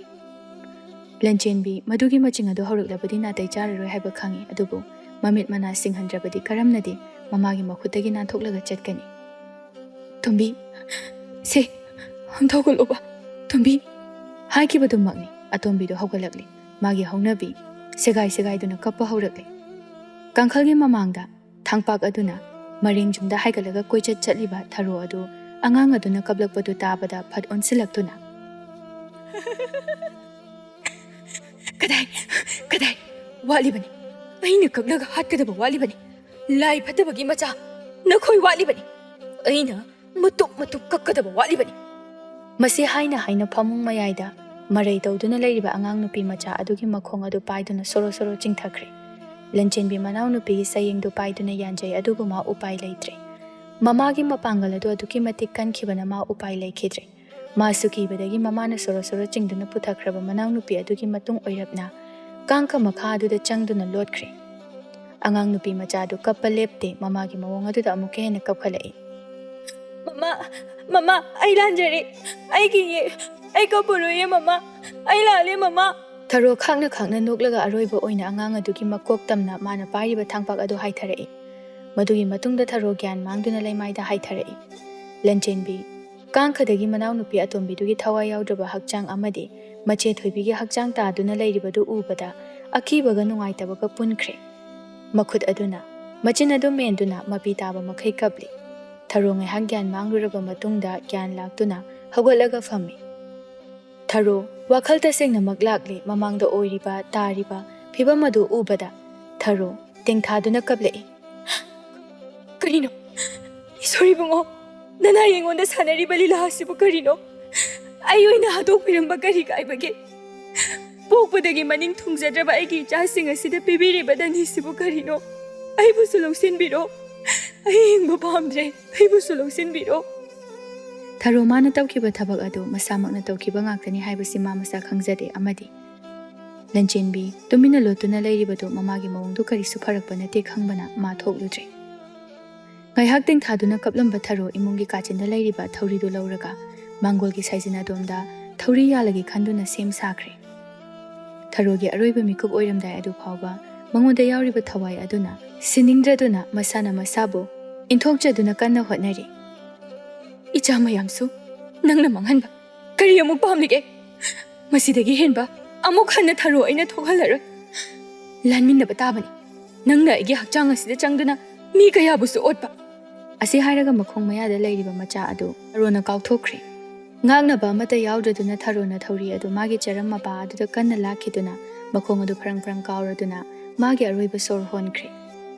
ꯂꯟꯆꯦꯟꯕꯤ ꯃꯗꯨꯒꯤ ꯃꯆꯤꯡ ꯑꯗꯨ ꯍꯧꯔꯛꯂꯕꯗꯤ ꯅꯥꯇꯩ ꯆꯥꯔꯔꯣꯏ ꯍꯥꯏꯕ ꯈꯪꯏ, ꯑꯗꯨꯕꯨ ꯃꯃꯤꯠ ꯃꯅꯥ ꯁꯤꯡꯍꯟꯗ꯭ꯔꯕꯗꯤ ꯀꯔꯝꯅꯗꯤ ꯃꯃꯥꯒꯤ ꯃꯈꯨꯠꯇꯒꯤ ꯅꯥꯟꯊꯣꯛꯂꯒ ꯆꯠꯀꯅꯤ? "ꯇꯣꯝꯕꯤ, ꯁꯦ, ꯑꯝꯇ ꯍꯧꯒꯠꯂꯣꯕ, ꯇꯣꯝꯕꯤ!" ꯍꯥꯏꯈꯤꯕꯗꯨꯃꯛꯅꯤ꯫ ꯑꯇꯣꯝꯕꯤꯗꯨ ꯍꯧꯒꯠꯂꯛꯂꯤ꯫ ꯃꯥꯒꯤ ꯍꯧꯅꯕꯤ ꯁꯦꯒꯥꯏ ꯁꯦꯒꯥꯏꯗꯨꯅ ꯀꯞꯄ ꯍꯧꯔꯛꯂꯤ꯫ ꯀꯥꯡꯈꯜꯒꯤ ꯃꯃꯥꯡꯗ ꯊꯥꯡꯄꯥꯛ ꯑꯗꯨꯅ ꯃꯔꯦꯡ ꯌꯨꯝꯗ ꯍꯥꯏꯒꯠꯂꯒ ꯀꯣꯏꯆꯠ ꯆꯠꯂꯤꯕ ꯊꯔꯣ ꯑꯗꯨ ꯑꯉꯥꯡ ꯑꯗꯨꯅ ꯀꯞꯂꯛꯄꯗꯨ ꯇꯥꯕꯗ ꯐꯠ ꯑꯣꯟꯁꯤꯜꯂꯛꯇꯨꯅ, "ꯀꯗꯥꯏ, ꯀꯗꯥꯏ ꯋꯥꯠꯂꯤꯕꯅꯤ? ꯑꯩꯅ ꯀꯛꯂꯒ ꯍꯥꯠꯀꯗꯕ ꯋꯥꯠꯂꯤꯕꯅꯤ꯫ ꯂꯥꯏ ꯐꯠꯇꯕꯒꯤ ꯃꯆꯥ, ꯅꯈꯣꯏ ꯋꯥꯠꯂꯤꯕꯅꯤ꯫ ꯑꯩꯅ ꯃꯇꯨꯞ ꯃꯇꯨꯞ ꯀꯛꯀꯗꯕ ꯋꯥꯠꯂꯤꯕꯅꯤ!" ꯃꯁꯤ ꯍꯥꯏꯅ ꯍꯥꯏꯅ ꯐꯃꯨꯡ ꯃꯌꯥꯏꯗ ꯃꯔꯩ ꯇꯧꯗꯨꯅ ꯂꯩꯔꯤꯕ ꯑꯉꯥꯡ ꯅꯨꯄꯤ ꯃꯆꯥ ꯑꯗꯨꯒꯤ ꯃꯈꯣꯡ ꯑꯗꯨ ꯄꯥꯏꯗꯨꯅ ꯁꯣꯔꯣ ꯁꯣꯔꯣ ꯆꯤꯡꯊꯈ꯭ꯔꯦ꯫ ꯂꯟꯆꯦꯟꯕꯤ ꯃꯅꯥꯎꯅꯨꯄꯤꯒꯤ ꯁꯌꯦꯡꯗꯨ ꯄꯥꯏꯗꯨꯅ ꯌꯥꯟꯖꯩ, ꯑꯗꯨꯕꯨ ꯃꯥ ꯎꯄꯥꯏ ꯂꯩꯇ꯭ꯔꯦ꯫ ꯃꯃꯥꯒꯤ ꯃꯄꯥꯡꯒꯜ ꯑꯗꯨ ꯑꯗꯨꯛꯀꯤ ꯃꯇꯤꯛ ꯀꯟꯈꯤꯕꯅ ꯃꯥ ꯎꯄꯥꯏ ꯂꯩꯈꯤꯗ꯭ꯔꯦ꯫ ꯃꯥꯁꯨ ꯀꯤꯕꯗꯒꯤ ꯃꯃꯥꯅ ꯁꯣꯔꯣ ꯁꯣꯔꯣ ꯆꯤꯡꯗꯨꯅ ꯄꯨꯊꯈ꯭ꯔꯕ ꯃꯅꯥꯎꯅꯨꯄꯤ ꯑꯗꯨꯒꯤ ꯃꯇꯨꯡ ꯑꯣꯏꯔꯞꯅ ꯀꯥꯡꯈ ꯃꯈꯥ ꯑꯗꯨꯗ ꯆꯪꯗꯨꯅ ꯂꯣꯠꯈ꯭ꯔꯦ꯫ ꯑꯉꯥꯡ ꯅꯨꯄꯤ ꯃꯆꯥꯗꯨ ꯀꯞꯄ ꯂꯦꯞꯇꯦ, ꯃꯃꯥꯒꯤ ꯃꯑꯣꯡ ꯑꯗꯨꯗ ꯑꯃꯨꯛꯀ ꯍꯦꯟꯅ ꯀꯞꯈꯠꯂꯛꯏ꯫ "ꯃꯃꯥ, ꯃꯃꯥ, ꯑꯩ ꯂꯥꯟꯖꯔꯦ꯫ ꯑꯩ ꯀꯤꯌꯦ꯫ ꯑꯩ ꯀꯞꯄꯔꯣꯏꯌꯦ ꯃꯃꯥ꯫ ꯑꯩ ꯂꯥꯜꯂꯦ ꯃꯃꯥ!" ꯊꯔꯣ ꯈꯥꯛꯅ ꯈꯥꯛꯅ ꯅꯣꯛꯂꯒ ꯑꯔꯣꯏꯕ ꯑꯣꯏꯅ ꯑꯉꯥꯡ ꯑꯗꯨꯒꯤ ꯃꯀꯣꯛ ꯇꯝꯅ ꯃꯥꯅ ꯄꯥꯏꯔꯤꯕ ꯊꯥꯡꯄꯥꯛ ꯑꯗꯨ ꯍꯥꯏꯊꯔꯛꯏ꯫ ꯃꯗꯨꯒꯤ ꯃꯇꯨꯡꯗ ꯊꯔꯣ ꯒ꯭ꯌꯥꯟ ꯃꯥꯡꯗꯨꯅ ꯂꯩꯃꯥꯏꯗ ꯍꯥꯏꯊꯔꯛꯏ꯫ ꯂꯟꯆꯦꯟꯕꯤ, ꯀꯥꯡꯈꯗꯒꯤ ꯃꯅꯥꯎꯅꯨꯄꯤ ꯑꯇꯣꯝꯕꯤꯗꯨꯒꯤ ꯊꯋꯥꯏ ꯌꯥꯎꯗ꯭ꯔꯕ ꯍꯛꯆꯥꯡ ꯑꯃꯗꯤ ꯃꯆꯦ ꯊꯣꯏꯕꯤꯒꯤ ꯍꯛꯆꯥꯡ ꯇꯥꯗꯨꯅ ꯂꯩꯔꯤꯕꯗꯨ ꯎꯕꯗ ꯑꯀꯤꯕꯒ ꯅꯨꯡꯉꯥꯏꯇꯕꯒ ꯄꯨꯟꯈ꯭ꯔꯦ꯫ ꯃꯈꯨꯠ ꯑꯗꯨꯅ ꯃꯆꯤꯟ ꯑꯗꯨ ꯃꯦꯟꯗꯨꯅ ꯃꯄꯤ ꯇꯥꯕ ꯃꯈꯩ ꯀꯞꯂꯤ꯫ ꯊꯔꯣ ꯉꯥꯏꯍꯥꯛ ꯒ꯭ꯌꯥꯟ ꯃꯥꯡꯂꯨꯔꯕ ꯃꯇꯨꯡꯗ ꯒ꯭ꯌꯥꯟ ꯂꯥꯛꯇꯨꯅ ꯍꯧꯒꯠꯂꯒ ꯐꯝꯃꯤ꯫ ꯊꯔꯣ ꯋꯥꯈꯜ ꯇꯁꯦꯡꯅꯃꯛ ꯂꯥꯛꯂꯦ꯫ ꯃꯃꯥꯡꯗ ꯑꯣꯏꯔꯤꯕ, ꯇꯥꯔꯤꯕ ꯐꯤꯕꯝ ꯑꯗꯨ ꯎꯕꯗ ꯊꯔꯣ ꯇꯦꯡꯊꯥꯗꯨꯅ ꯀꯞꯂꯛꯏ꯫ "ꯀꯔꯤꯅꯣ? ꯏꯁꯣꯔ ꯏꯕꯨꯡꯉꯣ, ꯅꯅꯥꯏ ꯑꯩꯉꯣꯟꯗ ꯁꯥꯟꯅꯔꯤꯕ ꯂꯤꯂꯥ ꯑꯁꯤꯕꯨ ꯀꯔꯤꯅꯣ? ꯑꯩ ꯑꯣꯏꯅ ꯍꯥꯠꯇꯣꯛꯄꯤꯔꯝꯕ ꯀꯔꯤ ꯀꯥꯏꯕꯒꯦ? ꯄꯣꯛꯄꯗꯒꯤ ꯃꯅꯤꯡ ꯊꯨꯡꯖꯗ꯭ꯔꯕ ꯑꯩꯒꯤ ꯏꯆꯥꯁꯤꯡ ꯑꯁꯤꯗ ꯄꯤꯕꯤꯔꯤꯕ ꯙꯅꯤꯁꯤꯕꯨ ꯀꯔꯤꯅꯣ? ꯑꯩꯕꯨꯁꯨ ꯂꯧꯁꯤꯟꯕꯤꯔꯣ꯫ ꯑꯩ ꯍꯤꯡꯕ ꯄꯥꯝꯗ꯭ꯔꯦ꯫ ꯑꯩꯕꯨꯁꯨ ꯂꯧꯁꯤꯟꯕꯤꯔꯣ꯫ ꯊꯔꯣ ꯃꯥꯅ ꯇꯧꯈꯤꯕ ꯊꯕꯛ ꯑꯗꯨ ꯃꯁꯥꯃꯛꯅ ꯇꯧꯈꯤꯕ ꯉꯥꯛꯇꯅꯤ ꯍꯥꯏꯕꯁꯤ ꯃꯥ ꯃꯁꯥ ꯈꯪꯖꯗꯦ꯫ ꯑꯃꯗꯤ ꯂꯟꯆꯦꯟꯕꯤ ꯇꯨꯃꯤꯟꯅ ꯂꯣꯠꯇꯨꯅ ꯂꯩꯔꯤꯕꯗꯨ ꯃꯃꯥꯒꯤ ꯃꯑꯣꯡꯗꯨ ꯀꯔꯤꯁꯨ ꯐꯔꯛꯄ ꯅꯠꯇꯦ ꯈꯪꯕꯅ ꯃꯥ ꯊꯣꯛꯂꯨꯗ꯭ꯔꯦ꯫ ꯉꯥꯏꯍꯥꯛ ꯇꯦꯡꯊꯥꯗꯨꯅ ꯀꯞꯂꯝꯕ ꯊꯔꯣ ꯏꯃꯨꯡꯒꯤ ꯀꯥꯆꯤꯟꯗ ꯂꯩꯔꯤꯕ ꯊꯧꯔꯤꯗꯨ ꯂꯧꯔꯒ ꯃꯥꯡꯒꯣꯜꯒꯤ ꯁꯥꯏꯖꯤꯟ ꯑꯗꯣꯝꯗ ꯊꯧꯔꯤ ꯌꯥꯜꯂꯒꯦ ꯈꯟꯗꯨꯅ ꯁꯦꯝ ꯁꯥꯈ꯭ꯔꯦ꯫ ꯊꯔꯣꯒꯤ ꯑꯔꯣꯏꯕ ꯃꯤꯀꯨꯞ ꯑꯣꯏꯔꯝꯗꯥꯏ ꯑꯗꯨ ꯐꯥꯎꯕ ꯃꯉꯣꯟꯗ ꯌꯥꯎꯔꯤꯕ ꯊꯋꯥꯏ ꯑꯗꯨꯅ ꯁꯤꯅꯤꯡꯗ꯭ꯔꯗꯨꯅ ꯃꯁꯥꯅ ꯃꯁꯥꯕꯨ ꯏꯟꯊꯣꯛꯆꯗꯨꯅ ꯀꯟꯅ ꯍꯣꯠꯅꯔꯤ꯫ "ꯏꯆꯥ ꯃꯌꯥꯝꯁꯨ ꯅꯪꯅ ꯃꯥꯡꯍꯟꯕ ꯀꯔꯤ ꯑꯃꯨꯛ ꯄꯥꯝꯂꯤꯒꯦ? ꯃꯁꯤꯗꯒꯤ ꯍꯦꯟꯕ ꯑꯃꯨꯛ ꯍꯟꯅ ꯊꯔꯣ ꯑꯩꯅ ꯊꯣꯛꯍꯜꯂꯔꯣꯏ꯫ ꯂꯥꯟꯃꯤꯟꯅꯕ ꯇꯥꯕꯅꯤ꯫ ꯅꯪꯅ ꯑꯩꯒꯤ ꯍꯛꯆꯥꯡ ꯑꯁꯤꯗ ꯆꯪꯗꯨꯅ ꯃꯤ ꯀꯌꯥꯕꯨꯁꯨ ꯑꯣꯠꯄ꯫" ꯑꯁꯤ ꯍꯥꯏꯔꯒ ꯃꯈꯣꯡ ꯃꯌꯥꯗ ꯂꯩꯔꯤꯕ ꯃꯆꯥ ꯑꯗꯨ ꯊꯔꯣꯅ ꯀꯥꯎꯊꯣꯛꯈ꯭ꯔꯦ꯫ ꯉꯥꯛꯅꯕ ꯑꯃꯠꯇ ꯌꯥꯎꯗ꯭ꯔꯗꯨꯅ ꯊꯔꯣꯅ ꯊꯧꯔꯤ ꯑꯗꯨ ꯃꯥꯒꯤ ꯆꯔꯝ ꯃꯄꯥ ꯑꯗꯨꯗ ꯀꯟꯅ ꯂꯥꯛꯈꯤꯗꯨꯅ ꯃꯈꯣꯡ ꯑꯗꯨ ꯐꯔꯪ ꯐꯔꯪ ꯀꯥꯎꯔꯗꯨꯅ ꯃꯥꯒꯤ ꯑꯔꯣꯏꯕ ꯁꯣꯔ ꯍꯣꯟꯈ꯭ꯔꯦ꯫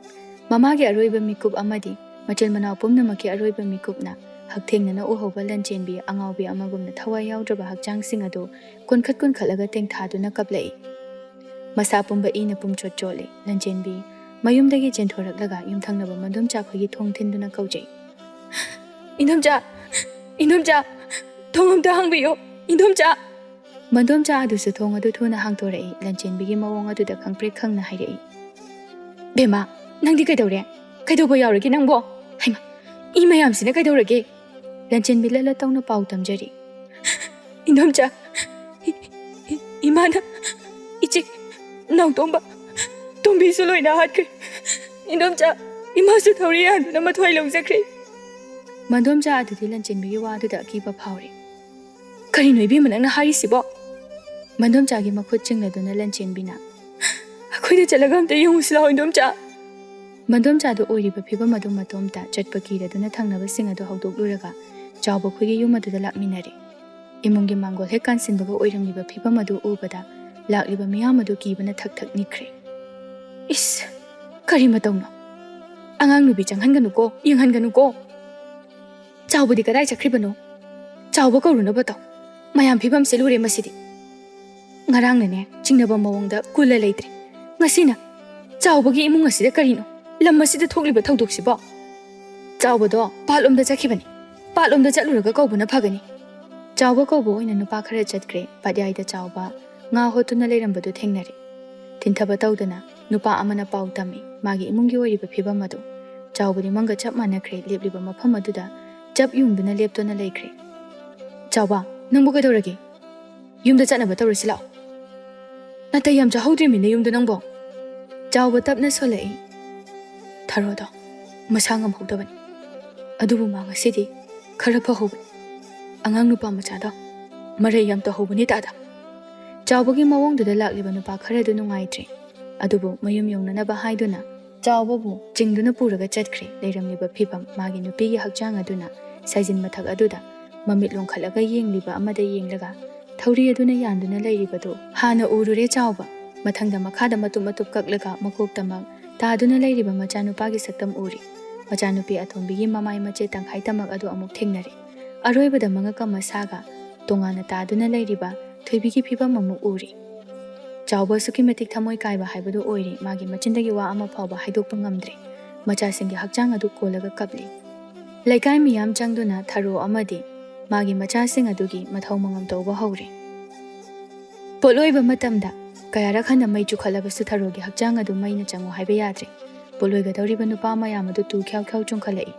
ꯃꯃꯥꯒꯤ ꯑꯔꯣꯏꯕ ꯃꯤꯀꯨꯞ ꯑꯃꯗꯤ ꯃꯆꯤꯟ ꯃꯅꯥꯎ ꯄꯨꯝꯅꯃꯛꯀꯤ ꯑꯔꯣꯏꯕ ꯃꯤꯀꯨꯞꯅ ꯍꯛꯊꯦꯡꯅꯅ ꯎꯍꯧꯕ ꯂꯟꯆꯦꯟꯕꯤ ꯑꯉꯥꯎꯕꯤ ꯑꯃꯒꯨꯝꯅ ꯊꯋꯥꯏ ꯌꯥꯎꯗ꯭ꯔꯕ ꯍꯛꯆꯥꯡꯁꯤꯡ ꯑꯗꯨ ꯀꯣꯟꯈꯠ ꯀꯣꯟꯈꯠꯂꯒ ꯇꯦꯡꯊꯥꯗꯨꯅ ꯀꯞꯂꯛꯏ꯫ ꯃꯁꯥ ꯄꯨꯝꯕ ꯏꯅ ꯄꯨꯝꯆꯣꯠ ꯆꯣꯠꯂꯤ꯫ ꯂꯟꯆꯦꯟꯕꯤ ꯃꯌꯨꯝꯗꯒꯤ ꯆꯦꯟꯊꯣꯔꯛꯂꯒ ꯌꯨꯝꯊꯪꯅꯕ ꯃꯟꯗꯣꯝꯆꯥ ꯈꯣꯏꯒꯤ ꯊꯣꯡ ꯊꯤꯟꯗꯨꯅ ꯀꯧꯖꯩ꯫ "ꯏꯟꯗꯣꯝꯆꯥ, ꯏꯟꯗꯣꯝꯆꯥ, ꯊꯣꯡ ꯑꯝꯇ ꯍꯥꯡꯕꯤꯌꯣ, ꯏꯟꯗꯣꯝꯆꯥ!" ꯃꯟꯗꯣꯝꯆꯥ ꯑꯗꯨꯁꯨ ꯊꯣꯡ ꯑꯗꯨ ꯊꯨꯅ ꯍꯥꯡꯗꯣꯔꯛꯏ꯫ ꯂꯟꯆꯦꯟꯕꯤꯒꯤ ꯃꯑꯣꯡ ꯑꯗꯨꯗ ꯈꯪꯄ꯭ꯔꯦꯛ ꯈꯪꯅ ꯍꯥꯏꯔꯛꯏ, "ꯕꯦꯝꯃ, ꯅꯪꯗꯤ ꯀꯩꯗꯧꯔꯦ? ꯀꯩꯗꯧꯕ ꯌꯥꯎꯔꯒꯦ ꯅꯪꯕꯣ? ꯍꯩꯃꯥ, ꯏ ꯃꯌꯥꯝꯁꯤꯅ ꯀꯩꯗꯧꯔꯒꯦ?" ꯂꯟꯆꯦꯟꯕꯤ ꯂꯠ ꯂꯠ ꯇꯧꯅ ꯄꯥꯎ ꯇꯝꯖꯔꯤ꯫ "ꯏꯟꯗꯣꯝꯆꯥ, ꯏ-, ꯏ-, ꯏꯃꯥꯅ ꯏꯆꯦ ꯅꯥꯎꯇꯣꯝꯕ, ꯇꯣꯝꯕꯤꯁꯨ ꯂꯣꯏꯅ ꯍꯥꯠꯈ꯭ꯔꯦ꯫ ꯏꯟꯗꯣꯝꯆꯥ, ꯏꯃꯥꯁꯨ ꯊꯧꯔꯤ ꯌꯥꯟꯗꯨꯅ ꯃꯊ꯭ꯋꯥꯏ ꯂꯧꯖꯈ꯭ꯔꯦ꯫" ꯃꯟꯗꯣꯝꯆꯥ ꯑꯗꯨꯗꯤ ꯂꯟꯆꯦꯟꯕꯤꯒꯤ ꯋꯥꯗꯨꯗ ꯑꯀꯤꯕ ꯐꯥꯎꯔꯦ꯫ "ꯀꯔꯤꯅꯣ ꯏꯕꯦꯝꯃ ꯅꯪꯅ ꯍꯥꯏꯔꯤꯁꯤꯕꯣ?" ꯃꯟꯗꯣꯝꯆꯥꯒꯤ ꯃꯈꯨꯠ ꯆꯤꯡꯂꯗꯨꯅ ꯂꯟꯆꯦꯟꯕꯤꯅ, "ꯑꯩꯈꯣꯏꯗ ꯆꯠꯂꯒ ꯑꯝꯇ ꯌꯦꯡꯉꯨꯁꯤ ꯂꯥꯎ, ꯏꯟꯗꯣꯝꯆꯥ꯫" ꯃꯟꯗꯣꯝꯆꯥꯗꯨ ꯑꯣꯏꯔꯤꯕ ꯐꯤꯕꯝ ꯑꯗꯨ ꯃꯇꯣꯝꯇ ꯆꯠꯄ ꯀꯤꯔꯗꯨꯅ ꯊꯪꯅꯕꯁꯤꯡ ꯑꯗꯨ ꯍꯧꯗꯣꯛꯂꯨꯔꯒ ꯆꯥꯎꯕ ꯈꯣꯏꯒꯤ ꯌꯨꯝ ꯑꯗꯨꯗ ꯂꯥꯛꯃꯤꯟꯅꯔꯦ꯫ ꯏꯃꯨꯡꯒꯤ ꯃꯥꯡꯒꯣꯜ ꯍꯦꯛ ꯀꯥꯟꯁꯤꯟꯕꯒ ꯑꯣꯏꯔꯝꯂꯤꯕ ꯐꯤꯕꯝ ꯑꯗꯨ ꯎꯕꯗ ꯂꯥꯛꯂꯤꯕ ꯃꯤꯌꯥꯝ ꯑꯗꯨ ꯀꯤꯕꯅ ꯊꯛ ꯊꯛ ꯅꯤꯛꯈ꯭ꯔꯦ꯫ "ꯏꯁ, ꯀꯔꯤ ꯃꯇꯧꯅꯣ? ꯑꯉꯥꯡ ꯅꯨꯄꯤ ꯆꯪꯍꯟꯒꯅꯨꯀꯣ, ꯌꯦꯡꯍꯟꯒꯅꯨꯀꯣ꯫ ꯆꯥꯎꯕꯗꯤ ꯀꯗꯥꯏ ꯆꯠꯈ꯭ꯔꯤꯕꯅꯣ? ꯆꯥꯎꯕ ꯀꯧꯔꯨꯅꯕ ꯇꯧ꯫" ꯃꯌꯥꯝ ꯐꯤꯕꯝꯁꯦ ꯂꯨꯔꯦ ꯃꯁꯤꯗꯤ꯫ ꯉꯔꯥꯡꯅꯅꯦ ꯆꯤꯡꯅꯕ ꯃꯑꯣꯡꯗ ꯀꯨꯜꯂ ꯂꯩꯇ꯭ꯔꯦ꯫ ꯉꯁꯤꯅ ꯆꯥꯎꯕꯒꯤ ꯏꯃꯨꯡ ꯑꯁꯤꯗ ꯀꯔꯤꯅꯣ? ꯂꯝ ꯑꯁꯤꯗ ꯊꯣꯛꯂꯤꯕ ꯊꯧꯗꯣꯛꯁꯤꯕꯣ? ꯆꯥꯎꯕꯗꯣ ꯄꯥꯠꯂꯣꯝꯗ ꯆꯠꯈꯤꯕꯅꯤ꯫ ꯄꯥꯠꯂꯣꯝꯗ ꯆꯠꯂꯨꯔꯒ ꯀꯧꯕꯅ ꯐꯒꯅꯤ꯫ ꯆꯥꯎꯕ ꯀꯧꯕ ꯑꯣꯏꯅ ꯅꯨꯄꯥ ꯈꯔ ꯆꯠꯈ꯭ꯔꯦ꯫ ꯄꯥꯠꯌꯥꯏꯗ ꯆꯥꯎꯕ ꯉꯥ ꯍꯣꯠꯇꯨꯅ ꯂꯩꯔꯝꯕꯗꯨ ꯊꯦꯡꯅꯔꯦ꯫ ꯊꯤꯟꯊꯕ ꯇꯧꯗꯅ ꯅꯨꯄꯥ ꯑꯃꯅ ꯄꯥꯎ ꯇꯝꯃꯤ ꯃꯥꯒꯤ ꯏꯃꯨꯡꯒꯤ ꯑꯣꯏꯔꯤꯕ ꯐꯤꯕꯝ ꯑꯗꯨ꯫ ꯆꯥꯎꯕꯗꯤ ꯃꯪꯒ ꯆꯞ ꯃꯥꯟꯅꯈ꯭ꯔꯦ꯫ ꯂꯦꯞꯂꯤꯕ ꯃꯐꯝ ꯑꯗꯨꯗ ꯆꯞ ꯌꯨꯡꯗꯨꯅ ꯂꯦꯞꯇꯨꯅ ꯂꯩꯈ꯭ꯔꯦ꯫ "ꯆꯥꯎꯕ, ꯅꯪꯕꯨ ꯀꯩꯗꯧꯔꯒꯦ? ꯌꯨꯝꯗ ꯆꯠꯅꯕ ꯇꯧꯔꯁꯤ ꯂꯥꯛꯑꯣ꯫ ꯅꯥꯇꯩ ꯌꯥꯝ ꯆꯥꯍꯧꯗ꯭ꯔꯤꯃꯤꯅ ꯌꯨꯝꯗ ꯅꯪꯕꯣ?" ꯆꯥꯎꯕ ꯇꯞꯅ ꯁꯣꯜꯂꯛꯏ꯫ "ꯊꯔꯣꯗꯣ ꯃꯁꯥ ꯉꯝꯍꯧꯗꯕꯅꯤ꯫ ꯑꯗꯨꯕꯨ ꯃꯥ ꯉꯁꯤꯗꯤ ꯈꯔ ꯐꯍꯧꯕꯅꯤ꯫ ꯑꯉꯥꯡ ꯅꯨꯄꯥ ꯃꯆꯥꯗꯣ ꯃꯔꯩ ꯌꯥꯝ ꯇꯧꯍꯧꯕꯅꯤ ꯇꯥꯗ꯫" ꯆꯥꯎꯕꯒꯤ ꯃꯑꯣꯡꯗꯨꯗ ꯂꯥꯛꯂꯤꯕ ꯅꯨꯄꯥ ꯈꯔꯗꯨ ꯅꯨꯡꯉꯥꯏꯇ꯭ꯔꯦ꯫ ꯑꯗꯨꯕꯨ ꯃꯌꯨꯝ ꯌꯧꯅꯅꯕ ꯍꯥꯏꯗꯨꯅ ꯆꯥꯎꯕꯕꯨ ꯆꯤꯡꯗꯨꯅ ꯄꯨꯔꯒ ꯆꯠꯈ꯭ꯔꯦ꯫ ꯂꯩꯔꯝꯂꯤꯕ ꯐꯤꯕꯝ, ꯃꯥꯒꯤ ꯅꯨꯄꯤꯒꯤ ꯍꯛꯆꯥꯡ ꯑꯗꯨꯅ ꯁꯥꯏꯖꯤꯟ ꯃꯊꯛ ꯑꯗꯨꯗ ꯃꯃꯤꯠ ꯂꯣꯡꯈꯠꯂꯒ ꯌꯦꯡꯂꯤꯕ ꯑꯃꯗ ꯌꯦꯡꯂꯒ ꯊꯧꯔꯤ ꯑꯗꯨꯅ ꯌꯥꯟꯗꯨꯅ ꯂꯩꯔꯤꯕꯗꯨ ꯍꯥꯟꯅ ꯎꯔꯨꯔꯦ ꯆꯥꯎꯕ꯫ ꯃꯊꯪꯗ ꯃꯈꯥꯗ ꯃꯇꯨꯞ ꯃꯇꯨꯞ ꯀꯛꯂꯒ ꯃꯀꯣꯛꯇꯃꯛ ꯇꯥꯗꯨꯅ ꯂꯩꯔꯤꯕ ꯃꯆꯥꯅꯨꯄꯥꯒꯤ ꯁꯛꯇꯝ ꯎꯔꯤ꯫ ꯃꯆꯥꯅꯨꯄꯤ ꯑꯇꯣꯝꯕꯤꯒꯤ ꯃꯃꯥꯏ ꯃꯆꯦꯠ ꯇꯪꯈꯥꯏ ꯇꯃꯛ ꯑꯗꯨ ꯑꯃꯨꯛ ꯊꯦꯡꯅꯔꯦ꯫ ꯑꯔꯣꯏꯕꯗ ꯃꯉꯛ ꯑꯃ ꯁꯥꯒ ꯇꯣꯉꯥꯟꯅ ꯇꯥꯗꯨꯅ ꯂꯩꯔꯤꯕ ꯊꯣꯏꯕꯤꯒꯤ ꯐꯤꯕꯝ ꯑꯃꯨꯛ ꯎꯔꯤ꯫ ꯆꯥꯎꯕ ꯑꯁꯨꯛꯀꯤ ꯃꯇꯤꯛ ꯊꯃꯣꯏ ꯀꯥꯏꯕ ꯍꯥꯏꯕꯗꯨ ꯑꯣꯏꯔꯦ꯫ ꯃꯥꯒꯤ ꯃꯆꯤꯟꯗꯒꯤ ꯋꯥ ꯑꯃ ꯐꯥꯎꯕ ꯍꯥꯏꯗꯣꯛꯄ ꯉꯝꯗ꯭ꯔꯦ꯫ ꯃꯆꯥꯁꯤꯡꯒꯤ ꯍꯛꯆꯥꯡ ꯑꯗꯨ ꯀꯣꯜꯂꯒ ꯀꯞꯂꯤ꯫ ꯂꯩꯀꯥꯏ ꯃꯤꯌꯥꯝ ꯆꯪꯗꯨꯅ ꯊꯔꯣ ꯑꯃꯗꯤ ꯃꯥꯒꯤ ꯃꯆꯥꯁꯤꯡ ꯑꯗꯨꯒꯤ ꯃꯊꯧ ꯃꯉꯝ ꯇꯧꯕ ꯍꯧꯔꯦ꯫ ꯄꯣꯠꯂꯣꯏꯕ ꯃꯇꯝꯗ ꯀꯌꯥꯔꯛ ꯍꯟꯅ ꯃꯩ ꯆꯨꯈꯠꯂꯕꯁꯨ ꯊꯔꯣꯒꯤ ꯍꯛꯆꯥꯡ ꯑꯗꯨ ꯃꯩꯅ ꯆꯪꯉꯨ ꯍꯥꯏꯕ ꯌꯥꯗ꯭ꯔꯦ꯫ ꯄꯣꯠꯂꯣꯏꯒꯗꯧꯔꯤꯕ ꯅꯨꯄꯥ ꯃꯌꯥꯝ ꯑꯗꯨ ꯇꯨ ꯈ꯭ꯌꯥꯎ ꯈ꯭ꯌꯥꯎ ꯆꯨꯡꯈꯠꯂꯛꯏ꯫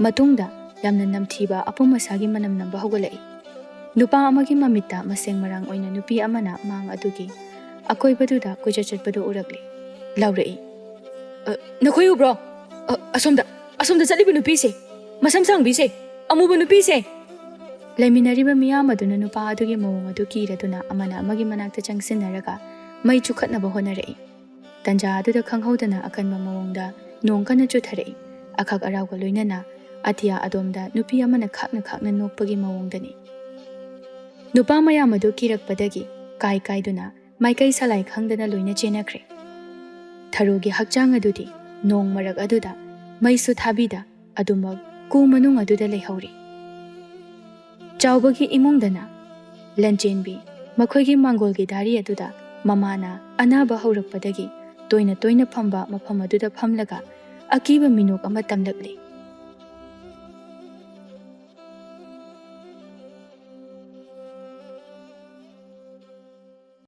ꯃꯇꯨꯡꯗ ꯌꯥꯝꯅ ꯅꯝꯊꯤꯕ ꯑꯄꯨꯝ ꯑꯁꯥꯒꯤ ꯃꯅꯝ ꯅꯝꯕ ꯍꯧꯒꯠꯂꯛꯏ꯫ ꯅꯨꯄꯥ ꯑꯃꯒꯤ ꯃꯃꯤꯠꯇ ꯃꯁꯦꯡ ꯃꯔꯥꯡ ꯑꯣꯏꯅ ꯅꯨꯄꯤ ꯑꯃꯅ ꯃꯥꯡ ꯑꯗꯨꯒꯤ ꯑꯀꯣꯏꯕꯗꯨꯗ ꯀꯣꯏꯆꯠ ꯆꯠꯄꯗꯨ ꯎꯔꯛꯂꯦ꯫ ꯂꯥꯎꯔꯛꯏ, "ꯑ, ꯅꯈꯣꯏ ꯎꯕ꯭ꯔꯣ? ꯑ, ꯑꯁꯣꯝꯗ, ꯑꯁꯣꯝꯗ ꯆꯠꯂꯤꯕ ꯅꯨꯄꯤꯁꯦ, ꯃꯁꯝ ꯁꯥꯡꯕꯤꯁꯦ, ꯑꯃꯨꯕ ꯅꯨꯄꯤꯁꯦ!" ꯂꯩꯃꯤꯟꯅꯔꯤꯕ ꯃꯤꯌꯥꯝ ꯑꯗꯨꯅ ꯅꯨꯄꯥ ꯑꯗꯨꯒꯤ ꯃꯑꯣꯡ ꯑꯗꯨ ꯀꯤꯔꯗꯨꯅ ꯑꯃꯅ ꯑꯃꯒꯤ ꯃꯅꯥꯛꯇ ꯆꯪꯁꯤꯟꯅꯔꯒ ꯃꯩ ꯆꯨꯈꯠꯅꯕ ꯍꯣꯠꯅꯔꯛꯏ꯫ ꯇꯟꯖꯥ ꯑꯗꯨꯗ ꯈꯪꯍꯧꯗꯅ ꯑꯀꯟꯕ ꯃꯑꯣꯡꯗ ꯅꯣꯡ ꯀꯟꯅ ꯆꯨꯊꯔꯛꯏ꯫ ꯑꯈꯛ ꯑꯔꯥꯎꯒ ꯂꯣꯏꯅꯅ ꯑꯇꯤꯌꯥ ꯑꯗꯣꯝꯗ ꯅꯨꯄꯤ ꯑꯃꯅ ꯈꯥꯛꯅ ꯈꯥꯛꯅ ꯅꯣꯛꯄꯒꯤ ꯃꯑꯣꯡꯗꯅꯤ꯫ ꯅꯨꯄꯥ ꯃꯌꯥꯝ ꯑꯗꯨ ꯀꯤꯔꯛꯄꯗꯒꯤ ꯀꯥꯏ ꯀꯥꯏꯗꯨꯅ ꯃꯥꯏꯀꯩ ꯁꯂꯥꯏ ꯈꯪꯗꯅ ꯂꯣꯏꯅ ꯆꯦꯟꯅꯈ꯭ꯔꯦ꯫ ꯊꯔꯣꯒꯤ ꯍꯛꯆꯥꯡ ꯑꯗꯨꯗꯤ ꯅꯣꯡ ꯃꯔꯛ ꯑꯗꯨꯗ ꯃꯩꯁꯨ ꯊꯥꯕꯤꯗ ꯑꯗꯨꯃꯛ ꯀꯨ ꯃꯅꯨꯡ ꯑꯗꯨꯗ ꯂꯩꯍꯧꯔꯤ꯫ ꯆꯥꯎꯕꯒꯤ ꯏꯃꯨꯡꯗꯅ ꯂꯟꯆꯦꯟꯕꯤ꯫ ꯃꯈꯣꯏꯒꯤ ꯃꯥꯡꯒꯣꯜꯒꯤ ꯗꯥꯔꯤ ꯑꯗꯨꯗ ꯃꯃꯥꯅ ꯑꯅꯥꯕ ꯍꯧꯔꯛꯄꯗꯒꯤ ꯇꯣꯏꯅ ꯇꯣꯏꯅ ꯐꯝꯕ ꯃꯐꯝ ꯑꯗꯨꯗ ꯐꯝꯂꯒ ꯑꯀꯤꯕ ꯃꯤꯅꯣꯛ ꯑꯃ ꯇꯝꯂꯛꯂꯤ꯫